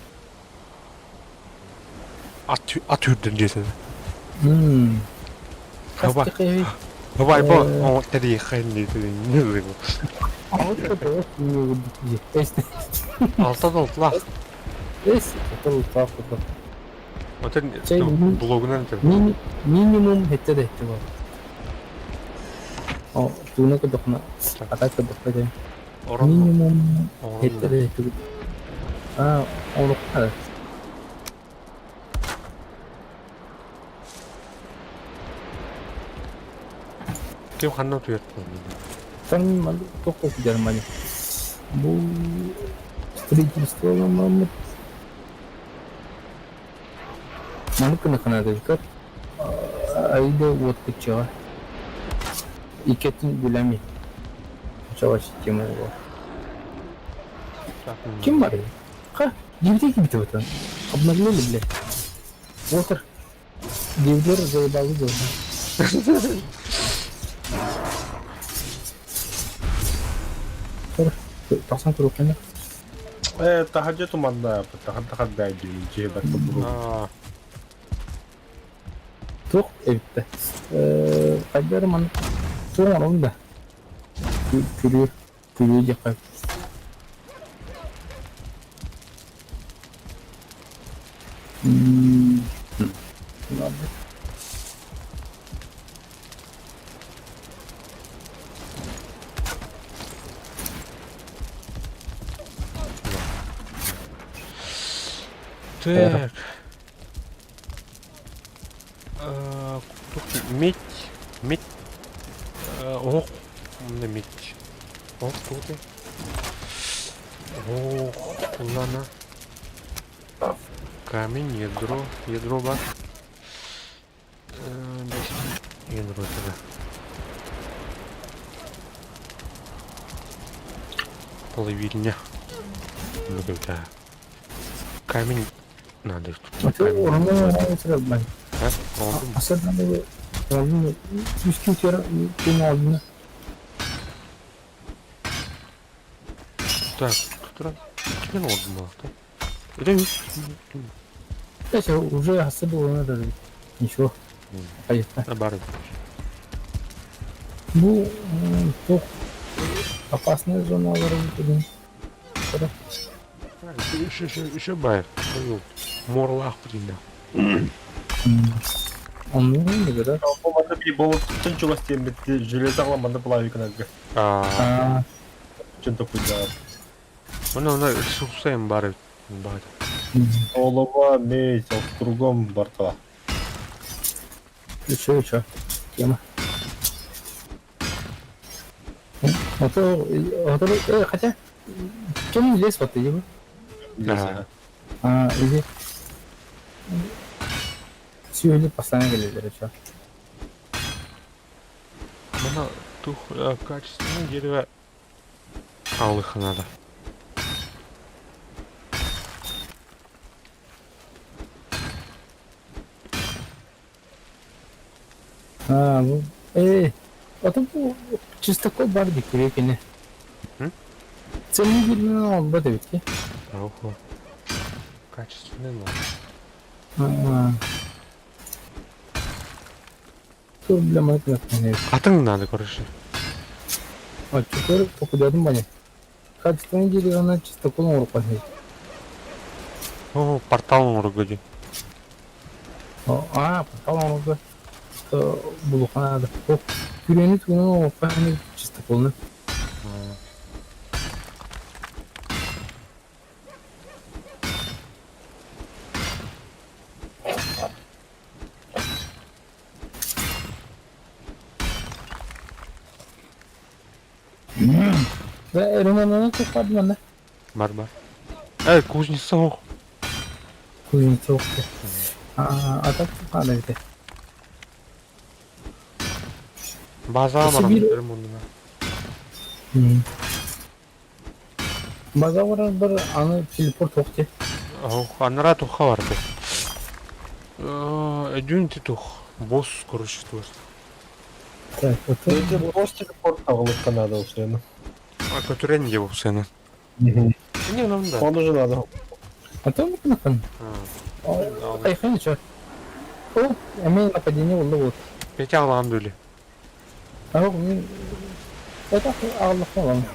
Ат ат үрдүн дьиэтэ. Мм. Хаба. Бабай бу тэриэххин диэтэ. Алта доллар. Отон блогунан Минимум хэттэ да хэттэ бар. О, тууна көрдөххүнэ, атак көрдөххө дии. Минимум хэттэ да хэттэ. Аа, оҥоруохха Ким ханна утуйар Там туох Германия. Бу строительство ламаммыт. Маны кынаханадыгар айда уот кыччаҕа иккитин билэми чаҕа система буолуо. Ким барый? Ха, дивдей кибите бутан. Обнаглели, блядь. Уотер. Дивдер заебалы должны. Тахсан туруоххайна. Э, таһырдьа туманна, таһырда дии, дьиэ барыта буруо. Туох эбиттэ. Э, хайдары маннык туох оҥоробун да. Күрүө, күрүө диэххэ. М, ладно. Так. Медь, медь, ох, медь. Ох, тут. Ох, улана. Камень, ядро, ядро бар. Ядро тогда. Половильня. Камень надо. Так, кто Ким ордун Это Кстати, уже особо надо ничего. Бары. Бу туох опасная зона олорон Еще, еще, еще бай. Морлах блин. Оннук да? Манна би болуттан чугас тиэммит железо манна плавиканарга. Аа. Чын токуйда. Мына мына ресурсайым бар бар. Олова медь, кругом бартала. Еще, еще. Тема. А то, а то, хотя, кем лес вот иди. Да. А, иди. Сүйөли постоянно келелер, что. Мына тух качественное дерево алых надо. А, ну, а то чистокол бар дик күрекене. Цены видно, албат эбитки. Ого. Качественный нож. А. Бля, мать. Хатыҥ надо, короче. А теперь покудядым бани. Качественный деревянная чистоколом руками. О, портал оҥорорго дии. А, портал оҥорорго булуха надо. Күрүөнү тугунан оҥороххо чистоколны. Ремонтаны туппат манна. Бар бар. Эй, кузница ох. Кузница ох. А так туппаада эбите. Базаҕа баран ремонтuna. База барар бар аны телепорт ох те. Ох, анара туха барбы. Эдүн тух. Босс, короче, тур. Так, вот Это просто телепорт аҕалыкка надо усуйаны. А көтүрэн дьэ усуйаны. Не, нам да. Он уже надо. А то мы Айхан что? О, эмиэ нападение булла вот. Петя аҕалаан дүлі. А мен это аҕаллахпын аламын.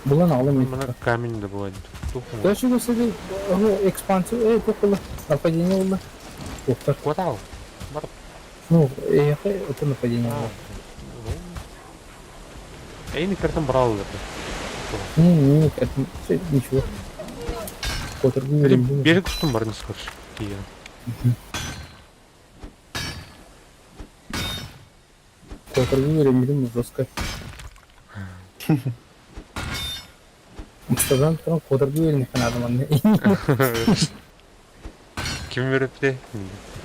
Булан аҕалым. Мына камень да бывает. Дальше gösterdi. Экспансия, туох нападение булла. Туохтар. Квартал. Бар. Ну, это нападение было. Эйни картын брал это. Не, не, это ничего. Берег устун бар не скажешь. Которую времени жестко. Амстердам туран куотарга үөрэниэххэ наада манна. Ким үөрэппитэ?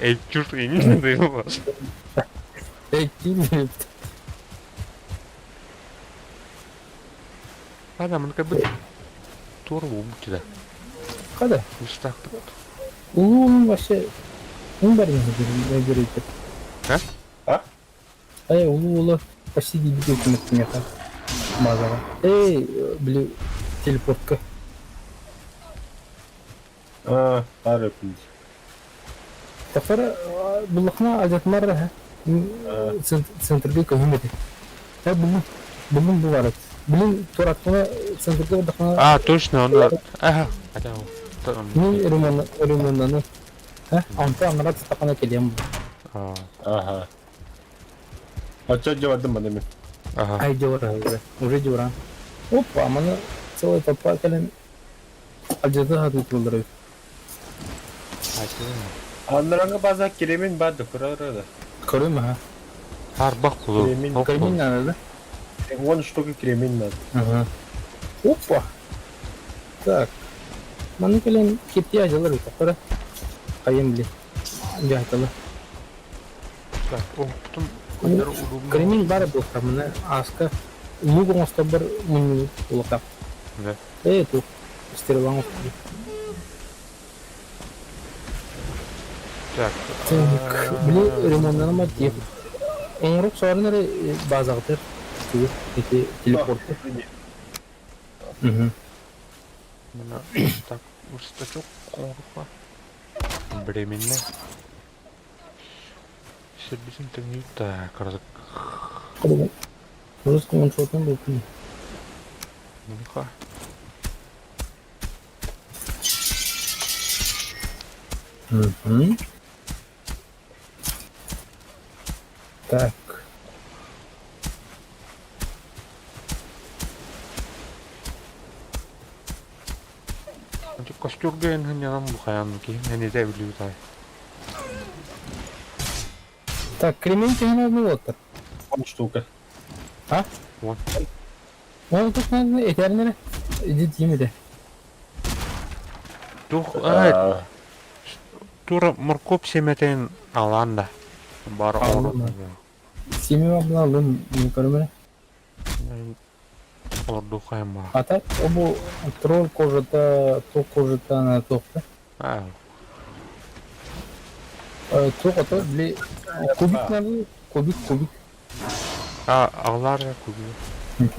Эй, чурт, иҥин дайылбас. Эй, ким үөрэппит? Ладно, мы как бы тур буолбут да. Хада. Устаахпыт. Улуу вообще Ун бәрін береді. А? А? Эй, улуу ула почти дебил меха. Базаға. Эй, били телепортка. А, пара пить. Тахтара буллахна алдьатмар центрга көһүм этэ. Э, буллум. Буллум бу барат. Блин, тураттына центрга бардахна А, точно, он... Ага, хотя... мин ремонтаны. Э, онто анарат стакана келем. Ага. А что делать дома, Дами? Ага. Ай, дьора уже. Уже дьора. Опа, маны целая толпа кэлэн алдьата сатыы тураллар эбит. Аннараҥҥа база кремень баар да кыра да. Көрүм аха. Арбах кулу. Кремень. Кремень надо, да? Вон штука кремень надо. Ага. Опа. Так. Маны кэлэн киртийэ дьалар эбит. Көрө. Хайым били. Дьаһатала. Так, о, потом удобно. Кремень баар буолта. Маны ааска лук оҥостобор мунньубут буолуохтаах. Да. Ээ, туох стрелаҥ охтубут. Так. Так, били ремоннанама тиэп. Оҥорук соорун эрэ базаҕытыгар тугу ити телепорты. Мгм. Так, верстачок оҥоруха. Временно. Сербисин теңнүү так, разык. Русскому он был. Муха. Угу. Так. Костюрга эн бухаян ки, не билүү Так, кремень төһөнө буолуоттар? Вон штука. А? Вон. Ол тут надо этэрнere. Иди тиимede. Тух, ай, тура моркоп семетен аланда. Бар Аллан. Семи абла алын не көрмө. Ордухайма. А так обу тролль кожата, то кожата на тохта. А. Туох ото били кубик надо, кубик, кубик. А, алар кубик.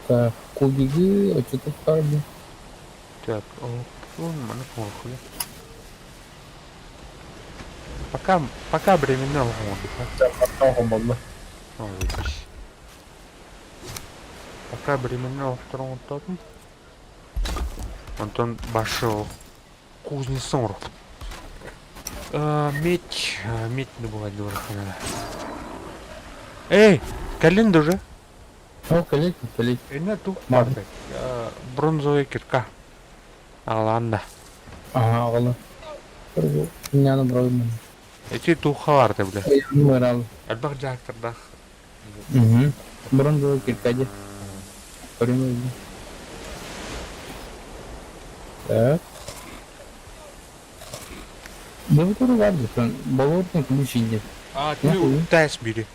Так, кубиги, очутуп бир. Так, о, маны коркуя. Пока, пока временно оҥорбута. Хомолло. Заебись. Пока временно оҥортоотум. Онтон башы кузница оҥоруохпут. Медь, медь добывать надо. Эй, кэллин да уже? О, кэлит, кэлит. Инна тух барды. Бронзовая кирка. Аҕалаан да. Ага, аҕала. Няны бұралым. Эти туха барды бля. Мырал. Элбэх дьаактардаах. Угу. Бронзовая кирка де. Көрүҥ Так. Да вы тоже ладно, болотный ключ идет. А, ты тәс бири.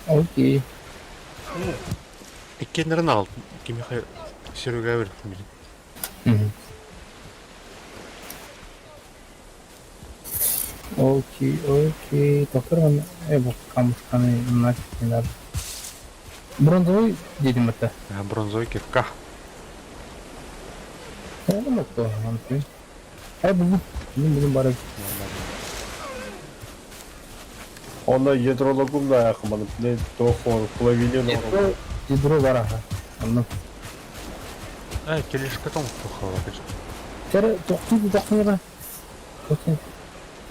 Окей. Иккеннерин ал. Кимиха Серега бер бири. Угу. Окей, окей. Доктор, он бу камушканы нафиг не надо. Бронзовый дедим это. Бронзовый кирка. Я думаю, кто он ты. Ай, бу, не будем барып. Онно ядрологум да якыманы. Не тохор, половину. Ядро, ядро бар аха. Онно. Ай, тележка там туха бар. Тәрі тоқтайды тоқтайды. Тоқтайды.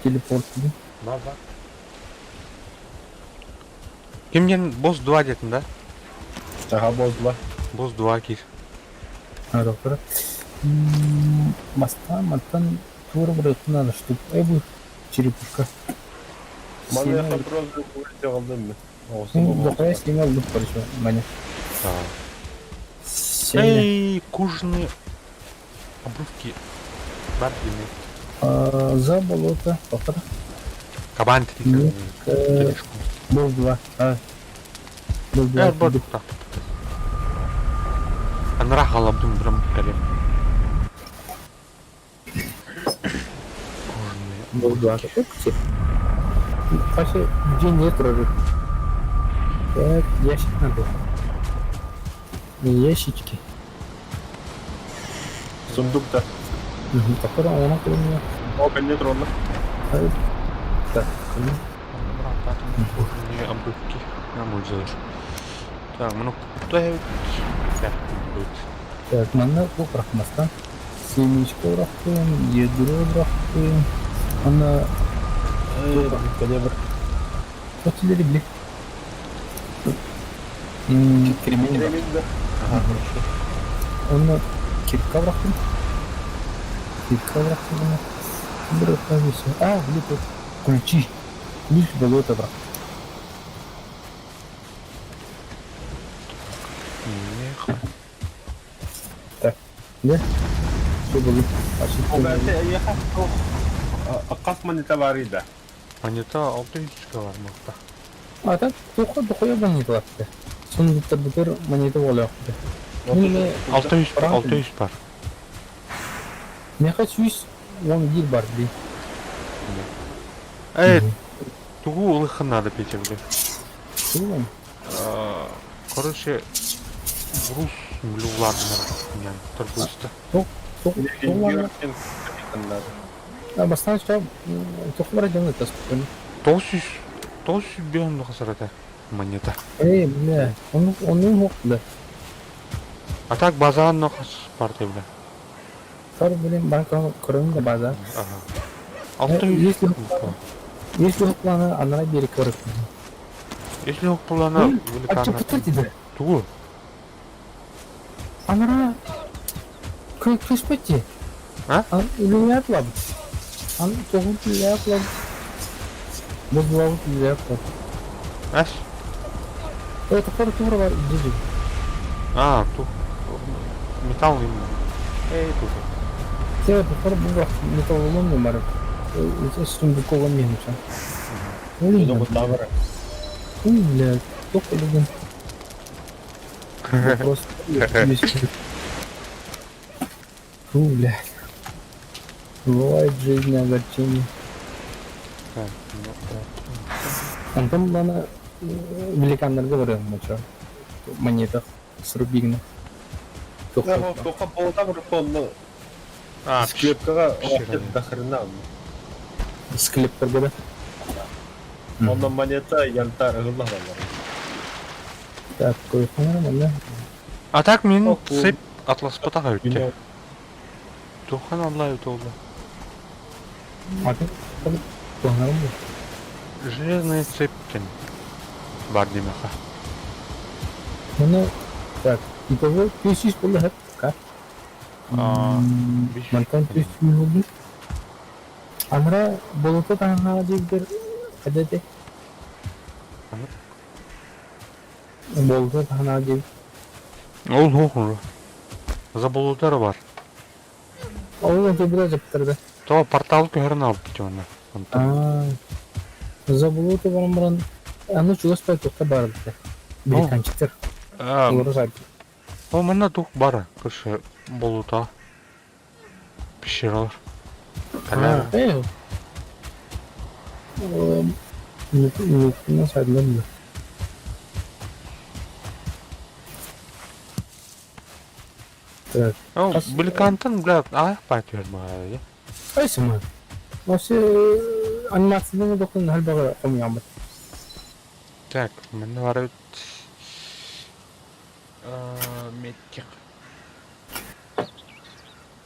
Телепорт. Бар, бар. Кимден босс 2 дедin да? Ага, бозла. Босс 2 кир. А, доктор. Моста, маттан тура бір надо, чтобы ай бу черепушка. Маны яха бронзовый курсе алдым мен. Дохуя снимал алдым, короче, маня. Эй, кожаные обрывки. Бар дими. За болото, доктор. Кабан Нет, тележку. Босс 2. А. Босс 2. Эр, бар. Анра халабдым прям калем. Кожаные. Босс 2. Вообще, где нет вроде. Так, ящик надо. Ящички. Сундукта. Угу. Который он у меня. О, не тронно. Так. Кожаные обрывки. Нам будет Так, ну куда я Так, будет. Так, манна бу бырахмастан. Семечка бырахтым, ядро бырахтым. Ана Кадебр. вот били. Кремень. Кремень, да. Ага, хорошо. Оны кирка бырахтым. Кирка бырахтым. Бырахтым все. А, блин, тут ключи. Ключ болото брат. Неха. Так, да? Что было? А Қас монета бар еді. Монета 600 бар мақта. А так, тоқы дохуя монета бар. Сундуктар бүтөр монета болуяқты. 600 бар, 600 бар. Меха 111 бар, блин. Эй, тугу улыхан надо пить, бля. Тугу? Короче, брус блювладнер меня торгуется. А бастан что, тоқы бар делает спокойно. Тосүс, тосүс бен хасарата монета. Эй, бля, он не мог, бля. А так базан но хас парты, бля. Сар, блин, банк кроме база. Ага. 600. Если если плана, она берег короче. Если плана А что путать Тугу. Анара көспөтти. А? Үлүләп лаб. Ан тоғын үлүләп лаб. Бозлабы үлүләп лаб. Ас? Это тура тура бар иди. А, ту. Металл именно. Эй, тут. Те тура бу металлолом бар. Это сундуковом меньше. Ой, Ой, бля, только людям. Просто Фу, блядь. Бывает в жизни огорчение. Так, ну, да. Антон бана великандарга барыам моча. Монетах с рубигна. Тоқа болта бір қолны. А, Склепкаҕа пещера. до хрена. Склептарга да. Онно монета янтарь ыһылла балар. Так, көрүөххэ манна. А так мин Ох, цепь атласпатах эбиттэ. Тухан алла эбит олла. Атын туһанарым бу. Железная цепь диэн бар диэмэхэ. Оны так, итого 500 буолла хэп ка. Мантан 300 болду. Анара болото таһаҥҥа диэбитэр хайда Болото таһаҥҥа диэбит. Ол суох Заболотара бар. Ол онто бира дьаптарда. То портал көһөрөн албыт онно. Онтон. Заболото баран баран аны чугас бай туохта баар эбитэ. Британчиктар. Олору сайдыы. О, манна тух бара, кышы болута. Пещералар. Э. Ну, сайдылар. Так. О, Бликантан, бля, а, патер баар. Айсыма. Вообще анимацияны докун халбага хомуяммыт. Так, манна бар Метких.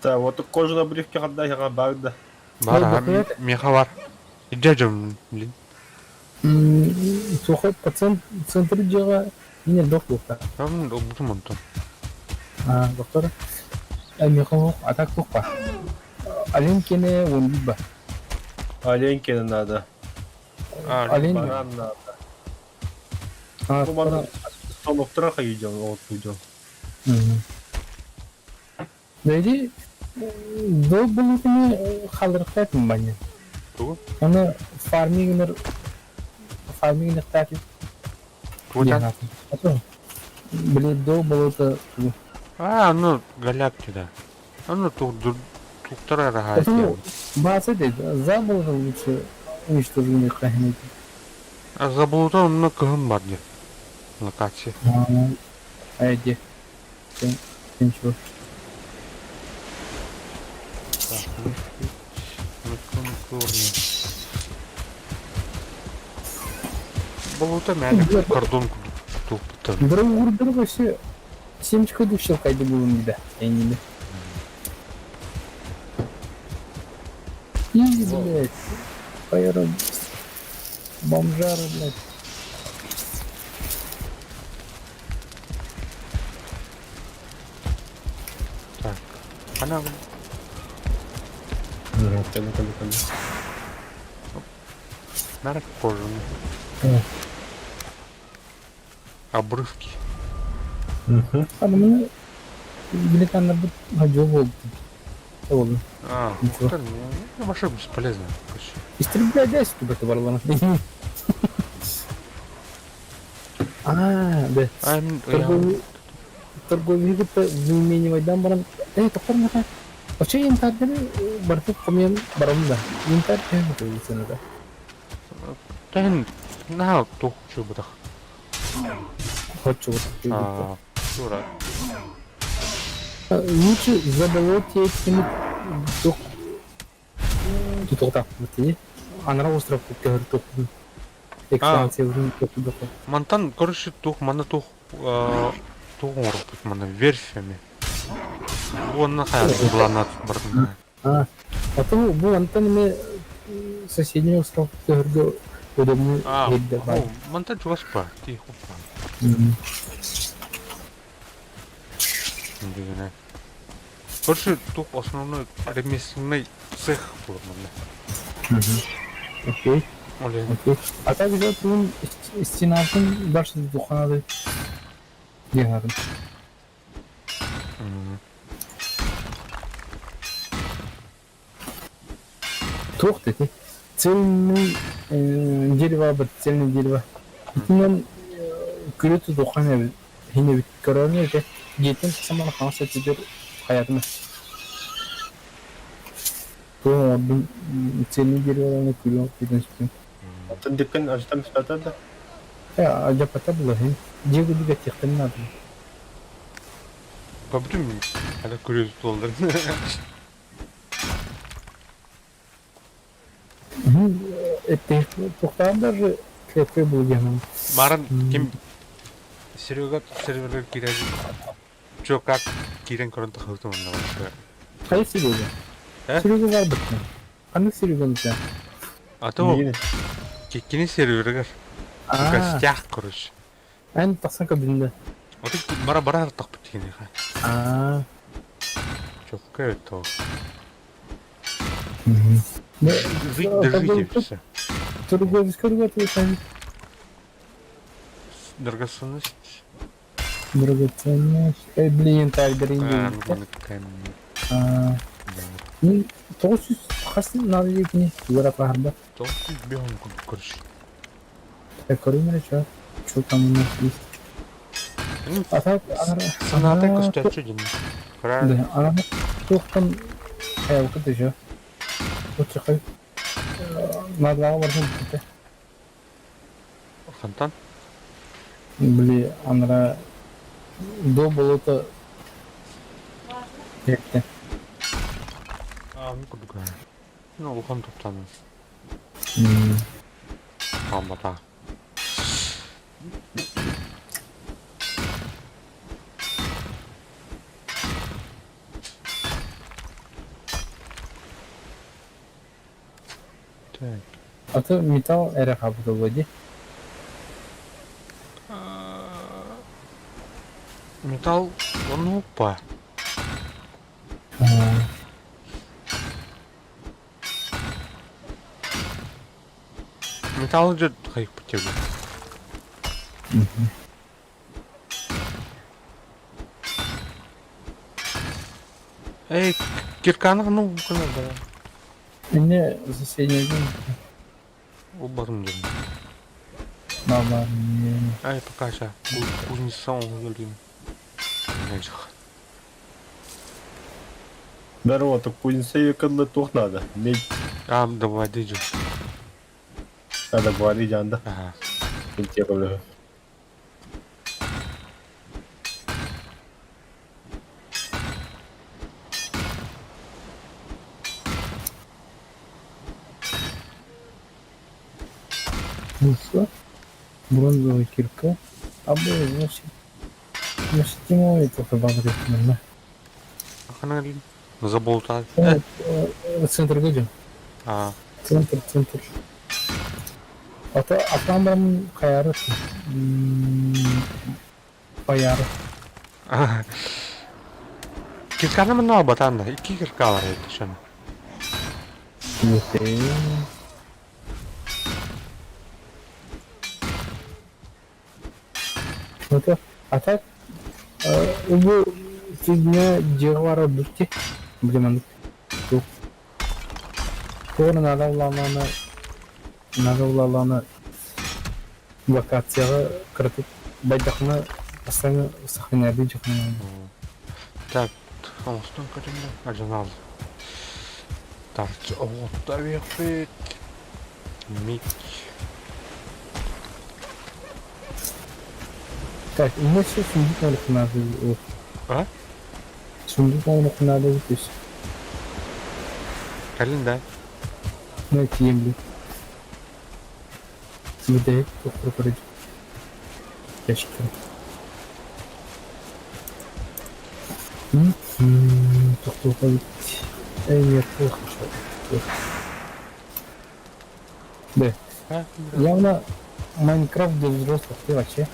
Так, вот кожаный обрывки хадда яга барды. Бар, меха бар. Дядям, блин. Суха пациент центр дьиэҕэ мин элбэх буолта. Там убутум онтон. А, доктор, меха суох, а так туохпа. Олень кene уон ба. Олень кene надо. Олень. Баран надо. А, Сонуктара хайден, вот уйден. Бэйди дол булутуну халырыктаатын баня. Тугу? Аны фармингнер фармингнер Тугутан? Били дол болута А, ну галяк да. А ну туктара рахат. Баасы дейт, за болута лучше уничтожение хранить. А за болута онно кыһын бар диye. Локация. Айди. Ничего. Так, Болута мәлі кордон туптыр. Дұры вообще семечка душил қайды булын да. Әйнеме. И, блядь, хайра бомжара, блядь. Так, она... Кәне, кәне, кәне. Нарак кожаный. Обрывки. Адамны билетанна бут хажо болду. Болду. А, ну, машина бесполезная. Истреблять десять барлана. А, да. Торговый торговый выменивать баран. Э, тоқтар мaka. Вообще янтарь барты комьян барам да. Янтарь төһө цена да. Тэн на тух чубутах. Хочу вот. А, дура. Лучше заболоть этими тух тутугта вот Анара остров көр тух. Экспансия тух. Мантан, короче, тух, мана тух, тух оңорбут мана верфями. Уонна хайа буланат бардына. А, потом бу антан эме соседний остров көргө удобный А, жерде бар. мантан чугас па, тихо. Дегене. Короче, тух основной ремесленный цех был мана. Окей. Оле. Окей. А также туун стенатын дальше духанады. Дегенатын. Туох дети. Цельный дерево бір цельный дерево. Итинен күрөтү духан хине бит көрөнө же жетин саман ханса тидер хаятыма. Туун ордун цельный дерево күрө деген сүтүн. Атын диккен ажытам сатады да. Э, жапата була хин. Жеги диге тихтен надо. Побудем, когда күрөтү болдыр. Это туохтаан даже клеткой был диэн. Марын ким Серега серверге киирэн чё как киирэн көрөн тахсыбытым онно вообще. Хайа Серега? Э? Серега бар бытна. Ханнык Сереганы sen? А то кини серверигэр в гостях, короче. Эн тахсан көрдүн Вот бара бара тахпыт киниэхэ. Аа. Чокка это. Жить дожить и все. Торговец көргө Драгоценность. Драгоценность. Э, блин, так, А, дорогие. Мин 900 хас надо диэкини тугара баһарба. 900 бегом короче. Так, көрүмэрэ чё? Что там у нас есть? А так, Санаата көстөөччү дин. Да, ана туохтан хайалка дежа. Оччахай. Надлаҕа барсан бүтэ. Хантан? Били анара до болото Эттэ. Аа, ну курдук. Ну, улахан туттан. Хааммата. Так. А то металл эрэ хаалбыта буолуо дии. Металл, ну, опа. Металл идет хайк по тебе. Эй, кирканы ну, да. Эмне соседний Убарым дедим. Нама. Ай, пока ща. Кузнеца он Здорово, так кузнеца ее кадлы тух надо. Медь А, давай, дыджи. надо говорить, анда. Ага. Интервью. Ну что? Бронзовая кирка. А б, значит, значит, это да? Ханали. Заболтал. Центр где? А. Центр, центр. А то, а там барам хаяры. Баяры. Кирканы мына батанда. Икки кирка бар edi шаны. Это, а так, бу фигня дьиэҕэ бара бүттэ. Блин, маннык туох туох эрэ наада буоллаҕына наада буоллаҕына локацияҕа кыратык байдахына бастаҥы сохраняйдыы дьахына. Так, оҥостон көрүннэ. Ажанал. Тарч оҕотта Мик. Так, у меня все сундук надо. А? Сундук надо выписать. Кэлин да. Ну, киемли. Выдает прокурить. Ящики. Тохтоо Эй, нет, плохо что. Да. Явно Майнкрафт для взрослых, ты вообще.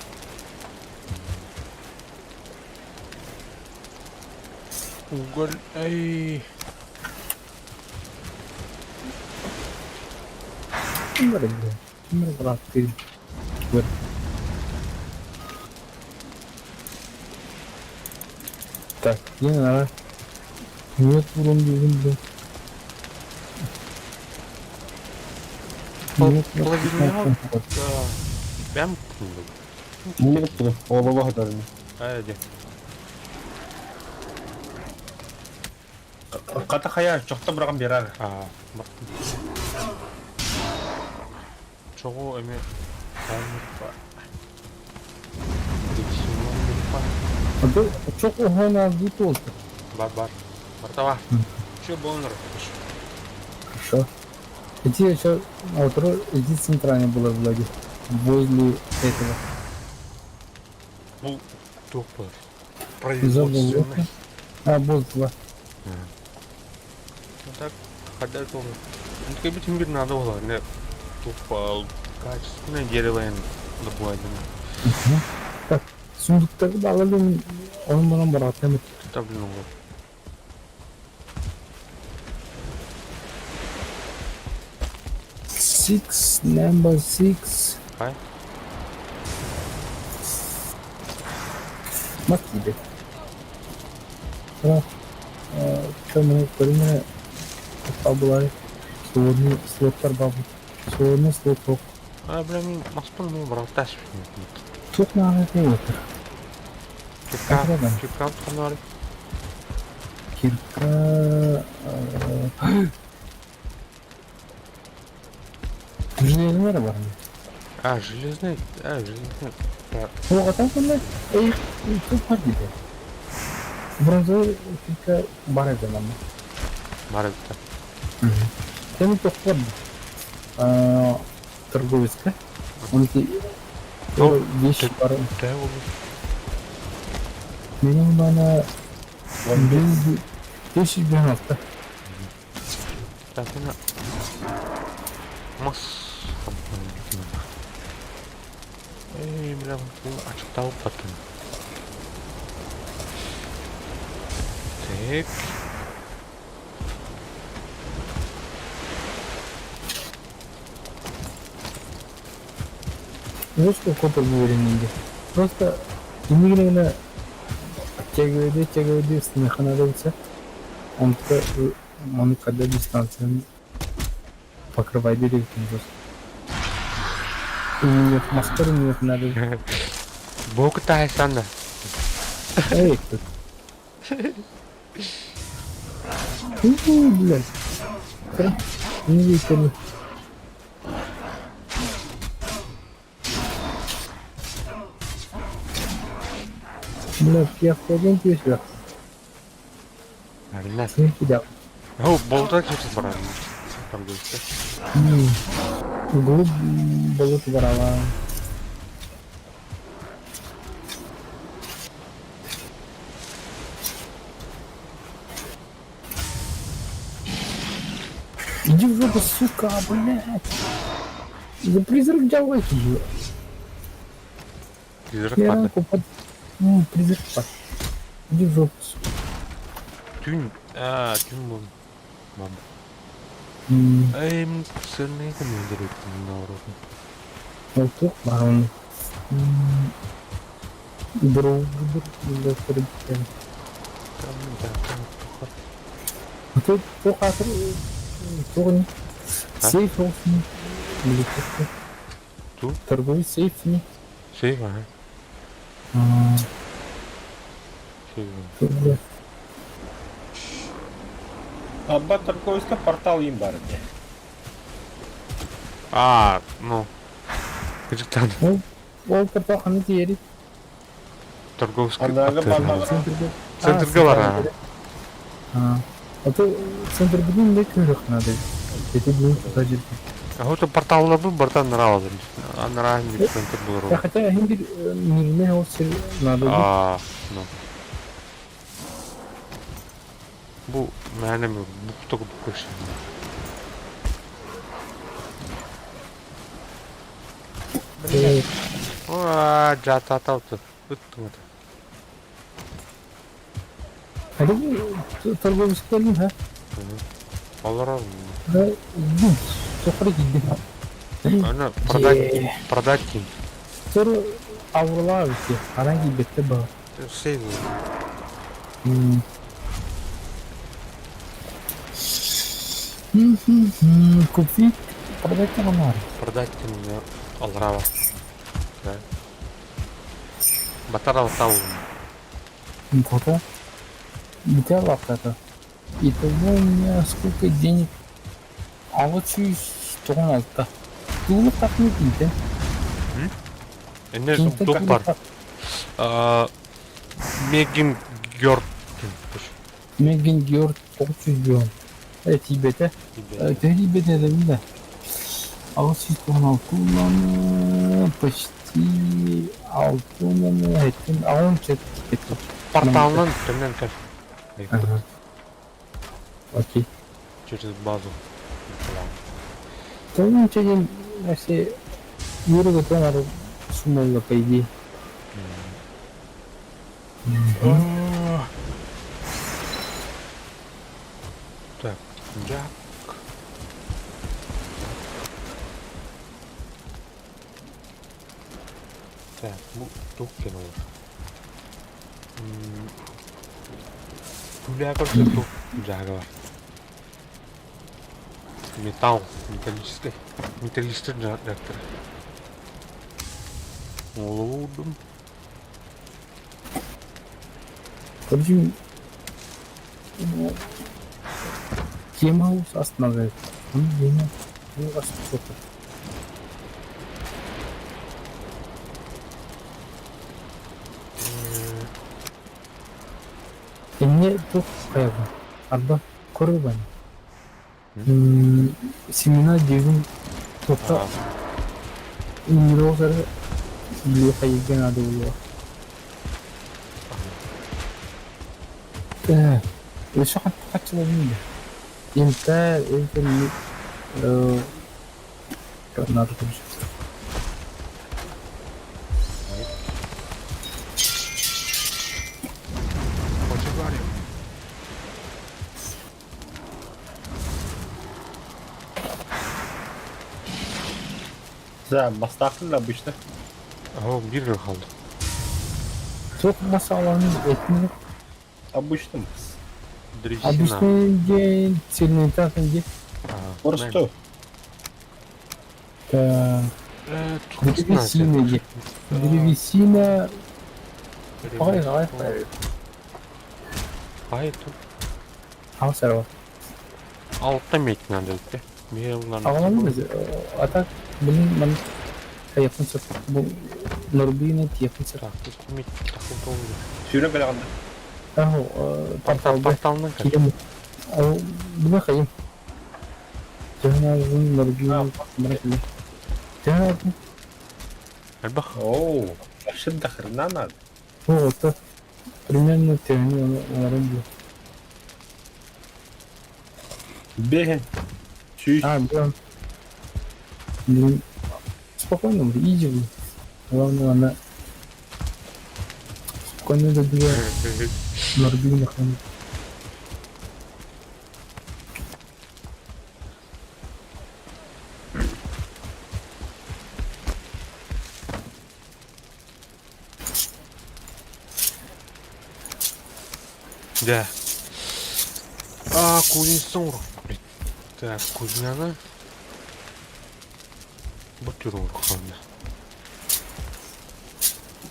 Уголь. Эй. Брат, ты. Так, не надо. Нет, вон, блин, блин. Половина. Бэм. Нет, олова даже. Айди. Ката хая, чохто брагам берар. А, Чого эме камерпа. А ты чок угона дутол. Бар бар. Бартава. Че бонер? Хорошо. Ити еще отыру иди центральный было вроде возле этого. Бу туох буолар? Забыл. Производственный. А, было. Так, хаддар туох. Ну, кэбитин бир надо было. Не, туох качественное дерево эн добывайдым. Так, сундуктары да алалым, onun bana bıraktım. Таблин ол. Six, number six. Хай. Мас киирбэт. Көмө көрүҥэ табылай свободный слоттар бабыт. Свободный слот суох. А, бля, мин маспын ну быралташ. Туох наада отыр. Кирка, Атырабын. кирка ханары. Кирка... Железный бар. А, железный, а, железный. Так, Оҕотон кэннэ эйих туох диде. Бронзовый кирка бар эбит манна. бар эбит. Кэми туох бар торговецка. Он Ну, вещи бар. Тэ ол. Benim bana 596. Так, на. Мас. Эй, бля, бу ачыкталып баттым. Так. Вот сколько времени. Просто именно оттягивает, оттягивает, смеханадовца. Он он когда дистанцию покрывает деревья просто. Нет, маскару не надо. Бок тайсанда. Эй, тут. Ну, блядь. Не видите. Блядь, я входил сюда. Арина. Сюда. О, болта кепсіз бар. Торговец. Глуб болот барала. Иди в жопу, сука, блядь. За призрак дьявола киһи. Призрак Я падает. ранку под... Ну, призрак пад. Иди в жопу, сука. Түн. А, түн был. Мам. М, Эй, сырный командир наоборот. Ол туох баар Броугдер, блядь, көрбүттэр. Там, да, там, тухар. Тут туох аатыр туох А? сейф олсун. Или туох. Ту? Торговый сейф не. Сейф, ага. А, Сейф. туох, блядь. Абба торговецка портал им бар этэ. А, ну. Кыжыктан. Ол ол портал ханна тиийэри. Торговский Аннааҕы отель. баллаҕа Центрга. Центрга бар, а. А, а то центр бүгүн да көрүөх надо. Это бүгүн туда жерге. А вот порталлар был, бартан нравился. А нравится центр был. Я хотя иһин бир мирне ол сир надо. А, ну. Бу мээнэ бухта курдук Э, Аа, жаатааталты. Ыттым это. А бу торговый кэллим ха? Олорор. Да, ну, сохры киирдим. Аны продать, продать ким. Сору авралаа бити. Анан киирбэттэ баа. Сейв. Купить, продать товар. Продать ким алрава. Да. Батар алтау. Куда? Где лапта-то? Итого у меня сколько денег? А вот 196. Тулуп так не кинтен. Эне тук бар. Мегин Гёрд. Мегин Георг 900 миллион. Э, тибете. Э, тибете да. 896 улааны, почти алта уонна эттин аҕыс уон Порталынан төннөн кэл. Ага. Окей. Через базу. Тонча диэн нәрсе үөрэ-көтө оҥорор суммалла по идее. Так, Джак. Так, бу туох диэн олор? Күлээ көрсө туох дьаага бар? Металл, металлический, металлический дьаактара. Голову уурдум. Короче, тема остановит. Он время что-то. Эмне туох хайаба? Арба көрүбэн. Семена дьиэгин туохха ыҥырыах били хайыырга наада буолуо. Ээ, өссө хаччыланыы да. Инта эбэтэр надо получится. За, бастаахтын обычно. О, биир гына хаалла. Туох масаланы этни Обычно мас. Древесина. обычный день цельный так где Просто древесина где древесина ой ой ой Ай, тут Алсарова. алта медь надо идти. Мне надо. Аҕалан а так блин ман хайыахпын сөп бу Норбина тиэхпин сөп. Так, тут медь тахылтон. сүүрэн кэлэҕин да. Аһу Портал порталга порталынан кэл. киирэн ол бile хайым. Төһөн Норбина бара кэлэ. Төһөн Альбах. Оу, вообще до хрена надо. вот примерно төһөнү оҥорон бу. Бегин. Сүүс. А, да. Блин, спокойно, иди. Главное, она спокойно добивает Норбина хранит. Да. А, кузнецом. Так, кузняна. Бутыр орханна.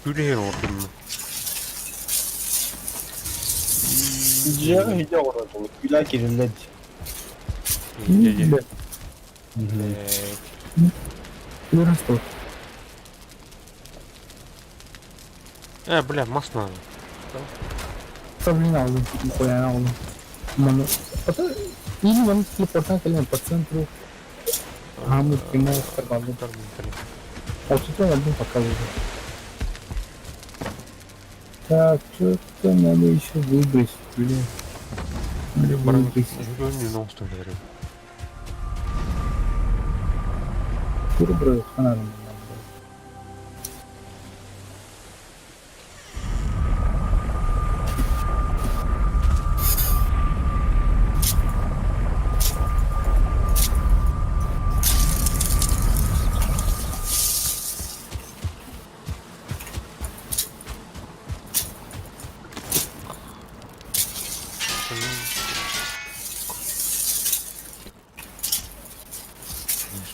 Күлэһин ордум. Дьиэҕэ иһитэ олорор күлэ кириллэ Дьэ, Вырастут. Бля, мас надо. Блин, алдым, нихуя алдым. Маны... Или маны телепортан кэлэн по центру. Хамы прямого карбалды. Отсюда алдым пока уже. Так, что-то надо еще выбросить, блин. Надо выбросить. Курбры ханарым.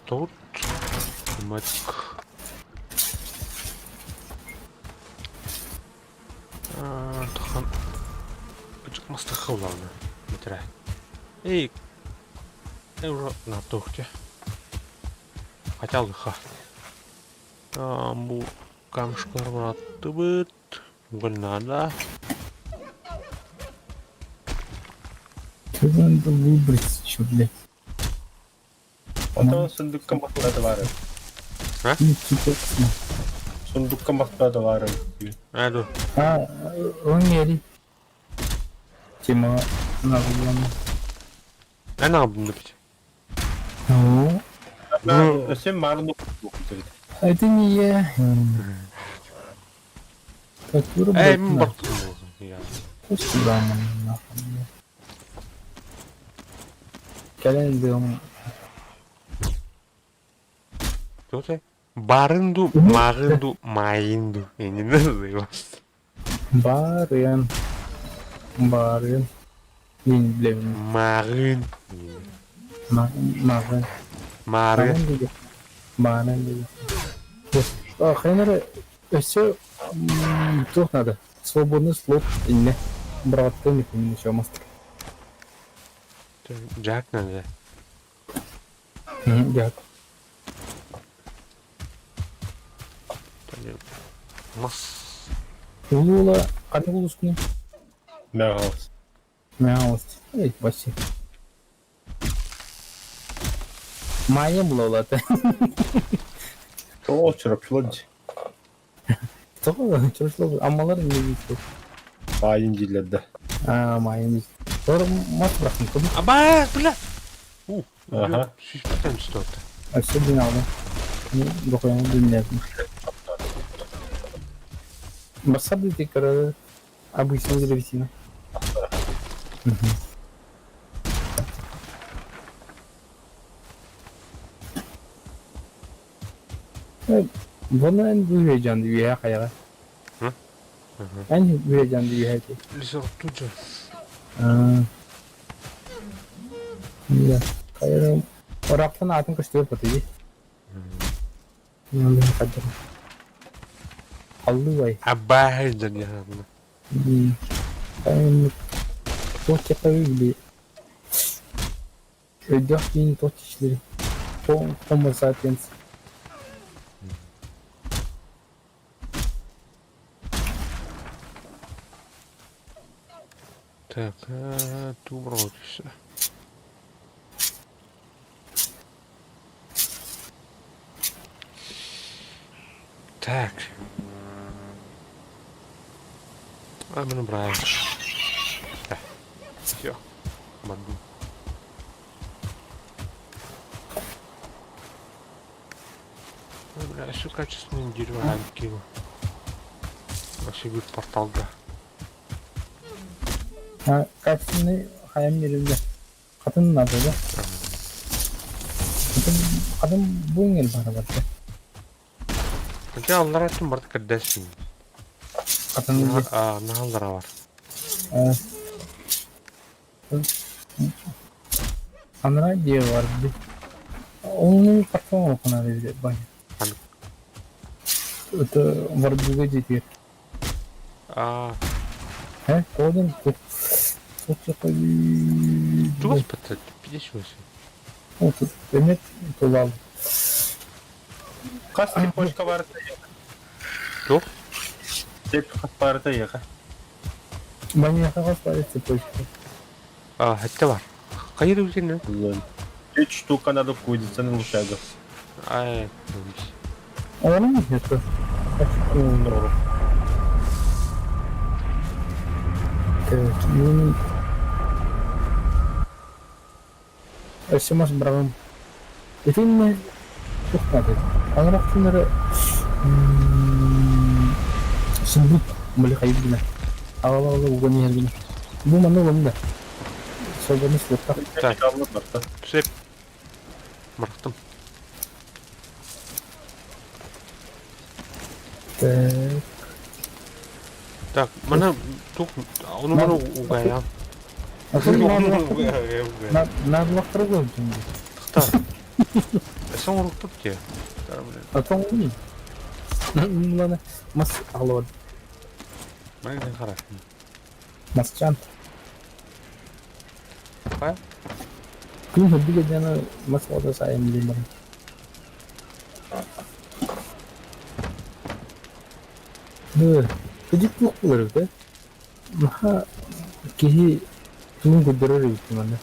Что? Матик. Тахан. Мастахылланы. Метре. Эй. Уже на тухте. Хотя лыха. Бу камушкалар бараттыбыт. Уголь надо. Что надо выбросить еще, блядь? Оттон сундукка мастара баар. А? Сундукка мастара баар. Алло. А, он ери. Тима нагулан. Эн аҕабын бит. Ну, Өссө марын это не я. Татура, Эй, блядь, мин на. бартым. Я. Пусть туда, нахуй. Кэлэн дым. Кто Барынду, Марынду, Маинду. Я не называю. Барын. Барын. Мин билэбин. Марын. Марын. Мары. Марын диye. Марын диye. Хайнары өссө туох надо. Свободный слот инне. Братты не помню, еще мастер. Джак надо. Джак. Мас. Улула, ханнык улускуну? Мягалс. Мягалс. Эй, вообще. Майя була улата. Тоҕо чурапчылар Тоҕо чурапчылар аммалар эмне дейт. Майын дииллэр да. А, майын дейт. Олар мас бырахтым кым. Аба, бля. У, Ага. Сүүспүттэн түстэ. Өссө дин алдым. Докуяны диннердим. Бассады теккара обычная древесина. Бұны эн үйе жанды үйе қаяға. Эн үйе жанды үйе ти. Лесор тут же. Да. Қайырым. Орақтан атын көстүріп баты. Қадыр. Алды бай. Абай жан Қайырым. Тоқ теппі били. Өйдөх кейін тоқ тишілері. Homo sapiens. Так, тубротися. Так. А, мы набираем. Все. Могу. Бля, все качественное дерево кило. Вообще будет портал, да. А, качественный хайам берилди. Катын надо, да? Катын, катын буңел бара бар. Хотя аллар аттым барда кырдасың. Катын А, нааллара бар. Анра дие бар би. Оның портал окуна бери бай. Это варбуга жетер. А, Э, Тоден тут. Тут такой. Тугас патат, 58. Вот эмет тулал. Хас цепочка бар. Туох? Цепь хас барыта яха. Баня хас бар цепочка. А, хатта бар. Кайыр үзенә? Үч штука надо кузницаны лучшего. Ай, Оның нету. Так, ну... Өссө мас быраҕым. Итиннэ туох наада? Аҥарах күннэрэ сундук били хайыыр гына. Аҕала-аҕала уган иһэр гына. Бу манна ылым да. Собону суоттах. Так. Сөп. Бырахтым. Так. Так, мана тух, ону мана угаян. Надлахтыры көрдүм. Тахта. Эсэн уруктуп те. Атон уни. Муланы мас алып. Мана хара. Масчан. Ха? Күн хөбүгө жана мас алда сайын дейм. Бу кыжык туох буолар эбит ээ. Наһаа киһи тугун көрдөрөр эбит манна.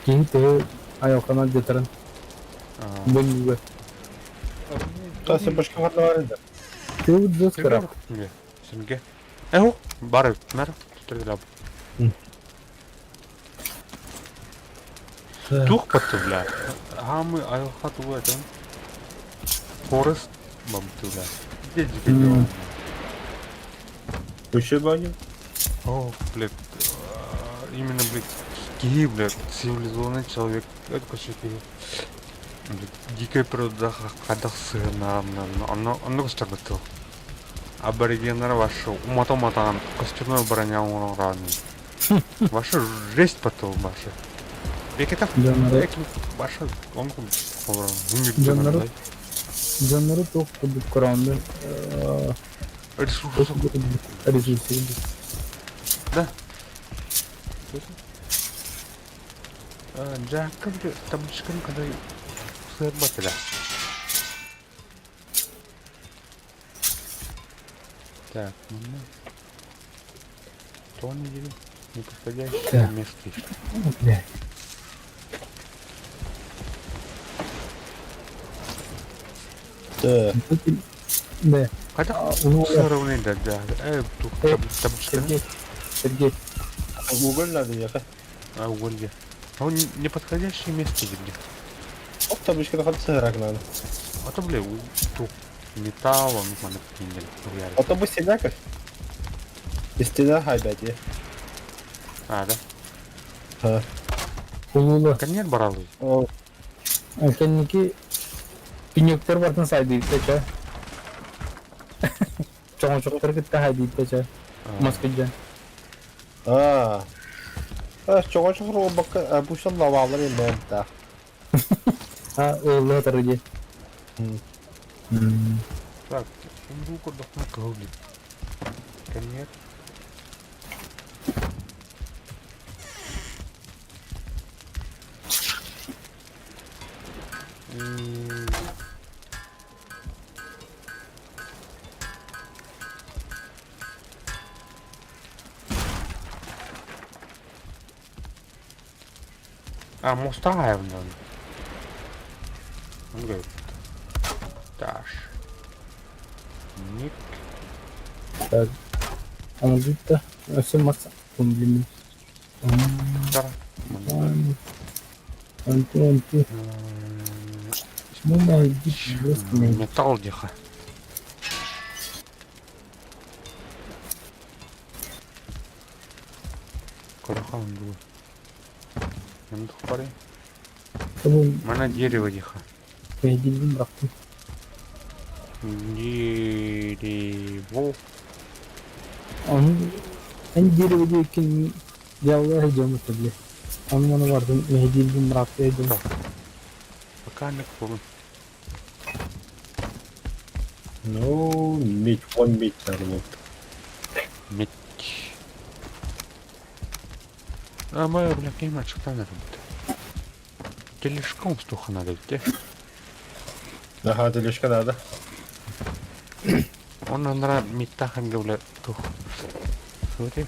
Киһи төһө айылҕанан дьатарын. Бөннүгэ. Тасы башка бар да. Ты доскара. Синге. Эхо, бар, мэр, түтергелап. Тух бля. Хамы айылха тугу этен. Форест бамтыла. Где дикий Еще баню? О, блядь. Именно, блядь, киһи, блядь, цивилизованный человек. Это кошки. Блядь, дикая природа хайдах сыһыаннаҕына онно онно көстөр тыл. Аборигеннар ваши умата-уматаан костюмы броня оҥорон Ваша жесть потом ваша. Бекетов, ваша, он Дьоннору дьоннору туох курдук көрөҕүн Ресурсы. Ресурсы. Да. Жакка табличканы когда сырбатыла. Так, ну то неделю неподходящее место. Блядь. Да. Да. Хотя сыровный да, да. Табличка. Сергей. Сергей. Уголь надо ехать. А уголь где? А он неподходящее место где? Оп, табличка на сырак надо. А то, бля, тут металл, он маны кинели. А то бы стена как? Стена хайбати. А, да? А. Улула. Коньяк баралы. Кэнники пенёктер бартын сайдыйта ча. Чоҥочоктор кытта хайдыйта ча. Москваджа. А. А, чого чого бака, пусть лавалар им да. А, улла тарыди. Так, руку дохна кылды. Коньяк. А, Мустаевна. Он говорит. Даш. Ник. Так. Оҥорбут өссө мас блин. Тара. Онту онту. Металл диха. Корохан был. Пары. Мана дерево диха. Дерево. Он эн дерево диэкин дьалла идем это бля. Он маны бардым мехдилбин быракты идем. Пока не куру. Ну, медь, вон медь надо вот. Медь. А моя, бля, кема что надо будет. Тележком стуха надо идти. Ага, тележка надо. Он на метахан говорит, тух. Смотри.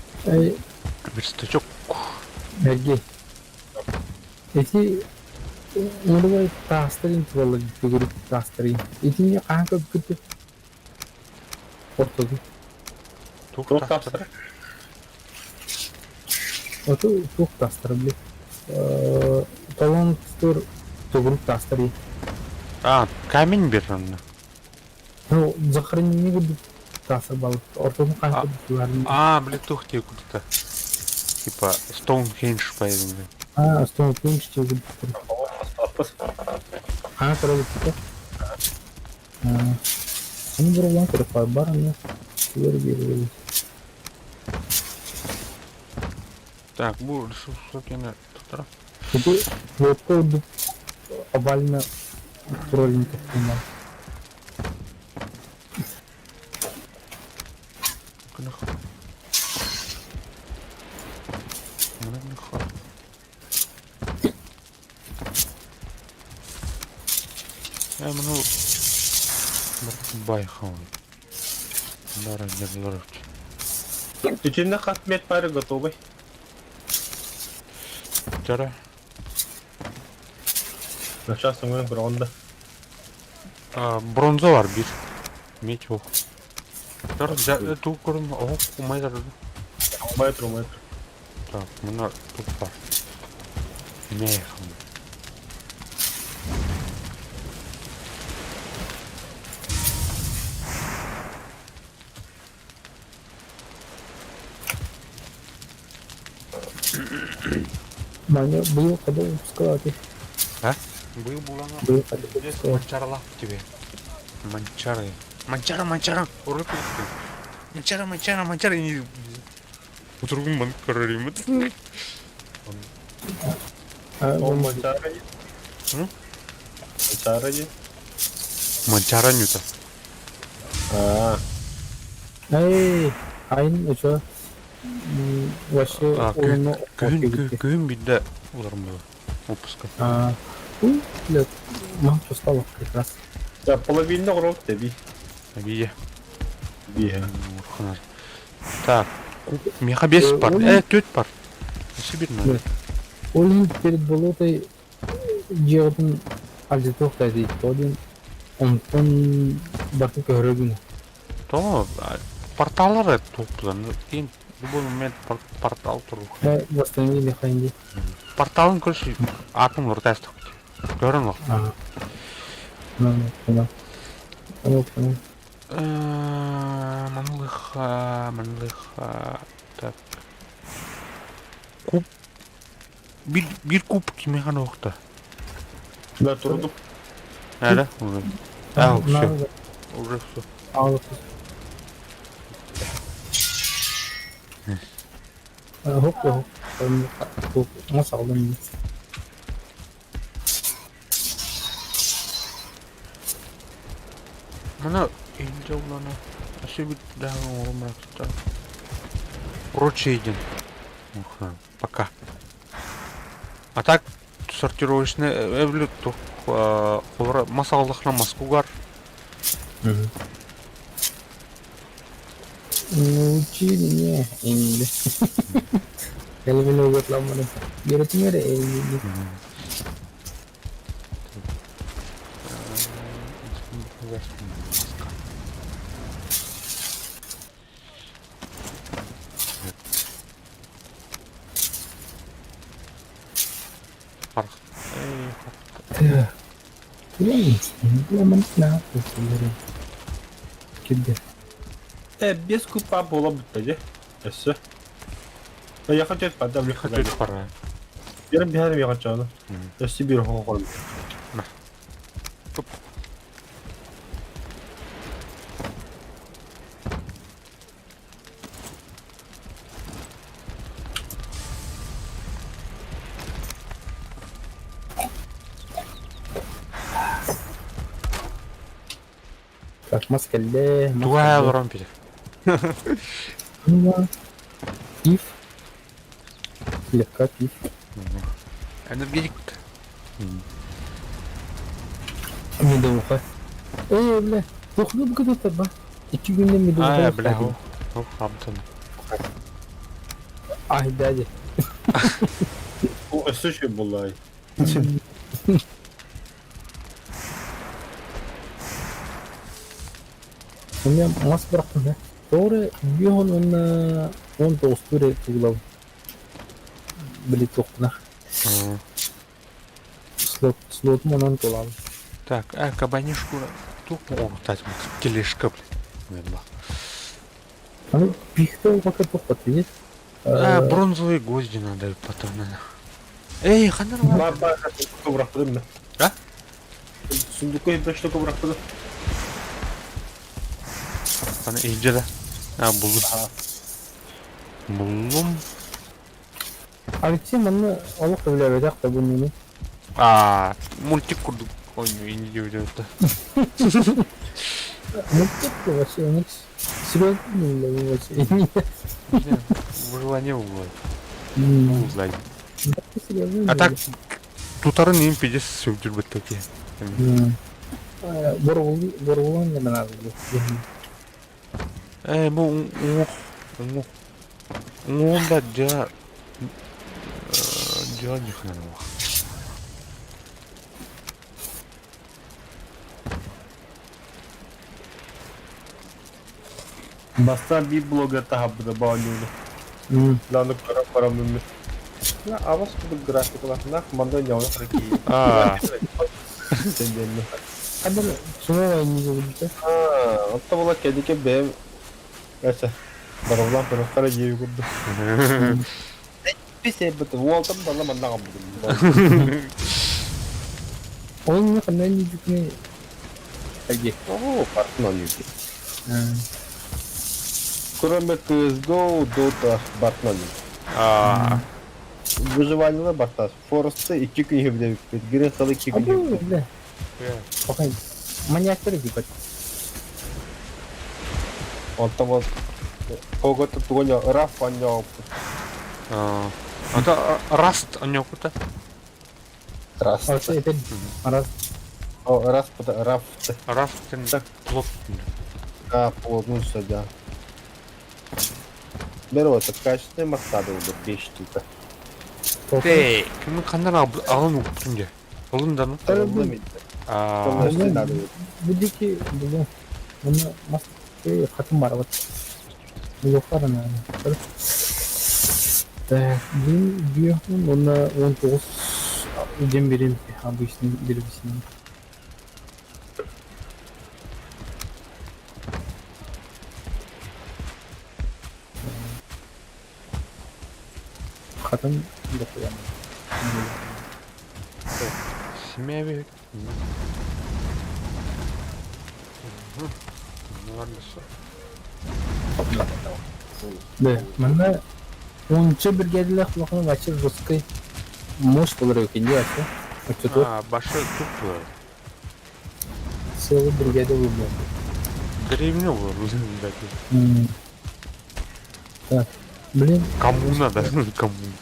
Верстачок. Сергей. Эти Мурбай таастарын туралы төгүрүк таастарын. Итини хаһан көпкүтү? Ортоду. Тух Тух таастары? Оту тух таастары били. Толон тур төгүрүк таастары. А, камень берем. Ну, захоронение курдук таастар балык. Ортону хаһан көпкүтү А, бля, тух тебе куда-то. Типа Стоунхендж поедем. А, Стоунхендж тебе курдук. Хаһан көрөбүт Они бурулан көрөп бар аны. Түгөр биэрбит. Так, бу ресурсокена тутара. Ити лодка курдук овально туролин токтунан. Кынах. Мына Мына байхан. Дара жерлер. Түтүнне хат мет бары готовый. Тара. Начаас оҥойон көрөҕүн да. Бронза бар биир. Меч ол. Тугу көрүм оһох умайдар. Умайа тур, умайа тур. Так, мына тук бар. Мех. Маня, быйыл хада выпускалааты. А? Быйыл булана. Быйыл хада выпускалааты. Манчаралаах тебе. Манчары. Манчара, манчара. Урут Манчара, манчара, манчара. Утургум маннык көрөр Ол Манчаара дии. Манчаара дии. Манчара нюта. Аа. Эй, айн очо вообще ону Күһүн күһүн биирдэ уларым было выпуска. А, ой, блядь, мам устала как раз. Да, половина урок тэби. Бие. Бие. Так, меха бес пар. Төрт пар. Сибирь надо. Ол перед болотой дьиэҕитин алдьатыах дейді один онтон барытын көһөрөгүн. То порталлар туһуптан кийин любой момент портал турух. Восстановили хайди. Порталын көрсү атын уртастык. Көрөн лох. Ну, понял. Понял, понял. Манлыха, манлыха. Так. Куб. Бир, бир куб кимиэхэ оһохто? Да, турдук. А, да? Уже. А, все. Уже все. Хоп, хоп. Мас алдым. Мана илдьэ улана. Өссө даҕаны оҥорумматахтар. Прочее диэн. Пока. А так сортировочный эвлю тух мас аҕаллахына маскугар. Научи меня инде. Кэлбин угутламмын. Үөрэтиҥ эрэ эйигин. Э, без купа было бы тогда. Все. Я хотел подавлю. Хотел пора. Первым бегом я хочу. Я Сибирь хохон. Так, мас кэллэ. Туга олорон билэр. Пив. Слегка пив. Энергетик. Медовуха. Эй, бля, тухну бу ба. Икки күннен медовуха. А, бля, о, хамтан. Ай, дядя. О, өссө буллай. У меня мас бырахтым, да. Тоҕо биһон уонна он тоҕустуур тугулав. Били туохтунах. Слот, слотум онон тулав. Так, а кабанишку тух кстати, тележка, блин. Аны пихте пока тухпат, видишь? А, бронзовые гвозди надо потом, наверное. Эй, ханар Ба, сундукка бырахтым да. А? Сундукка бир штука бырахтым. Аны иһдьэ да. А, буллум. Буллум. Алексей манна олох үлэбэтэх да бу А, мультик курдук оонньуу инди диэбит Мультик вообще, у них серьезно вообще. Выживание было. Ну, сзади. А так, тутарын им пиздец сүрдүрбүт такие. Боргулан надо. Э, бу уҥуох, уҥуох. Уҥуоҕум да дьа дьа дьихнан. Бастаан биир блогер таһаарбыта бу оонньууну. Аны көрөн бараммын абас курдук графикаларнаах манна ньоҕойох киһи. Аа. Сенденне. Хадыр снова не забудьте. Аа, онто була кэнники бэйэм эсэ барыллаан көрөххө дьиэ курдук. Пис эбит уолтан балла манна аҕалбытым. Ол не ханна не дьүкүнэ Аги. Оо, бартын оонньуур. Кроме CSGO, Dota бартын оонньуур. Аа. Выживание бартас. Форесты икки күн иһибилэбиппит. Грин Хелл икки күн иһибилэбиппит. Пока маньяктар типа. Онтон вот Погото тугуньо Раф оонньооппут. Аа. Ата Rust оонньооппута. Раст. Это Раст. О, Раст Рафт. Рафт плот. А, плотнулся, да. Беру это качественный массады уже 5 штука. Тей, ким ханнан алын уктун же. Алын да ну. Аа. Будики булу. Bunu маски хатым бар вот. Булуктарына. Так, мин бүөхүн уонна 19 диэн бириэм обычный древесина. Хатын дохуя. Симэби. Да, манна онча бригадалаах улахан вообще жесткой мощь болар экен дии вообще. Оччотугар А, башы туп буолар. целый бригада буолуо. Деревня буолар, блядь. Так, блин, Коммуна, да, коммуна.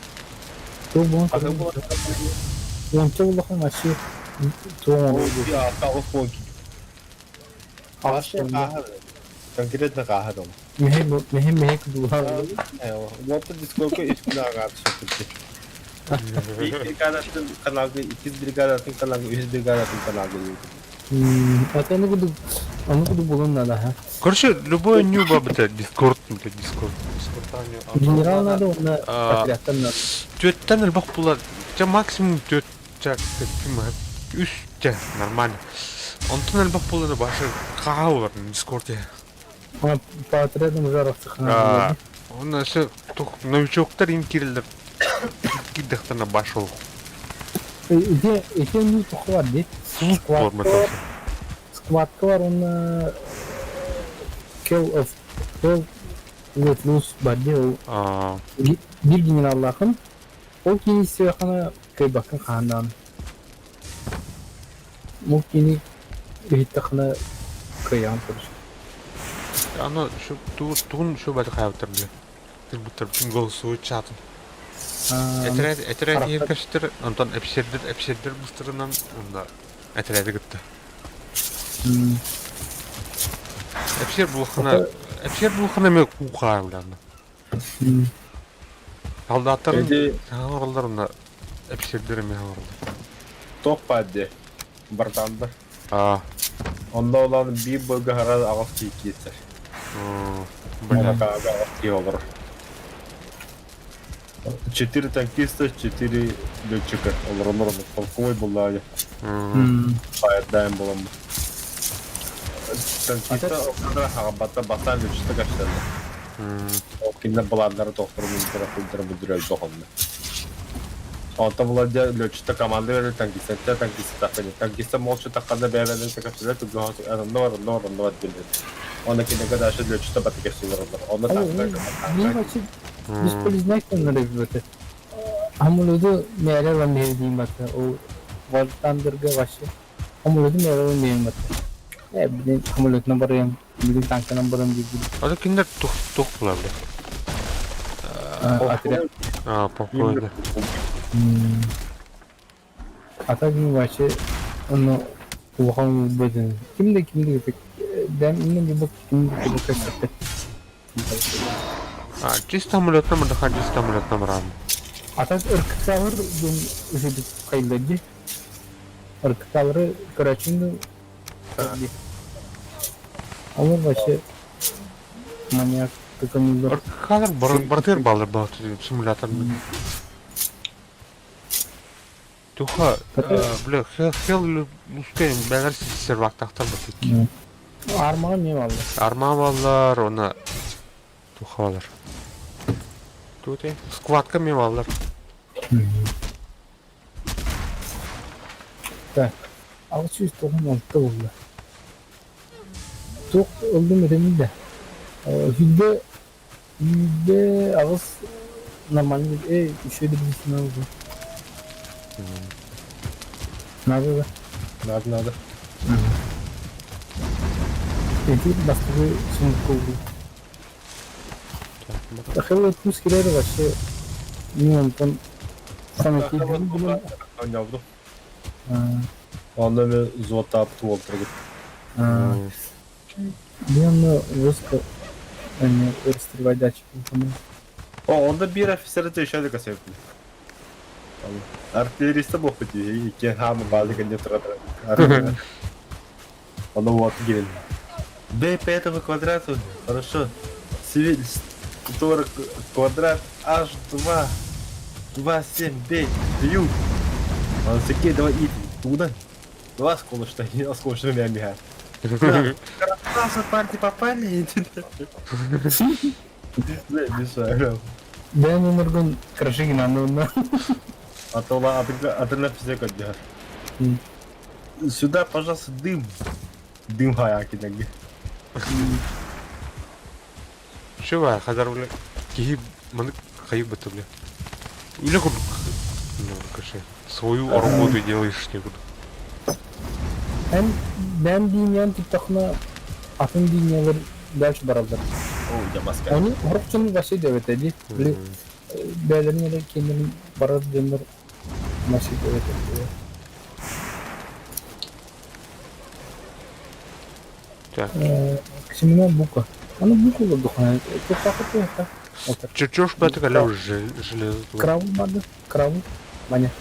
то буолан онча улахан вообще туоҥ Конкретно кааһа Меһе меһе меһе кудулар. Вот дискорка үс күн ааҕаат сөпүттэ. Биир бригадатын каналга, иккис бригадатын каналга, үһүс бригадатын каналга Это аны куду аны куду булун надо, ха. Короче, любой нюба, блядь, Дискорд, блядь, Дискорд. Генерал надо, он отрядтан надо. Түөттэн элбэх булар. Ча максимум түөт ча үс ча нормально. Онтон элбэх булар башы хаа булар Дискорде. По отрядам уже арахсыхана. Он өсө новичоктар им кирилдер. Киддехтана башыл. Иде иде ну тухвар ди. Сквад. Сквадка бар он kill of kill let loose бар ди ол бир генераллаахын ол кини сыахана кыйбаккын хааннаан ол кини иһиттэххинэ кыайаҕын көрүс Аны шу тугун шу бali хаябыттар биле. Тылбыттар бүтүн голосовой чатын. Этэрээт этэрээт иһин көстөр, онтон эпсиэрдэр эпсиэрдэр быстарынан онда этэрээти кытта. Эпсиэр булхана эпсиэр булхана эме куухаар биланна. Солдаттар хаҥараллар онно эпсиэрдэр эме хаҥараллар. Туох баар бартаандар. Аа. Онно улаан биир быга харан аҕыс киһи киирсэр. Бля. Аҕыс киһи олорор. Четыре танкиста, четыре летчика. Олороннор полковой буллаайа. Фаердаем буламмыт. Танкиста оккадара хаҕабатта бастаан летчикта кэпсэллэр. Ол кинилэр былааннары тохторун интера бүдүрэл дохонно. Онтон Владя летчикта команда берер танкиста танкиста таххана. Танкиста молча таххана бэйэлэрин кэпсэллэр тугу онно онно онно дииллэр. Онно кинигэ даже летчикта бата кэпсэллэр Онно танктар Мне вообще бесполезняк нравится. Хамулуду мээрэ ылан биһиги бата. Ол Вальтандерга вообще хамулуду мээрэ ылан биһиги бата. Э, блин, хамулютuna барыам, блин, танканан барыам диир. Аны кинилэр тух тух булар бля. Отряд. Аа, полковой. А так вообще, ну, улахан бөдөн. Кимде кимде дэм именно бу кимде кимде кэпсэттэ. А, чисто самолеттан бардаха, чисто самолеттан барам. А так ыркыталар дун үһүдүк кайлады. Ыркыталары көрөчүндү. Олар вообще Маньяк тыканылар. Ханар бартыр балар симулятор. Туха, бля, хел лускай бәлер сервактахтар бат. Армаға не баллар? Арма баллар, оны туха баллар. Тут складка ме баллар. Так, 696 буолла. Туох ыллым этэмий да. Сүүрбэ сүүрбэ аҕыс нормальный э еще билбитин ылбын. Надо да? Надо, надо. Эти бастакы сундук ылбын. Хелло плюс кирер вообще не онтон самый Оонньообутум. Онно эмэ взводтаабыт уолтаргыт. Мен войско они расстреливать О, онда биир офицер еще касепли. Артиллериста буолбут дии, иккиэн хаама баалы кэннэ турар. Ону вот киирэн. Б по этому квадрату, хорошо. Сивиль, 40 квадрат H2, 2, 7, Б, бью. Он такие, давай и туда. Два осколочно, осколочно мями. Красавцы парни попали. Мешаю. Бэйэн оноргун крашигин аннына. А то атын физика Сюда, пожалуйста, дым. Дым хаяки. Чего, хазар, бля, киһи маны хайык быты, бля. Үлэ курдук. Ну, короче, свою работу делаешь не буду. Эн бэйэн дииньэн туттахына атын дииньэлэр дальше бараллар. О, я маска. Они сорох дьон вообще диэбэтэ дии. Били бэйэлэрин эрэ киэннэрин барар дьоннор вообще диэбэтэ. Так. Семена бука. Аны бука олордуххуна туохтаахыт Чертеж бәтик әле уже железо. Крабл барды. Крабл. Маня.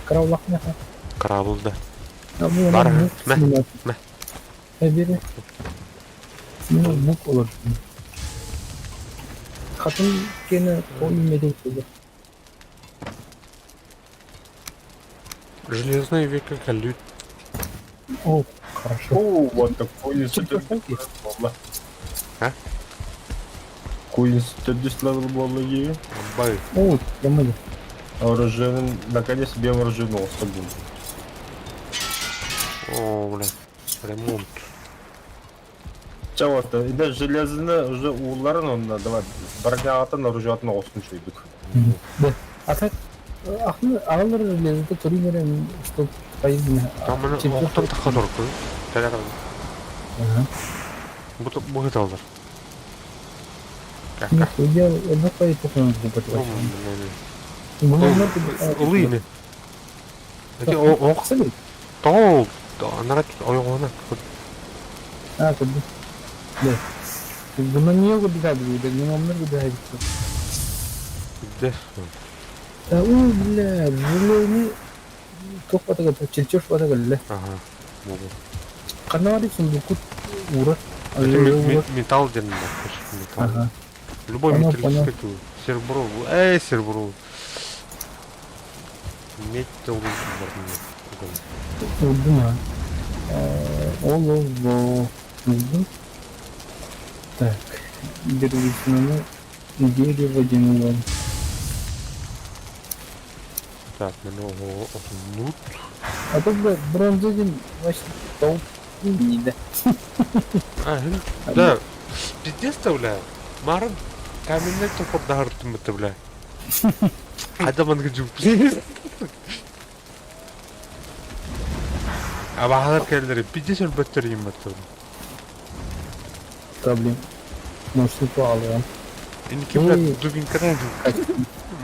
Крабл лахмяха. Крабл, да. Бар. Мә. Мә. Бери. Семена бук олор. Хатын кене то имеде Железный век как О, хорошо. О, вот такой А? Куинс төрдүс level буолла дии. Бай. О, ямады. Оружие, наконец себе оружие был. О, бля. Ремонт. Чэ вот, иде железны уже ууларын онна давай бронятын оружиятын оҕустун чуйдук. Да. А так, ахны агалар железо туринерен, что поедем. Там оқтан таққа тұрып Тәләр. Ага. Бу бу алдар. Нет, я одна поеду тухнан губат. Улы Эти ох тол анара ойоҕуна А, куды. Да. Буна не губит, да не номер губит. Да. Да, у, бля, железный туох батага, чертеж батага, ля. Ага. Ханна сундуку ура. Это металл ден металл. Ага. Любой Понял, металлический серебро. Эй, серебро. Медь должен Удума. Олово. Так. Деревину. Дерево дерево. Так, много отнут. А тут бы бронза один вообще толк не да. А, да. Пиздец бля. Марын каменный топор дағырттым бітті, бля. Адаман күжіп. Абағалар кәлдері, пиздец өлбөттер ем бітті. Да, блин. Может, упал, да. Инки, бля, дубинкадан.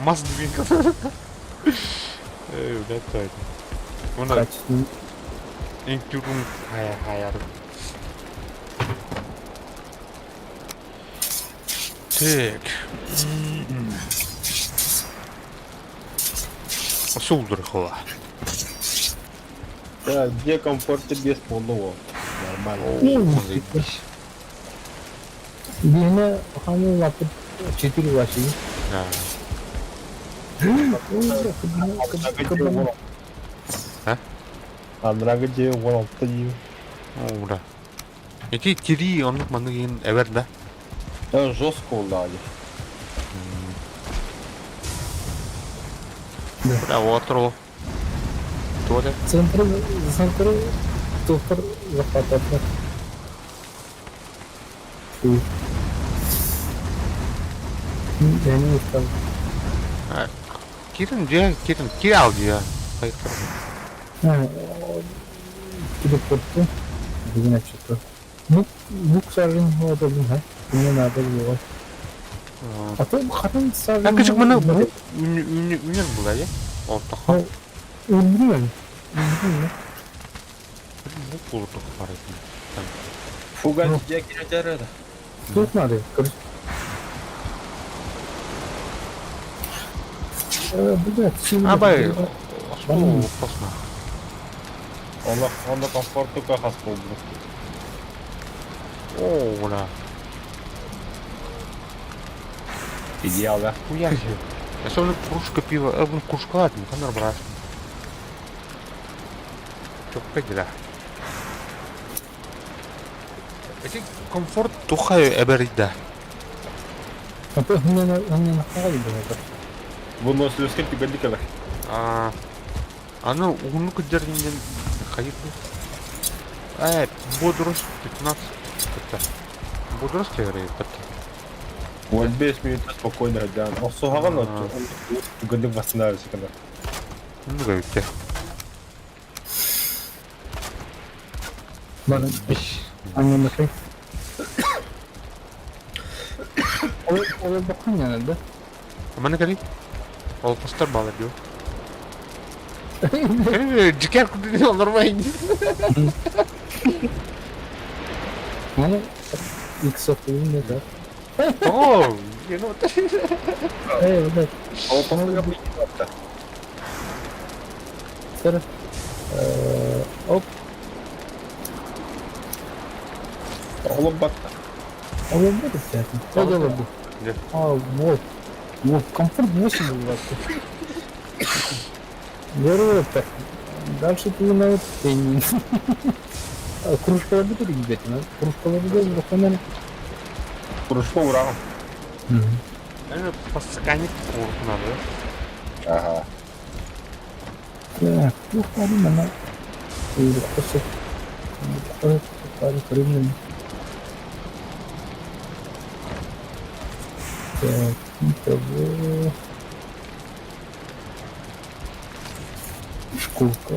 Мас дубинкадан. Эй, бля, то это. Мына Качественный. инкюрун хая хаяр. Так. Сулдурхова. Да, где комфорт без полного? Нормально. Ну, Биһиэнэ хаамыы улааппыт четыре ваши. Андрага дьиэ 16 дии. Уура. Ити тирии оннук маннык иһин эбэр да? Жестко улаали. Бля, уотро. Туох этэ? Центр, центр туохтар захватывать. Я не устал. Кирин дьиэ, кирин, кир ал дьиэ. Хайыктар. Телепорты. Бүгүн отчету. Бук, бук сажен вот ха. Мне надо было. А то хатын сажен. А кычык маны бук үнер була я. Ортаха. Өлдүрүөн. Өлдүрүөн. Бук болуп бар экен. Фугас дьиэ кирэтэр да. Тут надо, короче. Блядь, Абай, остуол опасна. Онно онно комфортука хас буолбут. О, бля. Идеал, да? Хуя себе. Особенно кружка пива, э, кружка ладно, там брать. Чокка дела. Эти комфорт тухай эберидда. Выносливость түгэнник кэлэр. Аны уһуннук кырдьар иннин хайыр Э, бодрость 15 это. Бодрость говорит, это. Вот 5 минут спокойно да. Охсуһаҕын түгэнник восстанавливается когда. Ну, говорите. Бары Аннамыкай. Ол ол бахан яна да. Маны кали? Ол постар бала дио. Дикер кудини нормально. Маны икс не да. О, ну Э, блядь. Ол постарга быйта. Сэр. Оп. Олом батта. Олом будет, кстати. Ол А, вот. Вот, комфорт 8 был Здорово, так. Дальше ты на Кружка работает где-то, Кружка работает, выходит. Кружка ура. Подстаканник надо. Ага. Так, ну, ладно, на. Так, итого. Шкурка.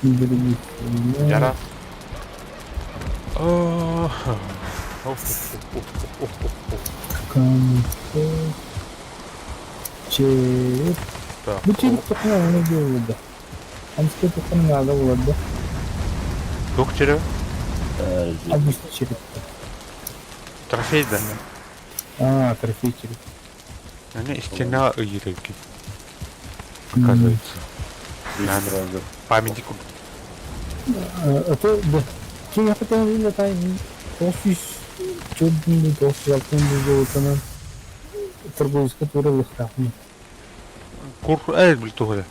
Других. Яра. Череп. Бу череп тухна оны делали. Амский тухна надо было, да? Тух череп? Обычный череп. Трофей, да? А, трофей череп. Они стена ыйырыки. Оказывается. Памятник. Это да. Ким хотел или там офис чудный офис алтын золотынан торговец который лыхтахмы. Кур, эй, блин, тугая.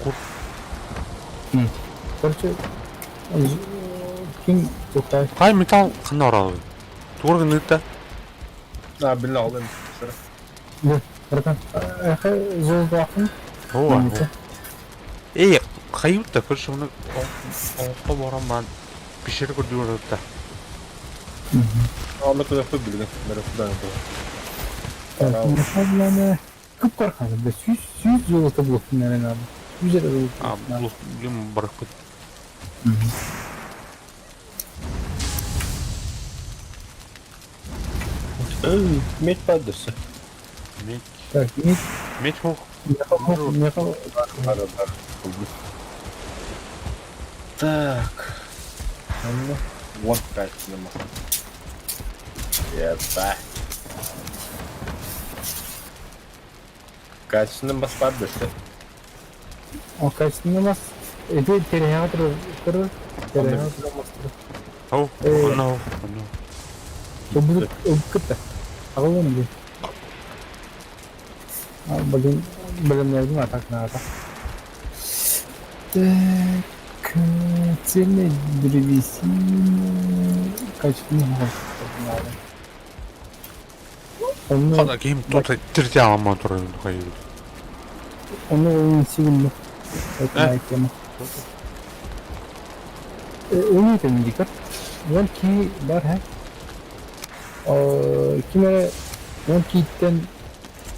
Кур. Короче, ким тухтай. Хай металл хана оралы. Тугар гыныта. А, билла алым. Да, братан. Эхе золото ахын. О. Эй, хайутта, короче, оны оңқо бараман пешер көрдү Аны куда хуй билген. Бері куда Так, мехадланы көп карханы, бе 100 золото блок наверное надо. 100 золото. А, блок, блин, барахпыт. Медь падасы. Медь. Так, медь. Медь хох. Меха, Так. Ну, вот качественно. Это. Качественно бас падасы. О, качественно бас. Это тереятр кыр. Ау, онно, онно. Ылбыккыт да. Аҕалыам дии. Блин, бэлэмнээбитим а так надо. Так, цельная древесина, качественный надо. Онно Хата ким тут тиртяаман турар хайыр. Онно сигинно. Это тема. Умеет дикар. Вон ки бар ха. Ким эрэ он кииттэн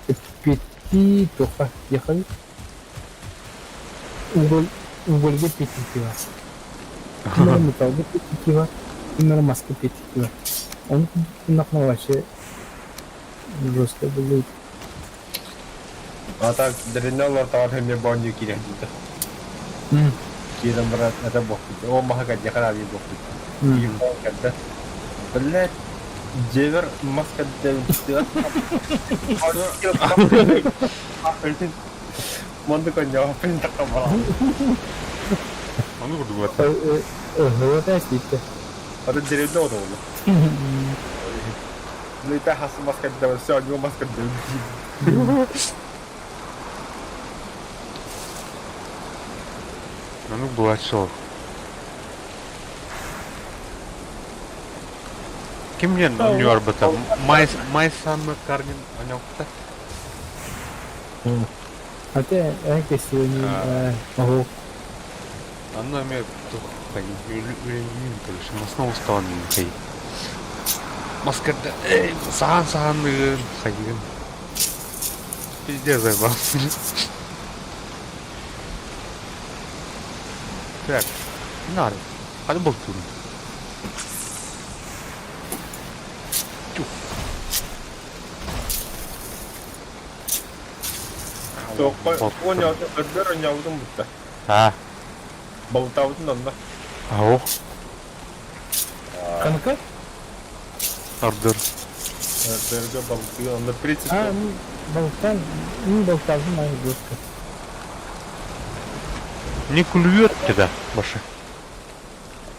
эппиэттии туохха диэххэ уголь угольга эппиэттии бар. Ким эрэ металлга эппиэттии бар, ким эрэ маска эппиэттии бар. Ону курдук вообще жестко было. А так дэринэ олортоҕор эмиэ боонньуу киирэн дии. Киирэн баран это буохпут. О маһа кэрдиэхэ наада буохпут. Киирэн кэрдэ. Блядь, дьиэбэр мас кэрдээбит. Манды коньяаппын такка Ону курдук бата. Ыһыата эститтэ. Аты деревне отолу. Ну и та хас мас кэрдээбит, все, одного мас кэрдээбит. Ону булааччылар. Ким диэн оонньуу Май Май Саммер Карнин оонньообута. Ате эн кэсиэни оһук. Онно эмиэ туох үлэлиин короче масын оҥостоон хай мас кэрдэ саһаан саһаанныгын хайыгын пиздец заебался. Так, надо. Ханы бултуурун. Өрдөр оонньообутум бутта. А. Балытаабытын онно. Ау. Канка? Ардыр. Өрдөргө балытыы онно 30. А, балыктан, балыктаабытым ай жестко. Не клюет тебя, баша.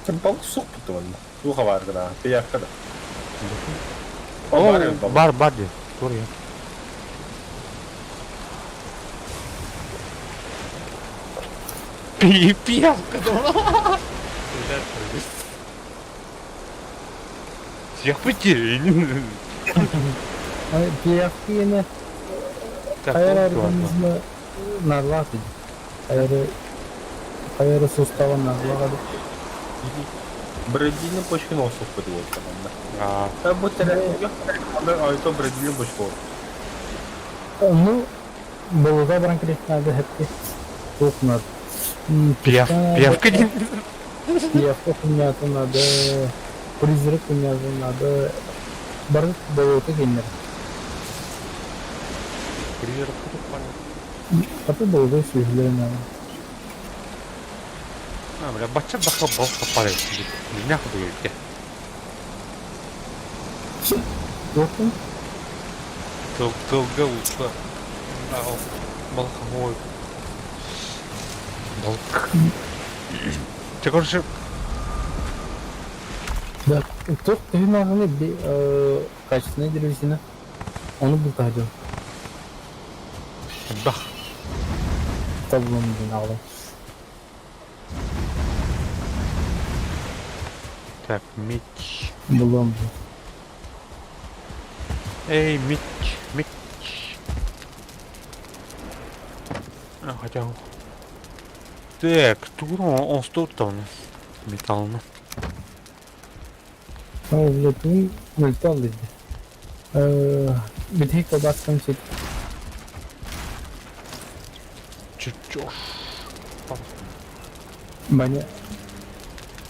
Балык суох бутта онно. Туха бар гына, пиявка да. О, бар, бар де. Тур я. Пиявка. Всех потеряли. Пиявка ene хайар организмы нарлаат иди. Хайары хайары сустава нарлаат. Бродильный почки носов подвод команда. А будто а то бродильный почку. Ну, балыга баран надо хепти. Туох надо. Пиявка не. Пиявка хуйнята надо. Призрак хуйнята надо. Бар болота кеннер. Призрак понял. Капы болота сүһүлэр надо. А, бля, бачча баха бал хапары. Меня хуй. Туохтун? Тылга ута. Балхамой. Балк. Ты, короче... Да, туох төһүн качественная древесина. Ону бултаһдым. Бах. Таблом дин аҕалым. Так, меч. Булуом. Эй, меч, меч. А, хотя... Так, тугу он там металлно. О, блядь, ну, металл иди. Бүтэһик кылбааскам сит. Чертеж. Баня.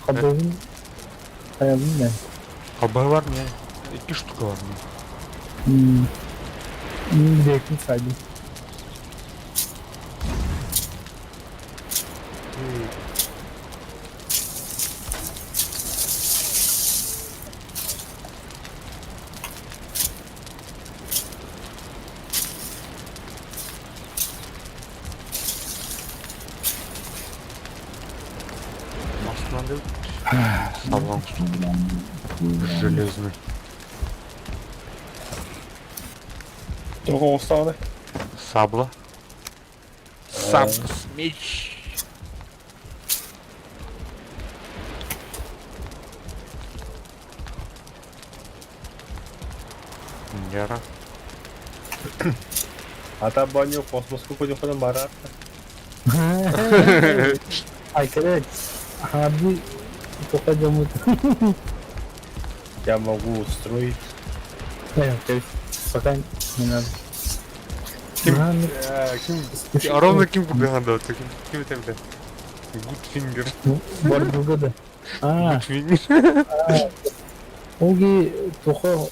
Хабыбын хайабын мен. Хабы бар мне. Икки штука бар мне. Бүтэһикпин сайдым. Надо салон железный. Туох оҕустаҕына? Сабла. Саб меч. Яра. Ата баню космоска көтөххүнэ барар. Айкарет, хаби тоха дьоммут. Я могу устроить. То есть пока не надо. Ким, ким, ровно ким курдук ким, ким это, бля? Goodfinger. Барбылга да. А, Goodfinger. Оги тоха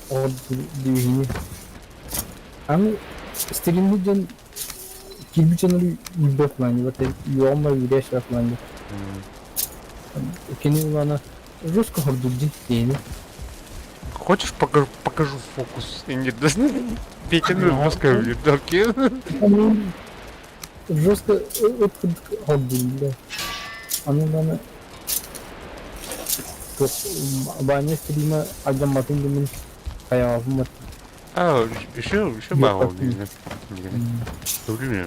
дивини. Аны стилинни дьон кирбит дьоннору билбэт плане, вот юома юреш плане. Кини улана жестко хордурдин тиэни. Хочешь покажу, покажу фокус? Нет, Петя, ну жестко окей. Жестко хордурдин, да. Аны улана Баня стрима агаматын дымын хаявымат. А, еще, еще мало. Добрый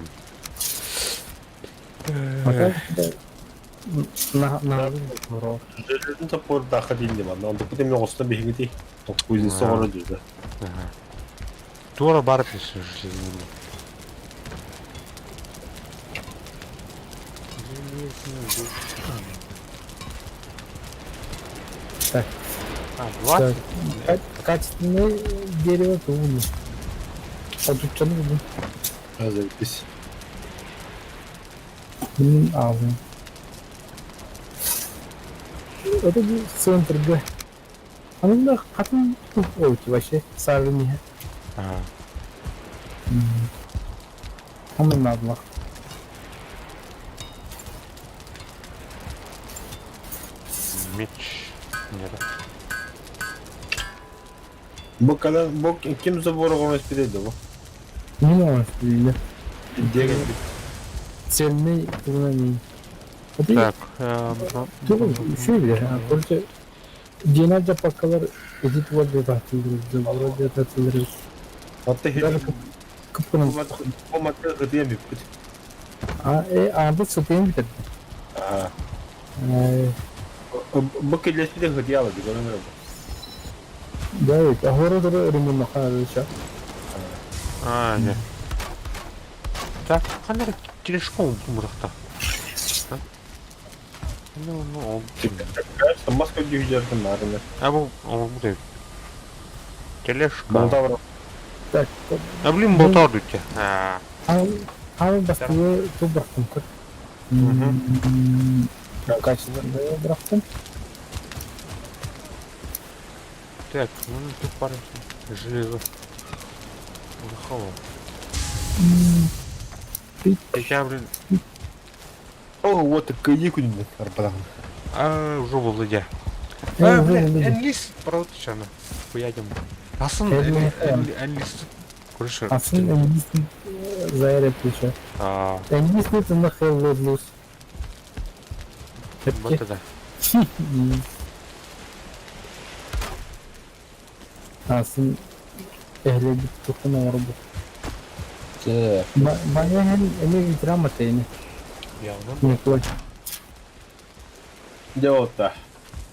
На на Железный топор доходили манна. Онтукпут эмиэ оҕуста биһигити кузнеца оҕоро дьүдэ. Туора бар железный. Так. А, 20? Так, качественное дерево тугуну. Отуччаны булдум. Запись. Блин, алым. Это центр Г. Аны хатын ой вообще сарыны. А, Оны надлах. Меч. Нет. Бу кана бу ким забор оҕоро испиде бу? Не может или Деген цельный тугуна не. Так. Еще или короче Дина жапакалар эти туар татылыр, забор татылыр. Атта Даже кыпкынан. Бу матты гыдыям биппит. А, э, а бу сытыйын битер. Аа. Бу келеспиде гыдыяла диген өмөр. Да, ведь, а город ремонт хорошо. А, нет. Так, ханар телешком мурахта. Ну, ну, он. Маска дүйдердин нарына. А бу, он будет. Тележка. Болтавр. Так. А блин, болтар дүйте. А. А бастығы ту бұрақтым көр. Качественно бұрақтым. Так, ну тут пара железо. Заховал. Я, блин. О, вот кыйы күнүнө арбадан. А, уже был идя. А, блин, энлис проводчана. Хуядим. Асын энлис. Короче. Асын энлис заяря плечо. А. Энлис это на хелл луз. Вот это. Асын эхлебит тухына орбу. Так. Баян эми грамота эми. Явно. Николай. Дело-то.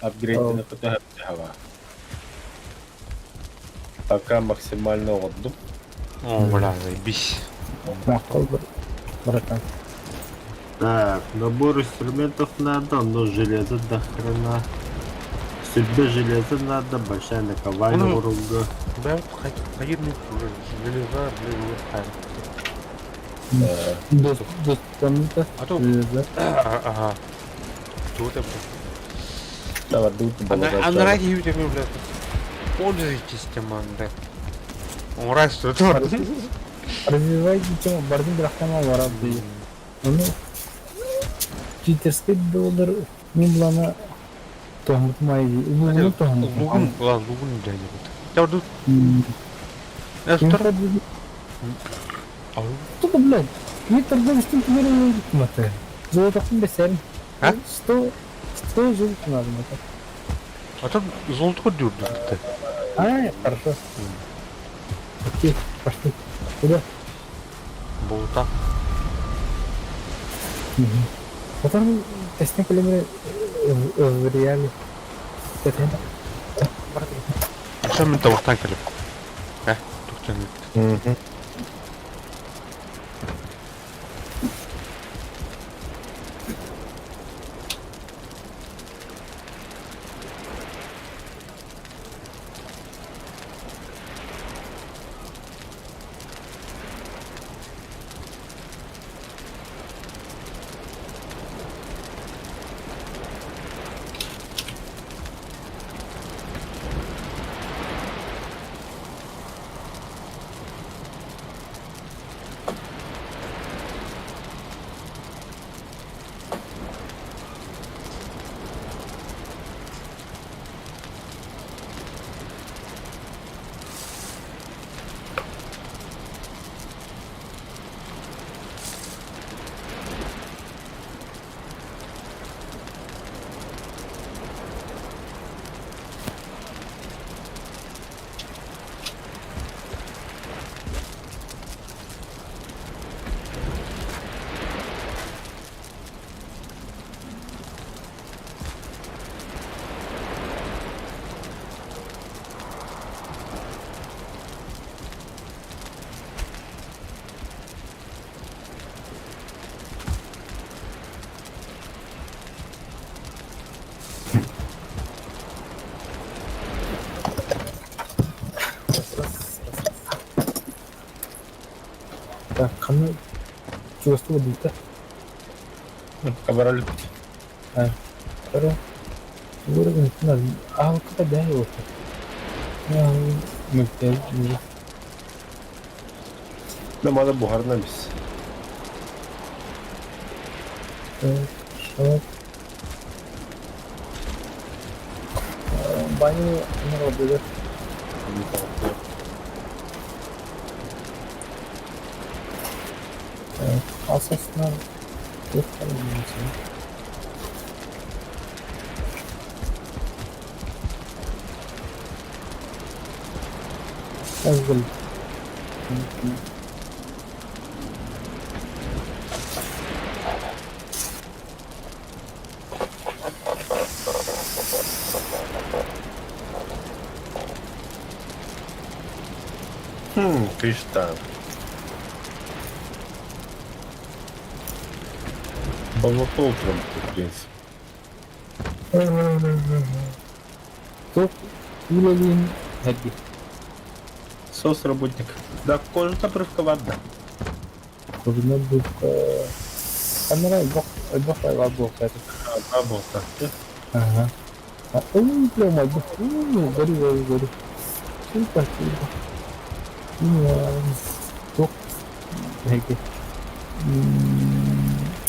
Апгрейд на ПТГ. Пока максимально отдуп. О, бля, заебись. Мақұл братан. Так, набор инструментов надо, но железо до хрена. Себе железо надо, большая наковальня Ну, уруга. Да, хайырный железо, блин, Достамыта. А то... Железо. Ага. Кто это, блин? Давай, дуй, А на радио тебе, блядь, пользуйтесь тем, да. Он раз что это. Развивайте тему, бардын бірақтама барады. Оны читерский доллар мен бұланы тоғымытмай, лугын тоғымытмай. Лугун, ладно, лугун не вот. Я вот Я что? Что, блядь? Мен торговый түгәрі маты. Золотоқтың бесерін. А? 100 Ты золото надо это. А там золото көрдүүр А, хорошо. Окей, пошли. Куда? Болута. Угу. Потом тестин кэлэмэр в реале. Өссө мин табахтаан кэлим. Э, тухтан Мгм. Так, ханна чугастыы барбыта. Кабараль. Pero аһылыкка бэйэ уоппут. Мөлтөөл Намада буһарына бис. Баню оҥоробугар асасынан туох Azgın. Хм, Криштан. Болото утром, в принципе. Туох үлэлиин эрги. Сос работник. Да, кожа прывковат, да. Кожуна бык камера элбэх элбэх байҕал буолта А, два болта. Ага. Уу, прям элбэх. Уу, гори, гори, гори. Супер, супер. Туох эһиги.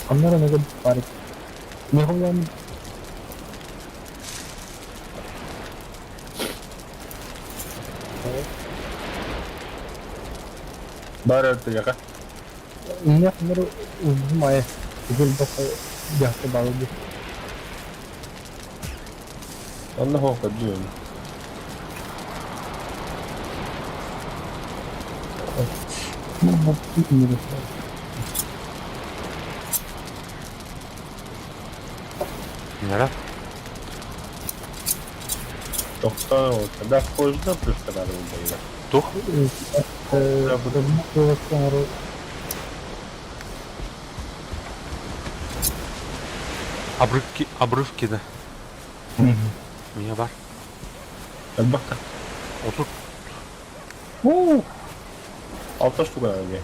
Камера нэгэ баар. Нихуян Бар это яка. Инньэ камера ылбым айа. Үгүл бох дьахта баалды. Онно хока дюм. Ну, бу мире. Нера? Тохто, да, кожа прывковат было. Тух? Обрывки, обрывки, да. Меня бар. Элбахта. Отут. У. Алта штука надо мне.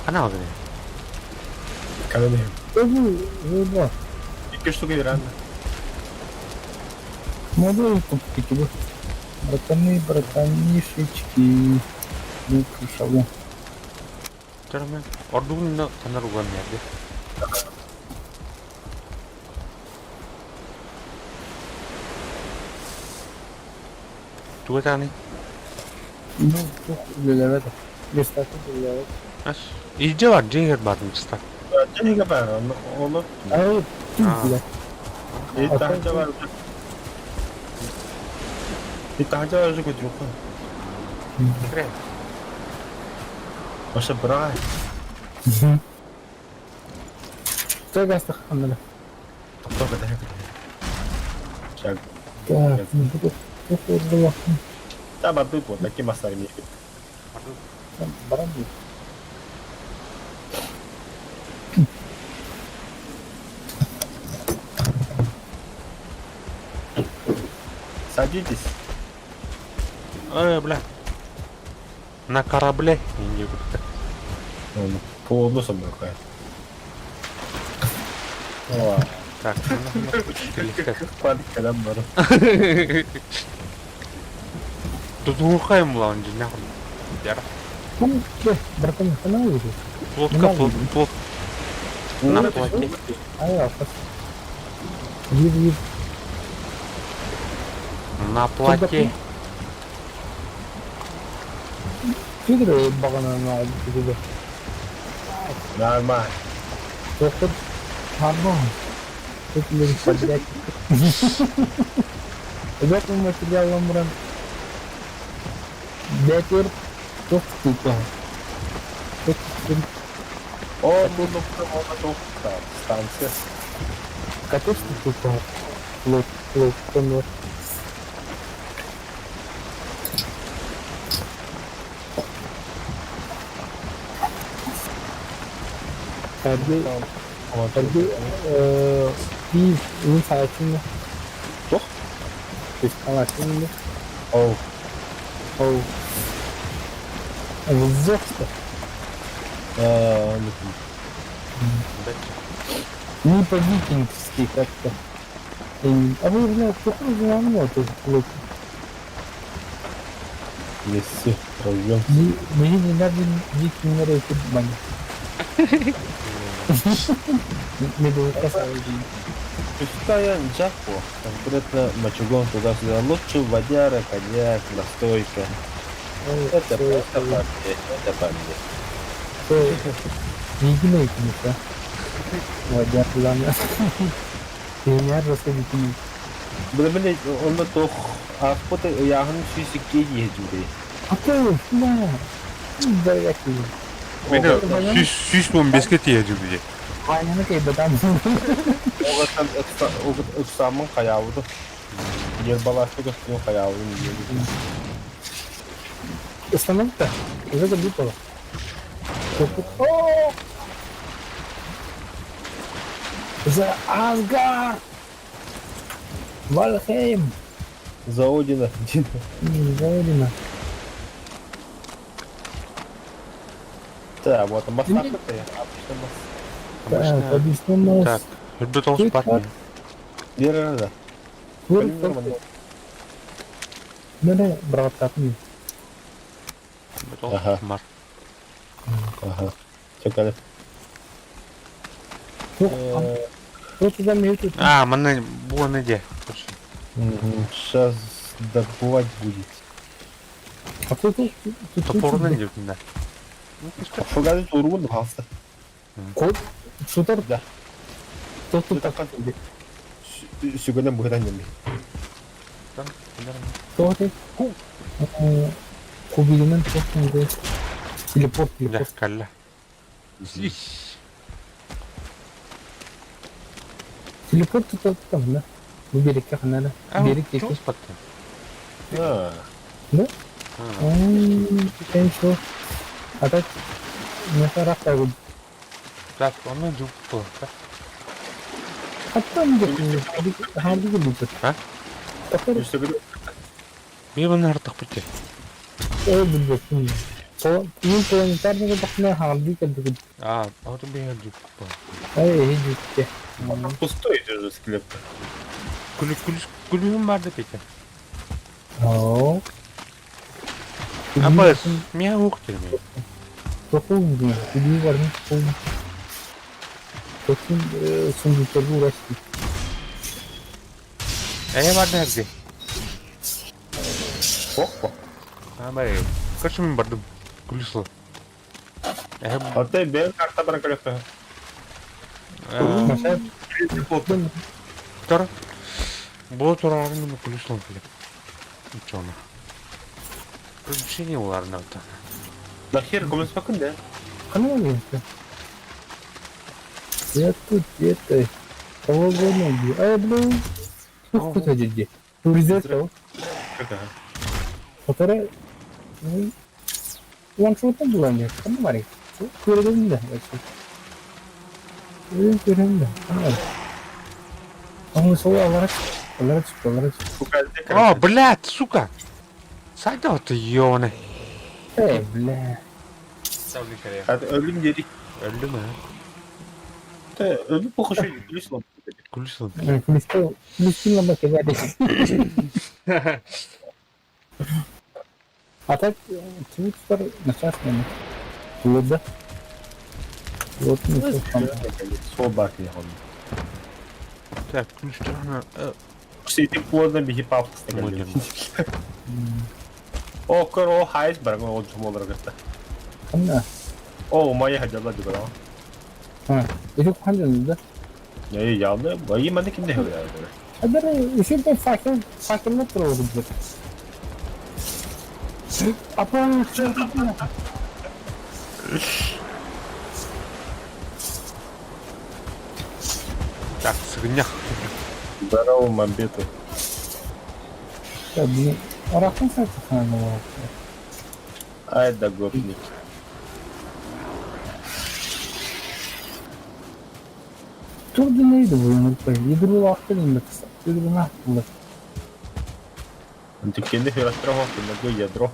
Хана алдын. Когда не. Бу Икки штука рано. Молодой купки Братаны, братанишечки. Ну, крышаву. Термен. Ордугун танар уган ярды. Туга таны? Ну, туох үлэлээбэт. Верстакка үлэлээбэт. Ас. Иджи бар, дьиҥэр бар мечта. Дьиҥэ баар, ону Ай, Аа. билэр. таһырдьа бар. Таһырдьа бар уже көтүрүккэ. Кре. Оша бра. Тагастах ханна. Тоқтоо кэтэһэ кэтэһэ. Шаг. Так, ну тут Та барды бу, такие масары мне. Баран Садитесь. Ой, бля. На корабле. Не Он полуосом какая. О, Так, Падкадан бар. Тут глухаем лаунжи, нахуй. Яра. Ну, братан, хана уже. Плотка, плот, плот. На плоте. Ай, алфас. Вив, вив. На плоте. Федор бағана на Нормально. Тоход Пардон. Тут блин подряд. Ребята материалом ран. Бетер тохтука. О, ну, ну, ну, станция. Катушка Лук, лук, лук. Эрги, эрги, биир мин сааччыны. Туох? Алааччыны. Оу. Ол. Взохто. Не по-викингски как-то. А вы, блядь, похоже на меня тоже лук. Месси, разъем. Мне не надо викингеры бан. Пускай Джако, конкретно мочегон туда-сюда. Лучше водяра, коньяк, настойка. Это, это по мне, это по мне. Единый конечно. Водяр туда. Бля, блядь, он на то, а кто-то яхын сүйсікке езуде. А ты, да. Да, я Мені сүүс он беске тиэжүбүдэ. Ваняны кайбатан. Оғаттан ыксамын қаяуды. Ер баласы көстүн қаяуды. Остановка. Уже забитого. О! За Асгард! Вальхейм! За Одина. За Одина. Да, вот массакр-то я. Так, обычно нас. Так, үрдө тоҕус бар. Вера, да. Мене браттатын. Тоҕус бар. Ага. Чекали. А, манна буона де. Сейчас добывать будет. А кто тут? Топорун деп да. Фугазы турун пожалуйста. Код? Шутер? Да. Кто тут так? Сүгөнөн быһытан неми. Кто ты? Кубигинен тоқтың Телепорт, телепорт. Калла. Телепорт тут там, да? Бу берекке ханана. Берек деки. Да? Да? Что? А так, не характер. Так, он жуп. А там где харды будет. А? Мен артық бітте. Ол билбеппин. Мен планетарныйга бахна харды кэлбит. А, вот бия жуп. Ай, эһи Пустой же склеп. Күлү күлү күлүм бар деп екен. Оо. Апа, мен ук дедим. Тохун, күлүү бар ме? Тохун сундуктарга урашты. Э, бар нерде? Ох, А, бар. Короче, мин бардым. Күлүс Отой бэйэм карта баран көрөххө. Тор. Бу турарын күлүс лан кэлеп. Чону. Приключение уларына та. Нахер көмөспөкүн да? Ханна барыахха? Я тут где-то. Того года. А, блин. Тух кута дии. Туризер Которая Ландшафтын булан ханна барый? Көрдүм да. Көрдүм көрдүм да. Ханна барый? Оҥу сол алара алара çıktı алара çıktı. О, блядь, сука! Сайда ты ёбаный. Э, бля. Hadi ölüm dedik. Öldü mü? Ölüm kokuşu gülüş lan. Күлүс лан. Күлүстү күлүстүн лама кэлээди. А так кими тутар начаас мен. Тулуда. Вот не там. Сол бар телефон. Так, ключ турана. Ситим плотно бихи пафос. О, көр о хайс бар о жумолар гыта. Ханна. О, моя хадала дибара. А, еще ханжан да. Не, явно, бои маны кимде хөрө. Хадыр еще бы факел факел туралы бит. Апа, Так, сыгыннях. Здорово, мамбету. Арахын сатыхана. Ай да гопник. Тур neydi bu yumurta? Yediri vakti mi? Yediri ne? Антикенде хөрөстөр хохтун ядро.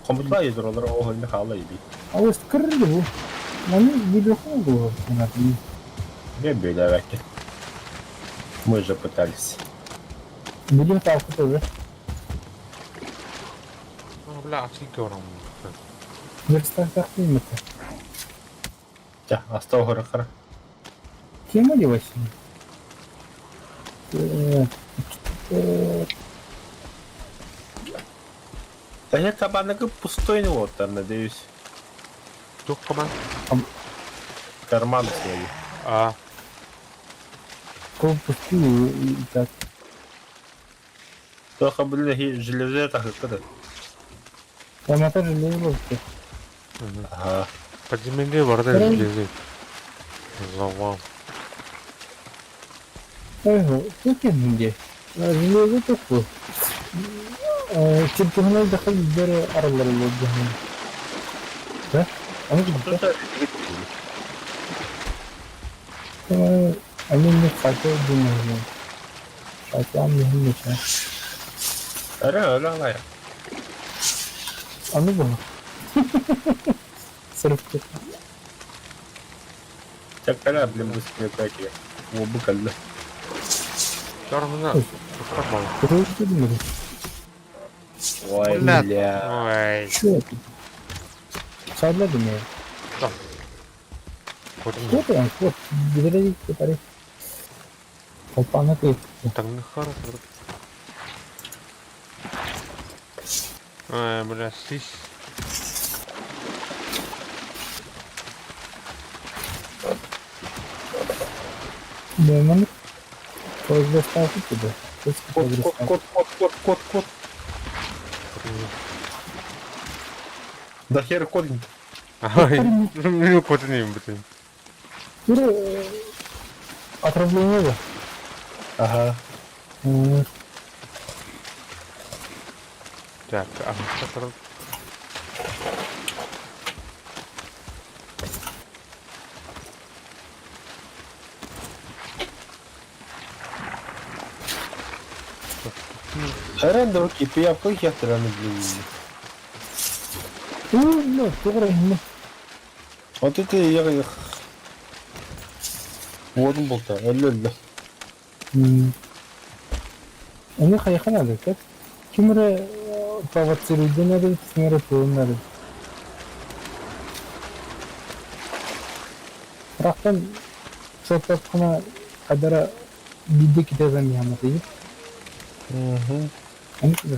Компьютер ядролар о хөрмө хала иби. А вот кырды bu. Маны видео bu. Не беда Мы же пытались. Будем так тоже. Бля, оценки орам. Верстак тахты Ja, астау хорохара. Тема девочки. Да я кабанок пустой не вот там, надеюсь. Тух кабан? Карман свои. А. Кол пустую и так. Только, блин, железо так это. Там это железо. Ага. Подземелье барда железо. Завал. Ой, тут где? Железо такое. Чемпионат دخل الدار أرلر الوجه Да? А ну Они не хотят думать. Хотя мне не Ара, ара, ара. А ну было. Сырып Так, ара, блин, быстрее какие. О, букально. Тормоза. Ой, бля. Ой. Что это? Садла думаю. Что? Вот он, вот, говори, говори. Толпана ты. Так, ну хорошо. Ой, бля, сись. Демон. Произрастал тебе. Кот, кот, кот, кот, кот, кот, кот. Да хер кот. Ай, ну кот не блин. Отравление да? Ага. Так, а что Аренда руки, пиявка хертраны, блин. Ну, тугры. Вот это я Вот он был-то, өллө. Они хайхана да, Кимре провоцируйденери, кимре тууннары. Рахтан шоттапкына кадара бидде китезен яматы. Угу. Они куда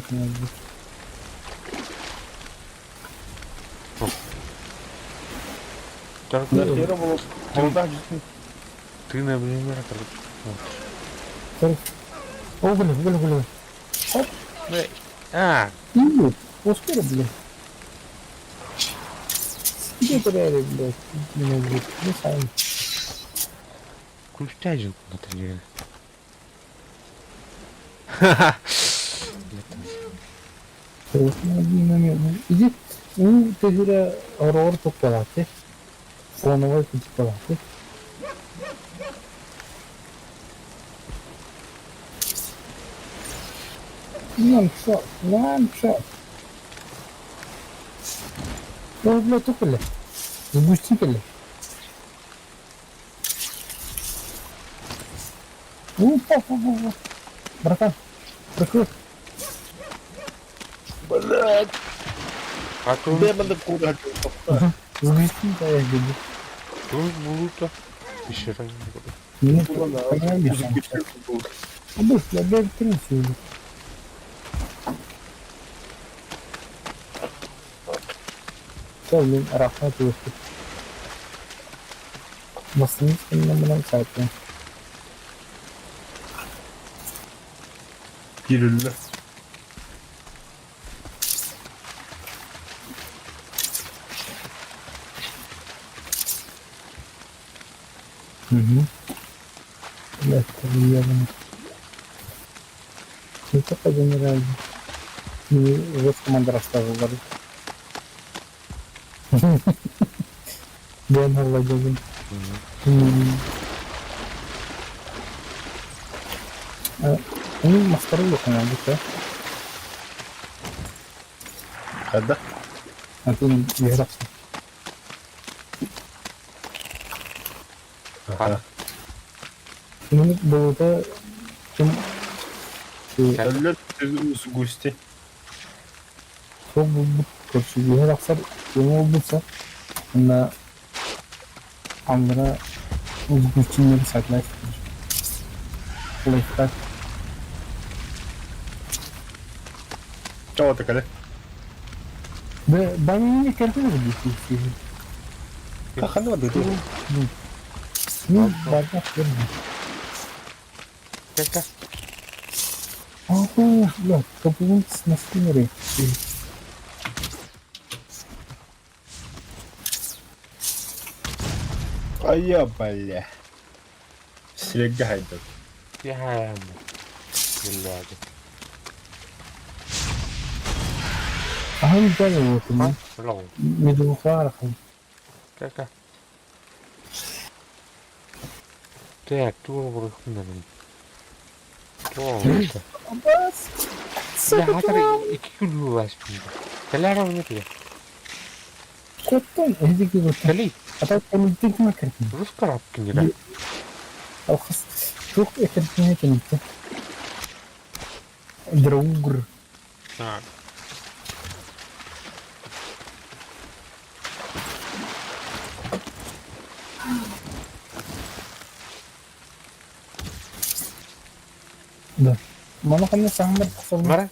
Нахера было Ты на время О, бля, бля, бля. Оп. А. Ну, успели, бля. Где теряли, блядь? Меня, блядь, не сами. Күлүстээх дьыл Иди, уу төһүрэ ороҕор туппалааты, фоновай туппалааты. Нам что? Нам что? О, бля, тупали. Сгустители. Опа, опа, опа. Братан, прикрой. Блядь, А то демоны куда Сгусти, да, я говорю. тут булута. Еще Ну, понимаешь, я блядь, трусую. Сол мен рахмет өстіп. Басын сайты. Кирилл. Угу. Блядь, ебаный. Не только генеральный. Мне вот команда рассказывал. Дэн Владимир. Ну, мастер лука надо, да? Когда? А ты не игрался. Ага. Ну, было то, чем... Өллөр сгусти. Сол булбут, короче, игрался, ему булса, на андра узгучиннер сатлай. Лайфхак. Чего ты, коля? Да, баня не картина здесь. Хахану дыду. Ну, баня херня. Как? Ага, бля, капуун на стримере. А я, бля. Серега хайдат. Я Блядь. Ага, да, вот, ну. Лоу. Медухарха. Как? Так, тур врыхнул. Тур. Бас! Я хатар iki күлүү бас. Кэлэр оны тиэ. Коттон, эдики вот. Кэли. А так он дик макерти. Рус карап кинера. Алхас. Тух экертине кенте. Драугр. А. Да. Мана хамна сахмар тахсар. Мара.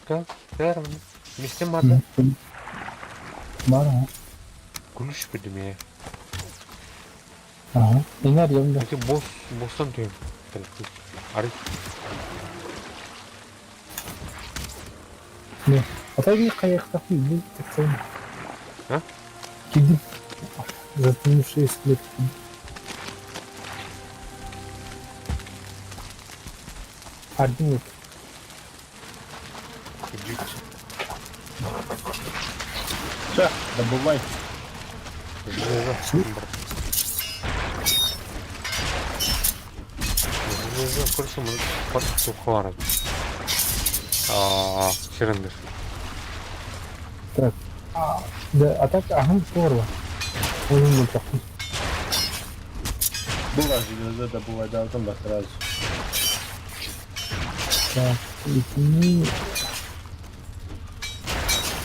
Ка. Кэлэр оны. Мистер Мата. Мара. Күлүш бидиме. Ага. Инар ямда. Эти босс босстан түйм. Ары. Не. Атай каяктакы бул тексон. А? Киди. Затянувшие скелет. Один вот. Все, добывай. Железо. Железо көрсөм тухарат. Аа, ширендер. Так. Да, а так ахын порва. Oyun bulacak. Была железо добывай, да, там да сразу. Так, итини...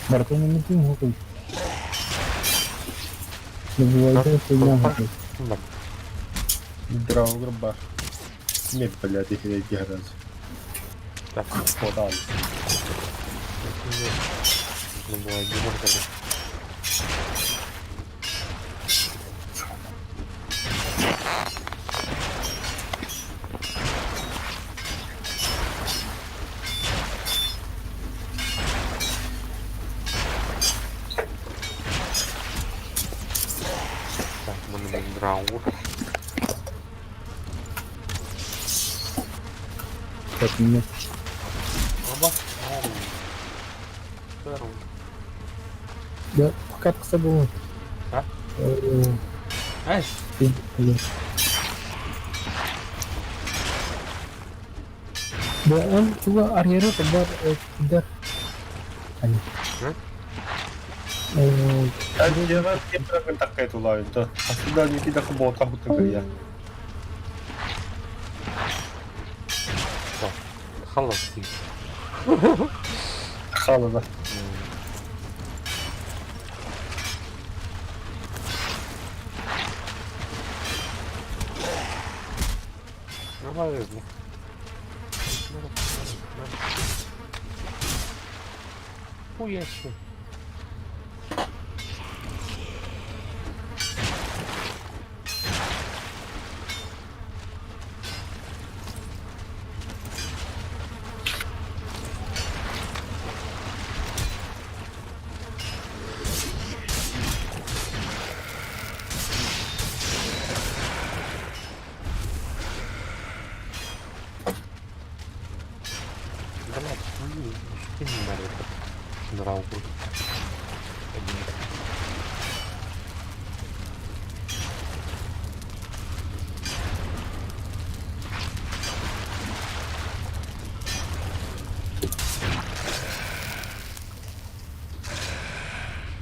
Бартон митин хокуй. Добывайте хуйня хокуй. Драугр бар. Нет, блядь, их я раз. Так, Подал. Добывай, гемор. Раур. Так, нет. Да, пока было. А? Ай! Да, он туга арьера бар кидар. Они. Дьиэҕэр ким таккай тулаайда. Аслыда Никита Хобота хутыгыйа. خلص دي. خلص. Нормально. Хуя себе. Блять, нрав буду.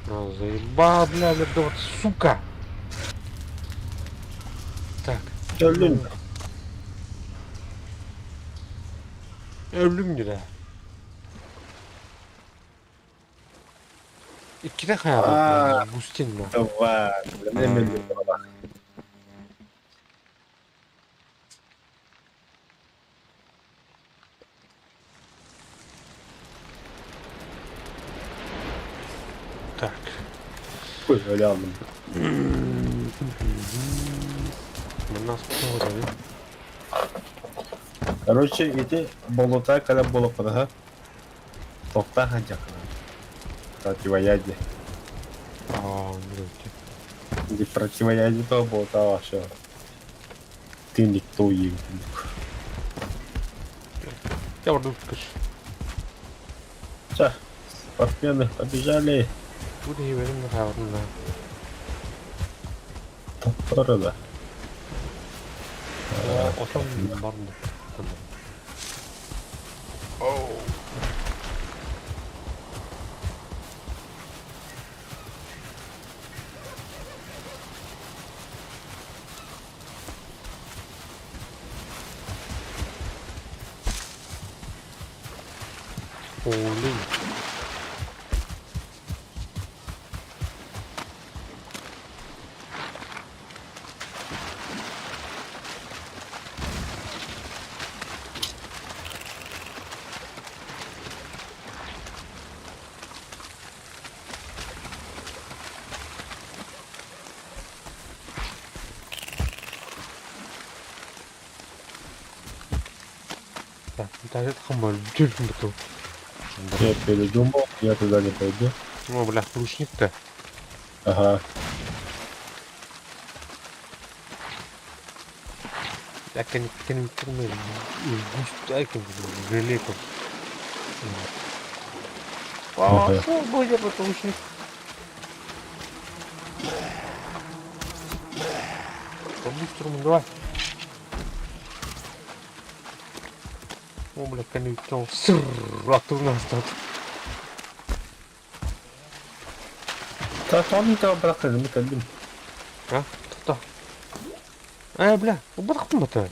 А, заебал, бля, да вот, сука! Так. Öldün. Öldüm bile. Иккитэ Аа. хаалбыт Густин ма. Давай. Не мөллө. Так. Ой, öyle aldım. Манна спору. Короче, ити болота когда болокодаха. Тохта хаджакана. Противоядие. Аа, блядь. Иди противоядие то болота вообще. Ты никто ей. Я буду скажи. Все, спортсмены побежали. Буду я верен на. Топторы, да. Отон барны. Оу. Блин. Так, ну это хамбар, потом. Я передумал, я туда не пойду. О, бля, ручник-то. Ага. А, что будет этот ручник? По-быстрому давай. О, бля, конъюнктивал. Срррр, а ты у нас тут. Так, он там брахали, мы кабин. А? Кто? Э, бля, убрахнул-то.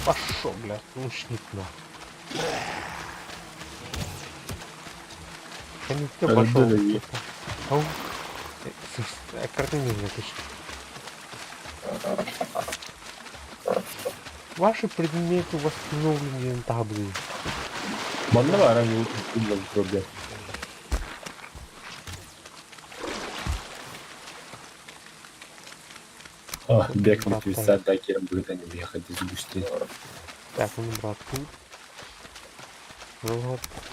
Пошел, бля, ручник на. Конъюнктив пошел. Ау. Картины запиши. Ваши предметы восстановлены таблы. Манна var abi problem. А, бег на писать, да, кем будет они въехать из густы. Так, ну, брат, тут.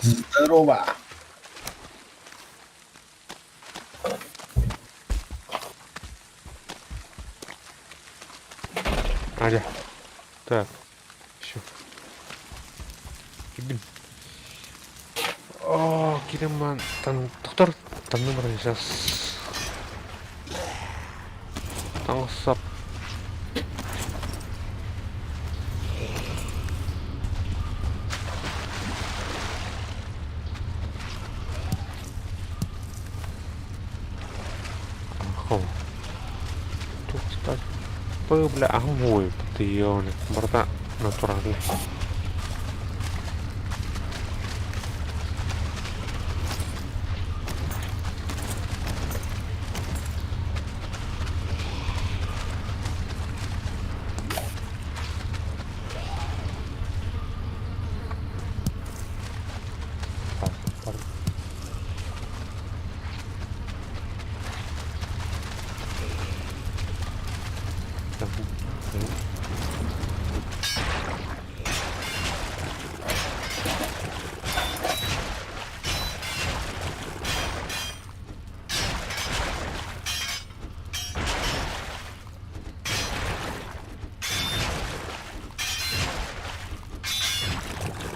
Здорово! Аля. Так. Все. Кибин. О, Кириман. Там, доктор, там номер сейчас. Таҥас-сап. Бля, аһым тыйыон барыта натуральный.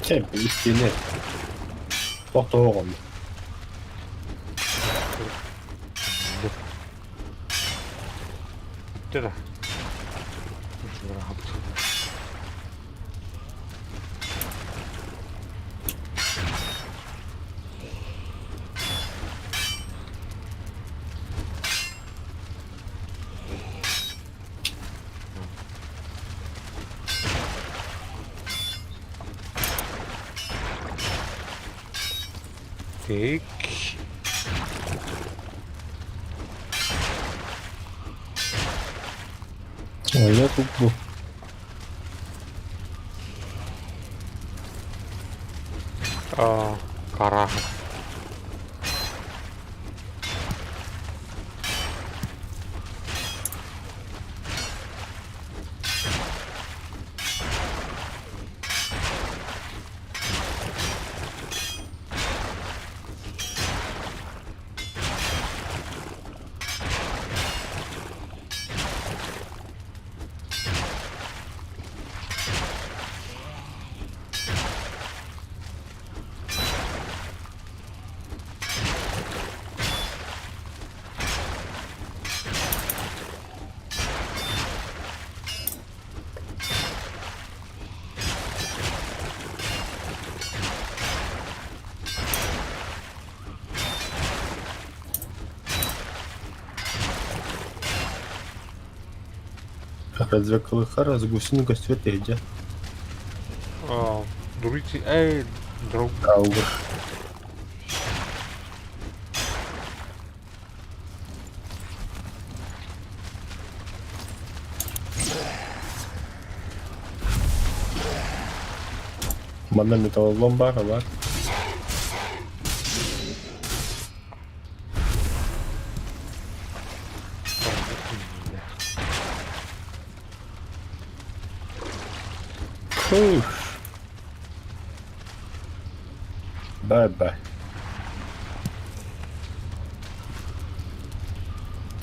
Чэ, истиэнэ. Тохтоһоҕун. Бүттэ да. Так. Ой, я тут был. А, караха. Разве Калыхара с гусиной света где? Друзі, эй, друг. Аур. Манна металлолом баар, бар. Фух. Bye-bye.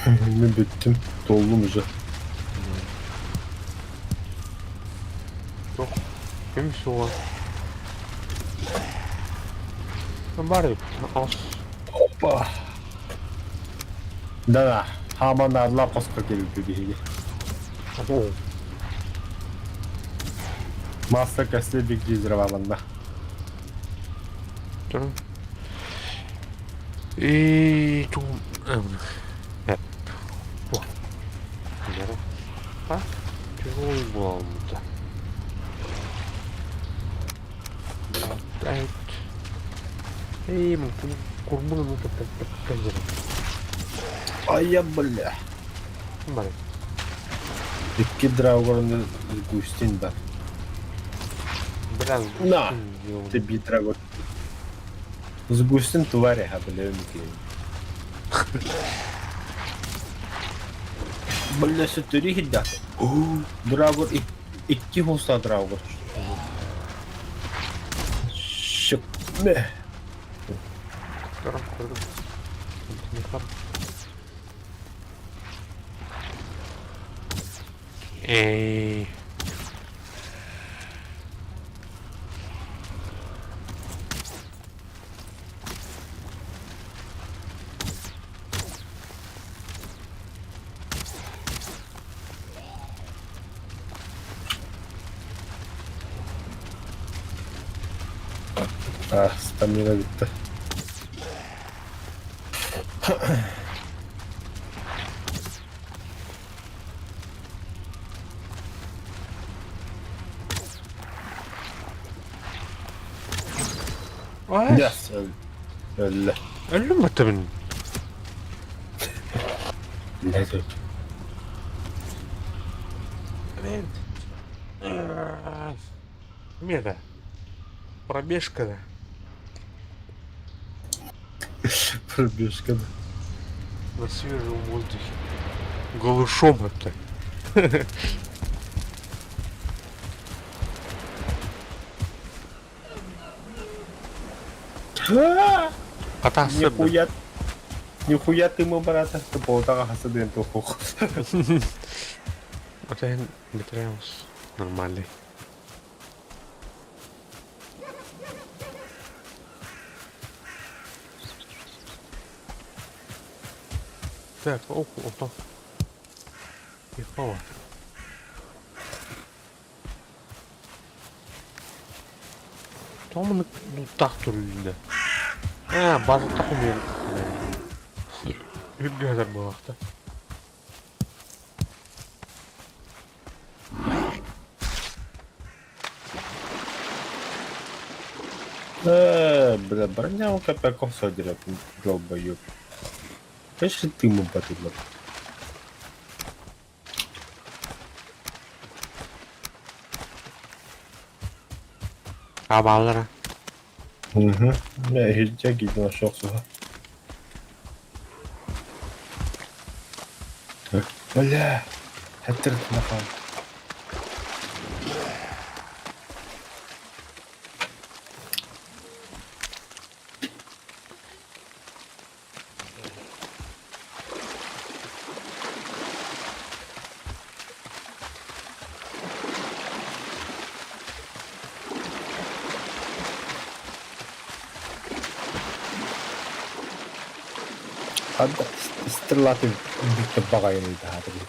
Мин бүттүм, толлум уже. Туох ким суоҕа? Бары ас. Опа. Да-да, хааман наадалаах хоско кэлбиппит биһиги. Мастер костей Биг Дизерованна. И буолбута. Айа бля. Бары. Икки драгон густин да. Бля, На! Ты би драгон. Сгустин твари, а бля, Бля, сөтөрү хидда. Драгон икки хоста драгон. Щек. Эй. А, стамина бүттэ. Yes, өллө. Өллүм баттабын. Мега. Пробежка да. Пробежка да. На свежем воздухе. Голышом это. Хата Нихуя, нихуя ты мой брат, что полтора хасадын тухух. Отен Метреус. Нормальный. Так, о, опа. Ехала. Тоҕо бултаах туруллда? Аа, базата хомуйан үргүһэтэр буолуохта. Бля, броня у копяков содерет, долбоёб. Конечно, ты ему подумал. Абаалара. Угу. Мэ иһирдьэ киирдим охсуһа. Бля, хэттэр нахал. Ханна стрелаты бүттэ баҕайыный таһаатыбыт.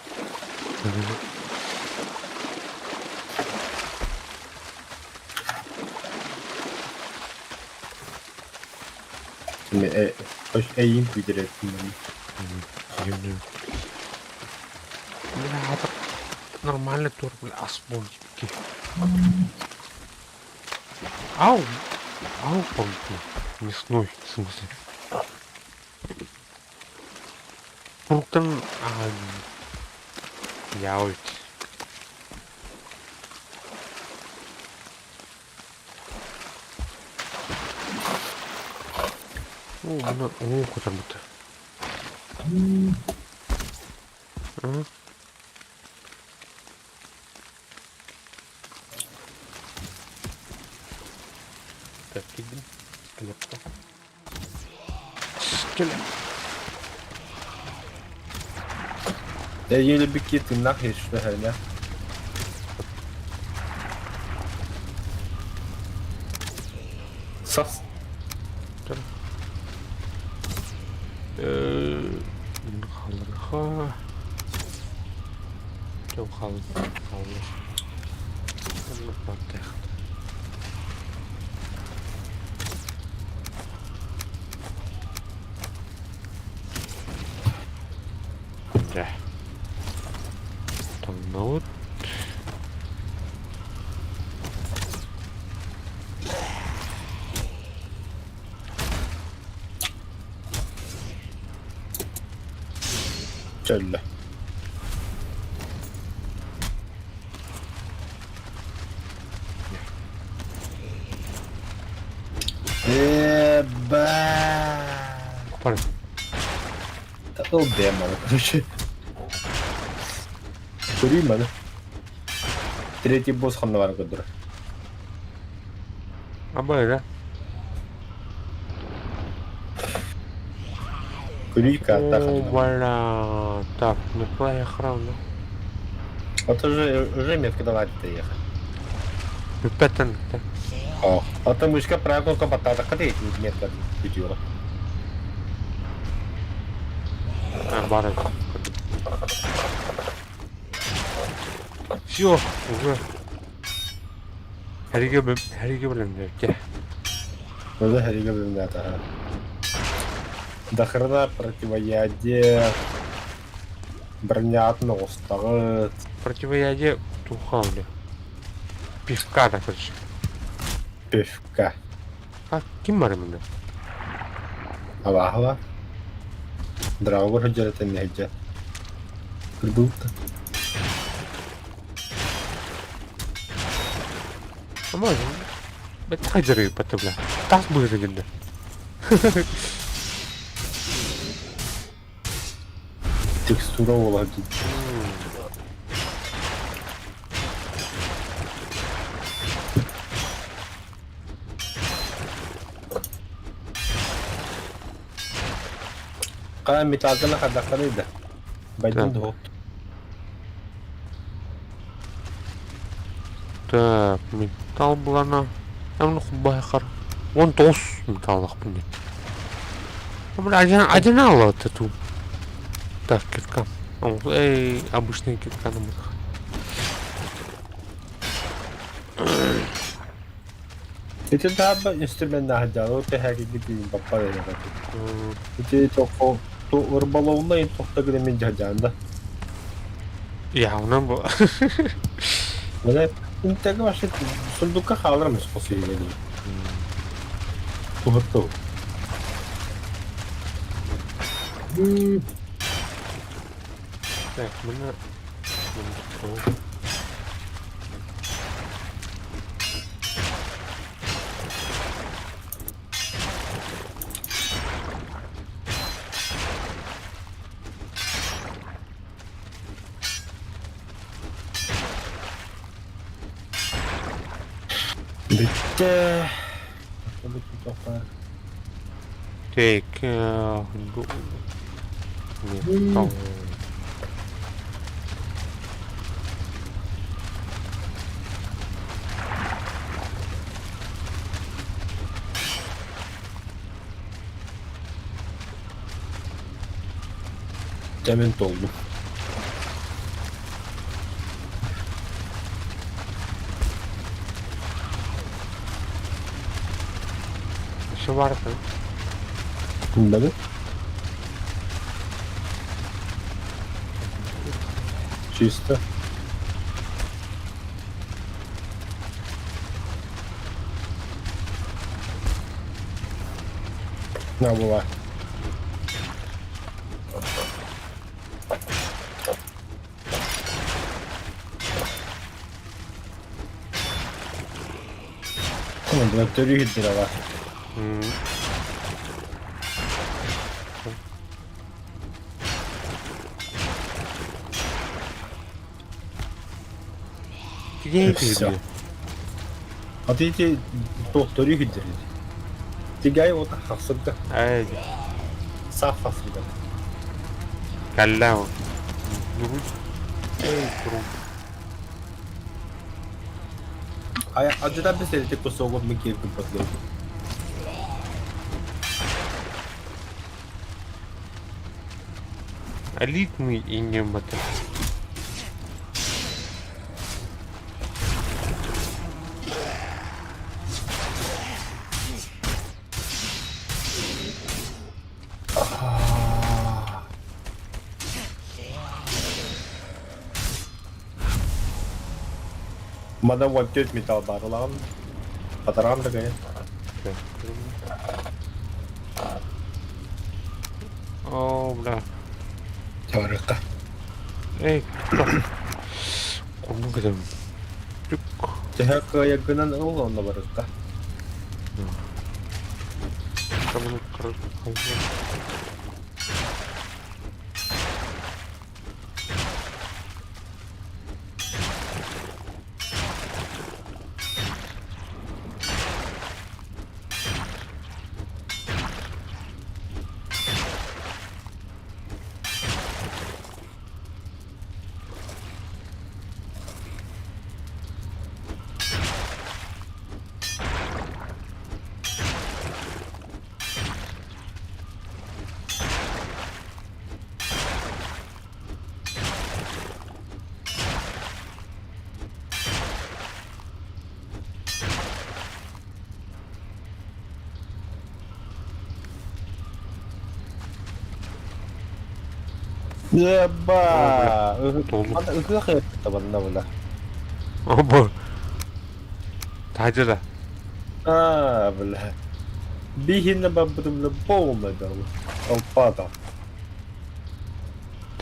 Эйин күүтэрэр Бля, это нормальный тур, бля, ас буолбут Ау! Ау, помню. Мясной, в смысле. Фруктан... А, я ведь. О, мына, о, көтөрбүтэ. Так, кидим. Скелет. Скелет. Еле бики ты нахер что херня. Сас. Халырха. Кем хал хал. Дьэ. Таҥнабыт. Чөллө. Эба. Бар. Ол демон, короче. Көрүй маны. Третий босс ханна бар көдүрө. Абай да? Күлүү карта О, ханна. бля. Так, ну куда я храм, Вот уже метка давай ты ехать. Бүппэттэн. О, а то мышка правильно батата ходи метка видео. Баар Все, уже. Хэригэ хэригэ бэлэмнээбитэ. Уже хэригэ бэлэмнээтэ. До хрена противоядие. Бронятын оҕустаҕыт. Противоядие туха бля. Пивка да, короче. Пивка. А ким бар мында? Абааһыла. Драгор сылдьар нэһдьэ. Кырбылта. А может, это хадыры бля. Тас быһыты гынна. Текстура буолар дии. Хаан металлгана хардахтарый да. Байдын Так. дуо. Так, металл булана. Ам хубайхар. Он тос металлах будет. Бля, один, один эту. Так, кирка. Эй, обычная кирка на мых. Ити даба инструмент наһадьаалы тэһээкигит баппар эрэ. Ити тохо ту рыболовный тохто гына мен жаһдьаанда. Явно был. Мына интеге вообще сундукка хаалар эмес хосуйга дии. Туһутту. Так, мы. Бүттэ. Так, металл. Demin doldu. Еще бар Bunları. Чисто. На, была. Tamam, törü hiddir Где Всё. это? А ты эти төрү hiddir. Тигай вот хасырда. Ай, Саф хасырда. калляу. Эй, круг. А ажыда біз элдик кусогу мен келдим подлог. Элитный и не мотор. Мада вот металл барылан. Патаран такая. О, бля. Чарыкка. Эй, кто? Кому где? Тэхэ ягынан ыл онна барыкка. Кому Еба! Толу. Манна ыһыах ыыппыта манна бына. Обо. Таһдьа да. А, бля. Биһинэ барбытым бля полная дала. Толпа там.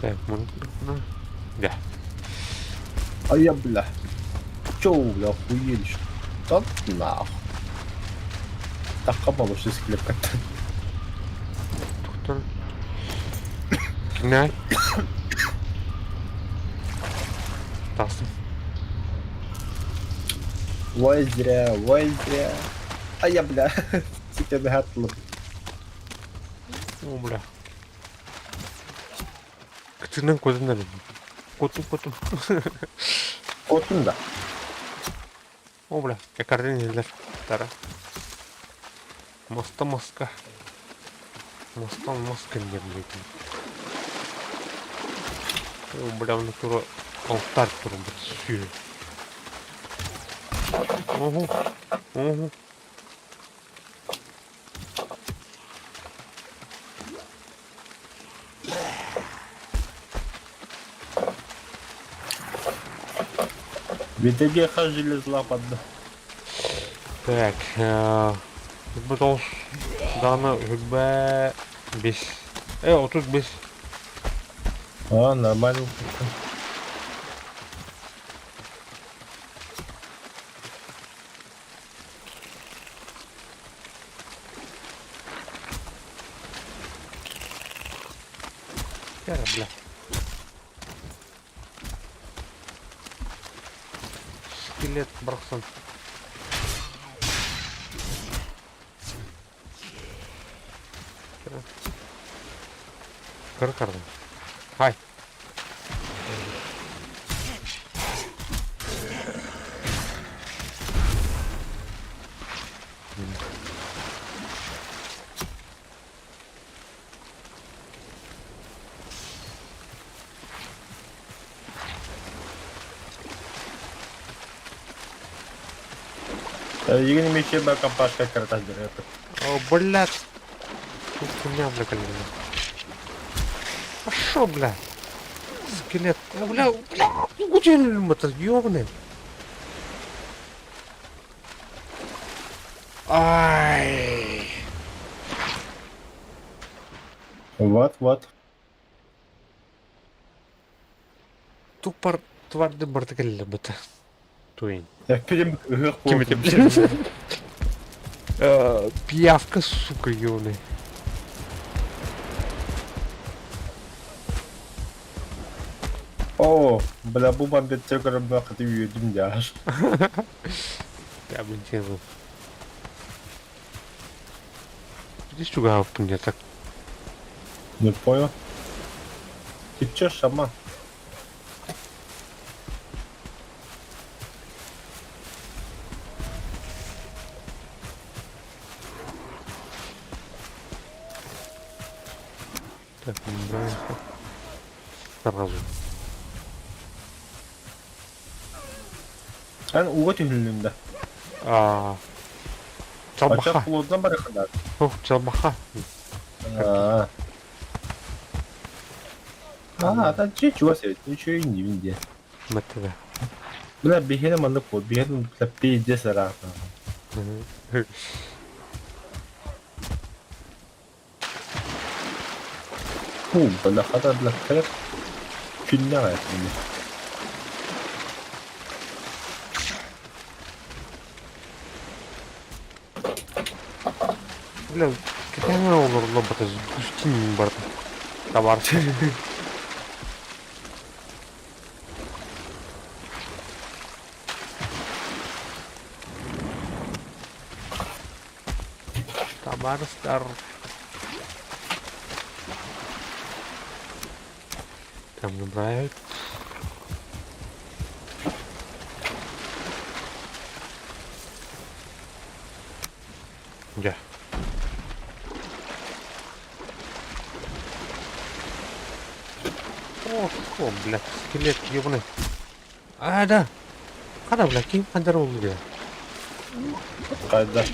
Так, мы... Да. А я, бля. Чё, бля, охуели, что? Да нахуй. Тахха получше склепкаттан. Тухтан. Кимнээй? Тахсым. Ой, зря, ой, зря. А я, бля, ситэн хатлым. О, бля. Кытынан куотун Куотум, куотум. Куотун да. О, бля, кардин иһиллэр. Тара. Моста маска. Мостан маска диэн диэтим. О, бля, в натура алтарь турбут сүү. Угу. Угу. Битеге хас железлаах барда. Так, бу тоҕус даҕаны үрбэ бес. 35. А, нормально. Яра, бля. Скелет барахсан. Кыр кырдым. Хай. Эйигин эмиэ ба компашка кыратан дьарыйаппыт. О, блядь. Тут хуйня, бля, колено. А шо, бля? Скелет. А, бля, бля, ну это ёбаный. Ай. Вот, вот. Тупор тварды барта кэллэ быта. Туин. Эппитим ыһыах Ким буолбут. это, Пиявка, сука, ёбаный. Оо, бля, бу бамбетте көрөммө хаты үөдүм дьааш. Я бы не Иди сюда, мне так. Не понял. Ты чё, шаман? Так, не нравится. Сразу. Эн ууга түһүннүм да. А, Ача Чалбаха. флотунан барыхынар. Ох, чалбаха. Аа. Аа, та че чугас эбит, үчүгэй иннибин диэ. Мэттэбэ. Бля, биһиэнэ маннык буол, биһиэнэ бля пиздец ыраах. Фу, бля, хата, бля, кэлэр күннээх этини. Бля, кэтээн олоруллубата густин барда. Табар. Табарыстар. Там набирают. Дьэ. Ох, о, блядь, скелет ебаный. А, да. Хада, блядь, ким хандар ол диye. Хайда.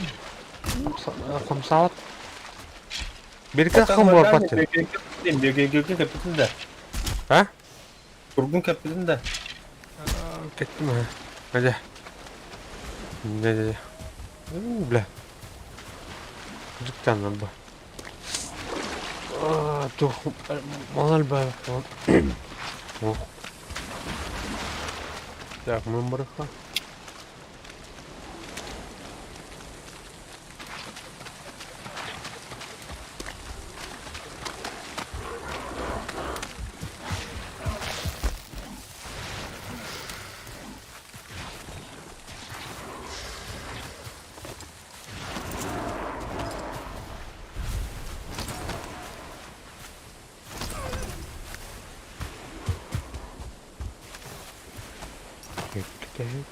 Хамсаат. Бирке хам бар баттын. Бирге кеппитин да. А? Кургун кэппитин да? Кэттим аа. Дьэ. Дьэ дьэ дьэ. Уу, бля. Дьиктан бу. Туох малал баар. Так, мы барыха. Кэккэтэһит.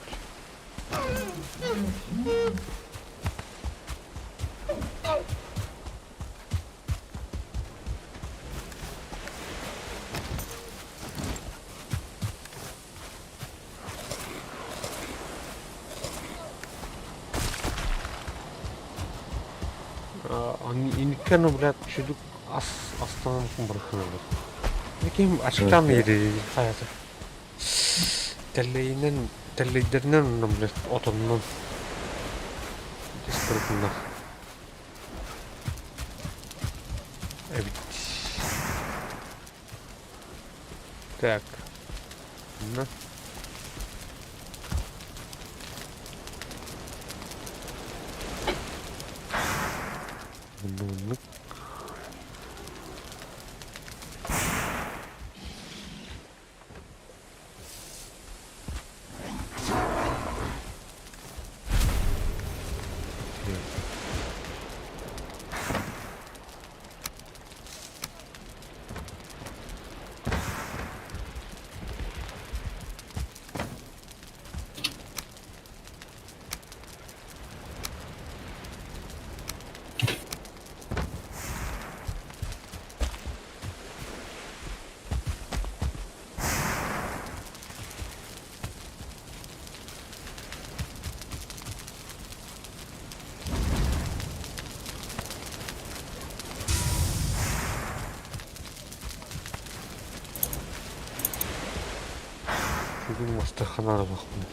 Инниккэ блядь, чудук ас астанан бырахынабыт. Ким ачыктаан иһири хайата. Тэллэйинэн тэллэйдэринэн онно блядь отоннон дьаспырытынна эбит. Так. На. Муннук. Бүгүн мастарханаҕа бахпын.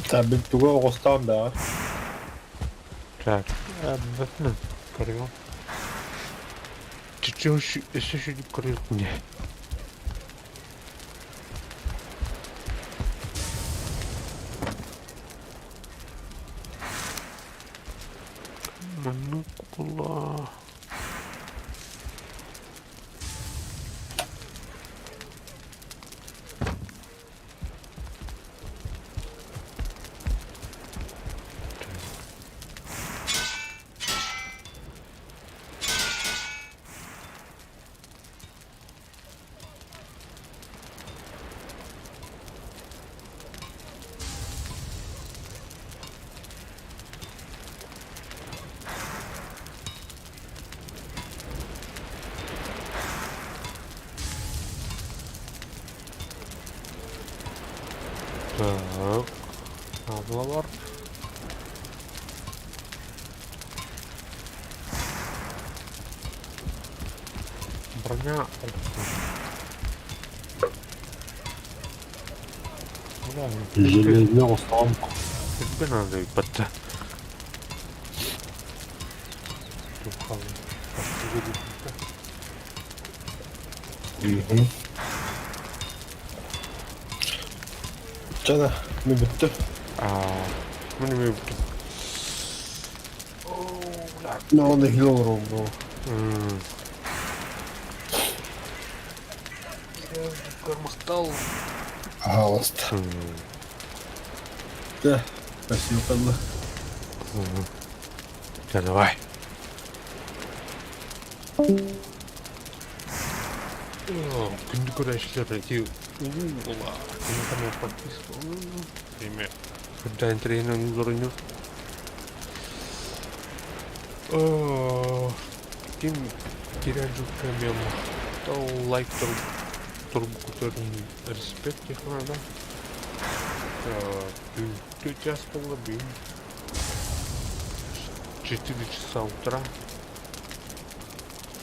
Табик тугу оҕустаҕын да? Так, бөтүнэн көрүөм. Чиччи өссө сүдүк көрүөх мне. Маннык буолла. Так, абла бар. Броня. Железный оҕустаҕым. Тебе надо ебаться. Чэ да, мин бүттүм. Мин эмиэ бүттүм. Мин оны иһил олоруом бро. Махтал. Пожалуйста. Да, спасибо, падла. Да, давай. Күндү көрөөччүлэр ити улуу уола киниэхэ подписка Время когда интэриэһинэн олорунньу Ким кирэн дьукка эмиэ махтал лайк турбукутарын респект диэххэ наада. Бүгүҥкү час буолла бүгүн 4 часа утра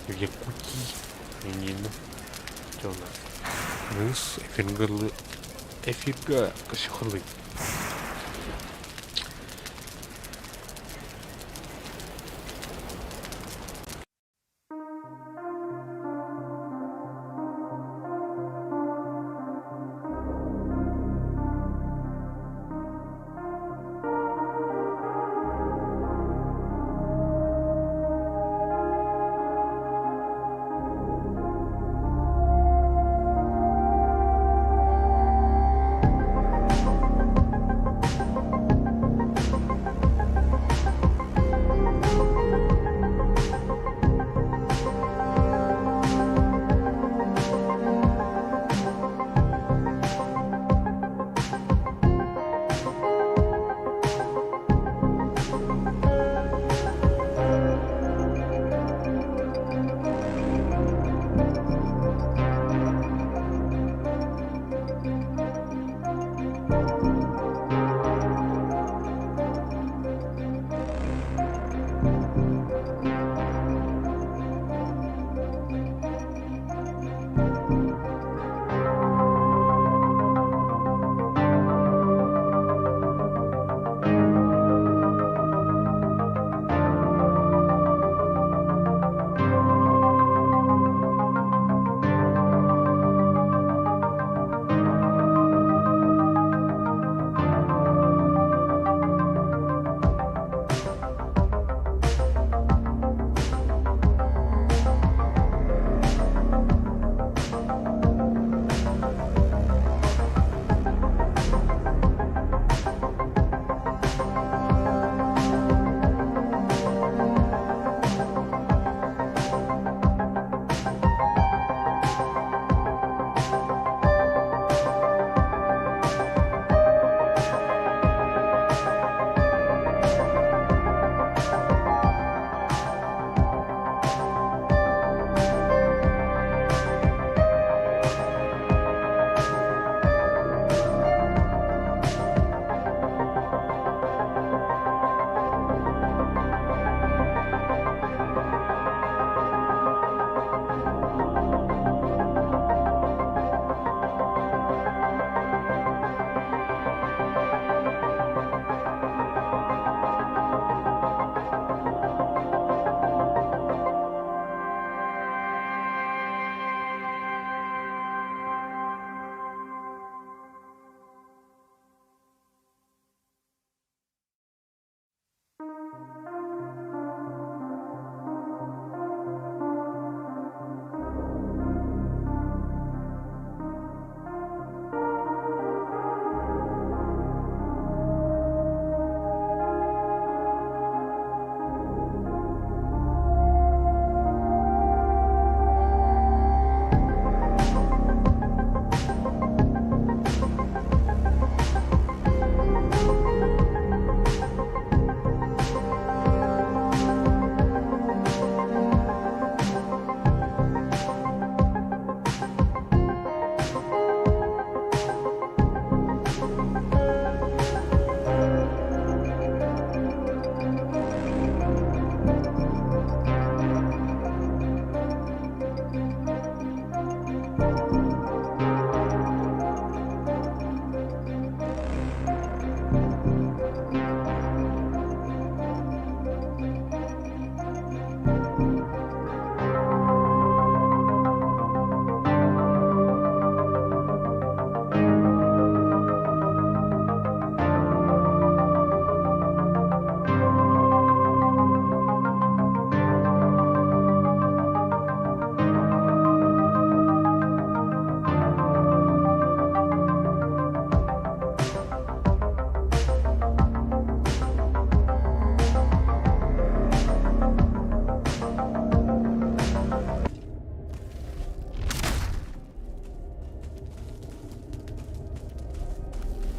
в Якутии Нина Дьоно Кыргыз эфиргэ эфиргэ көрсүөххэ.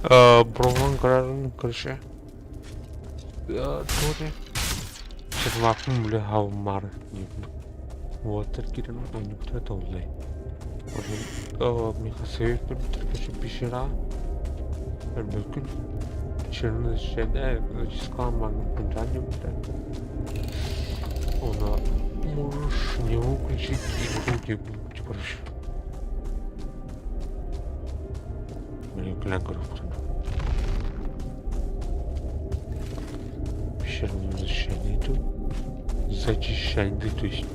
Бронан көрөрүн короче туох Сервакын бile хаалмаары уолаттар киирэн оонньуубуттара толлой. Миэхэ совет көрбүттэр короче пещера көрбөккүн пещераны чискаан диэбиттэр. Оны можешь не выключить игру диэбит короче. Блин, кэлэн көрүөхпүтүн. Пещерное защищание тут. Зачищание, то есть.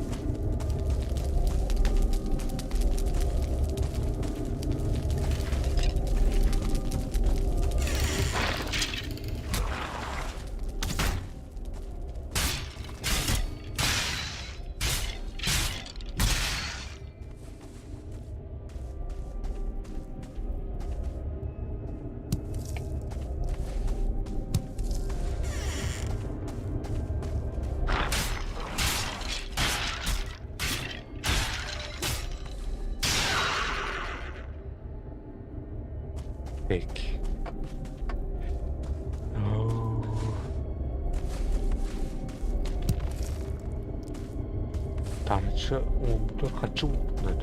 Так. Таарыччы уолбутугар харчы булбутунан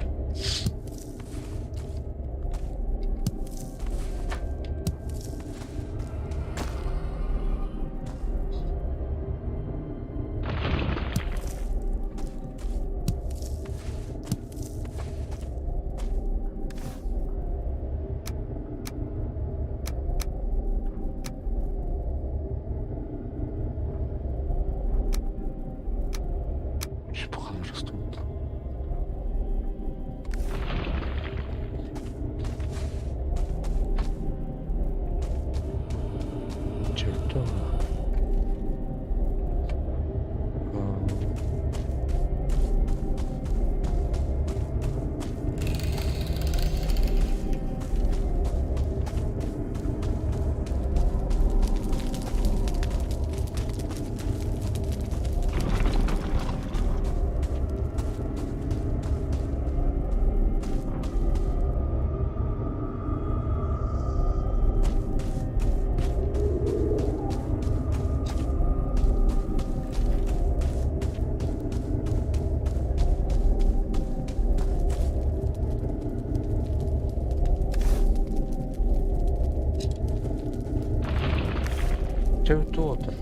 Чэ, туотар.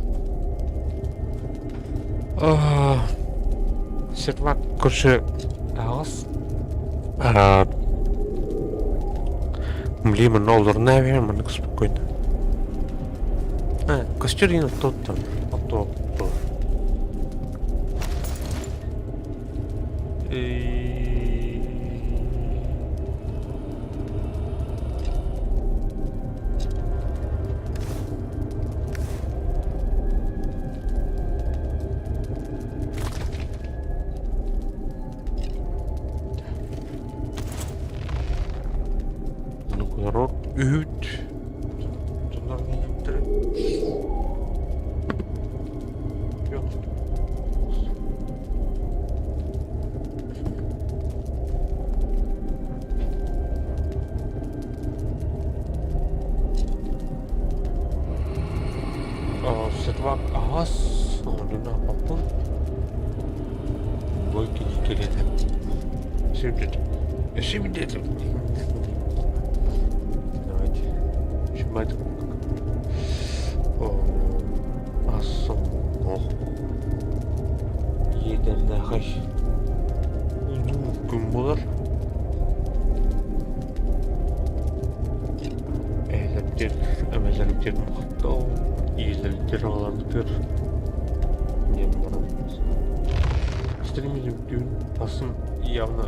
Сервак, короче, аҕыс. Блин, манна олорно эбиһэр маннык спокойно. Костер диэн оттоттон. Отто отто. Үһүт Сетвак аһас оҥордун Бу кини кэриэтэ Сирдэтим. Сирдэтим. Давайте. Шумать. Асомно. Иэдэннээхэй. Улуу күн буолар. Эһэлэрбитигэр, эбэлэрбитигэр махтал, ийэлэрбитигэр, аҕаларбытыгар диэн баран стриммин түүн атын явно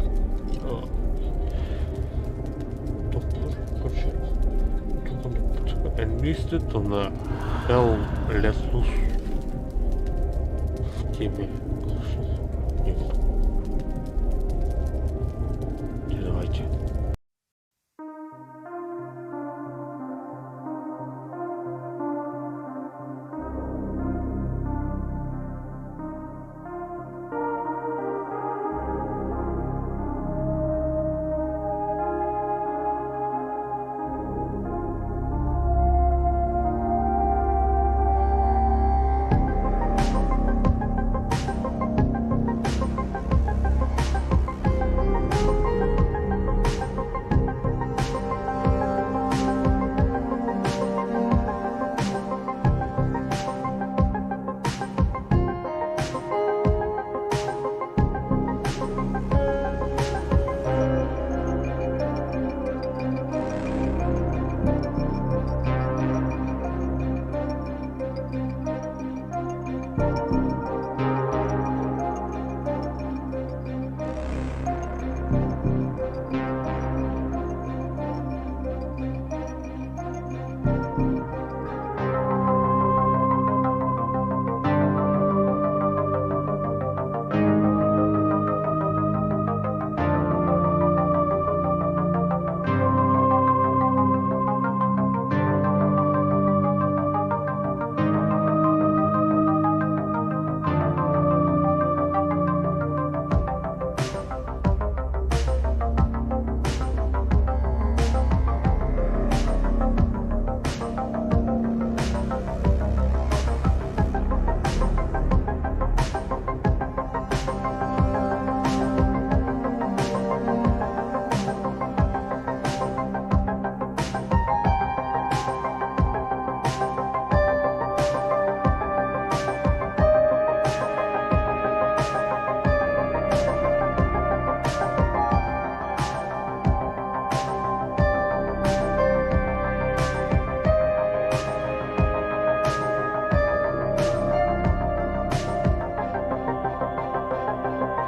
тохтуур короче Enlisted уонна Hell Let Loose в теме. Давайте.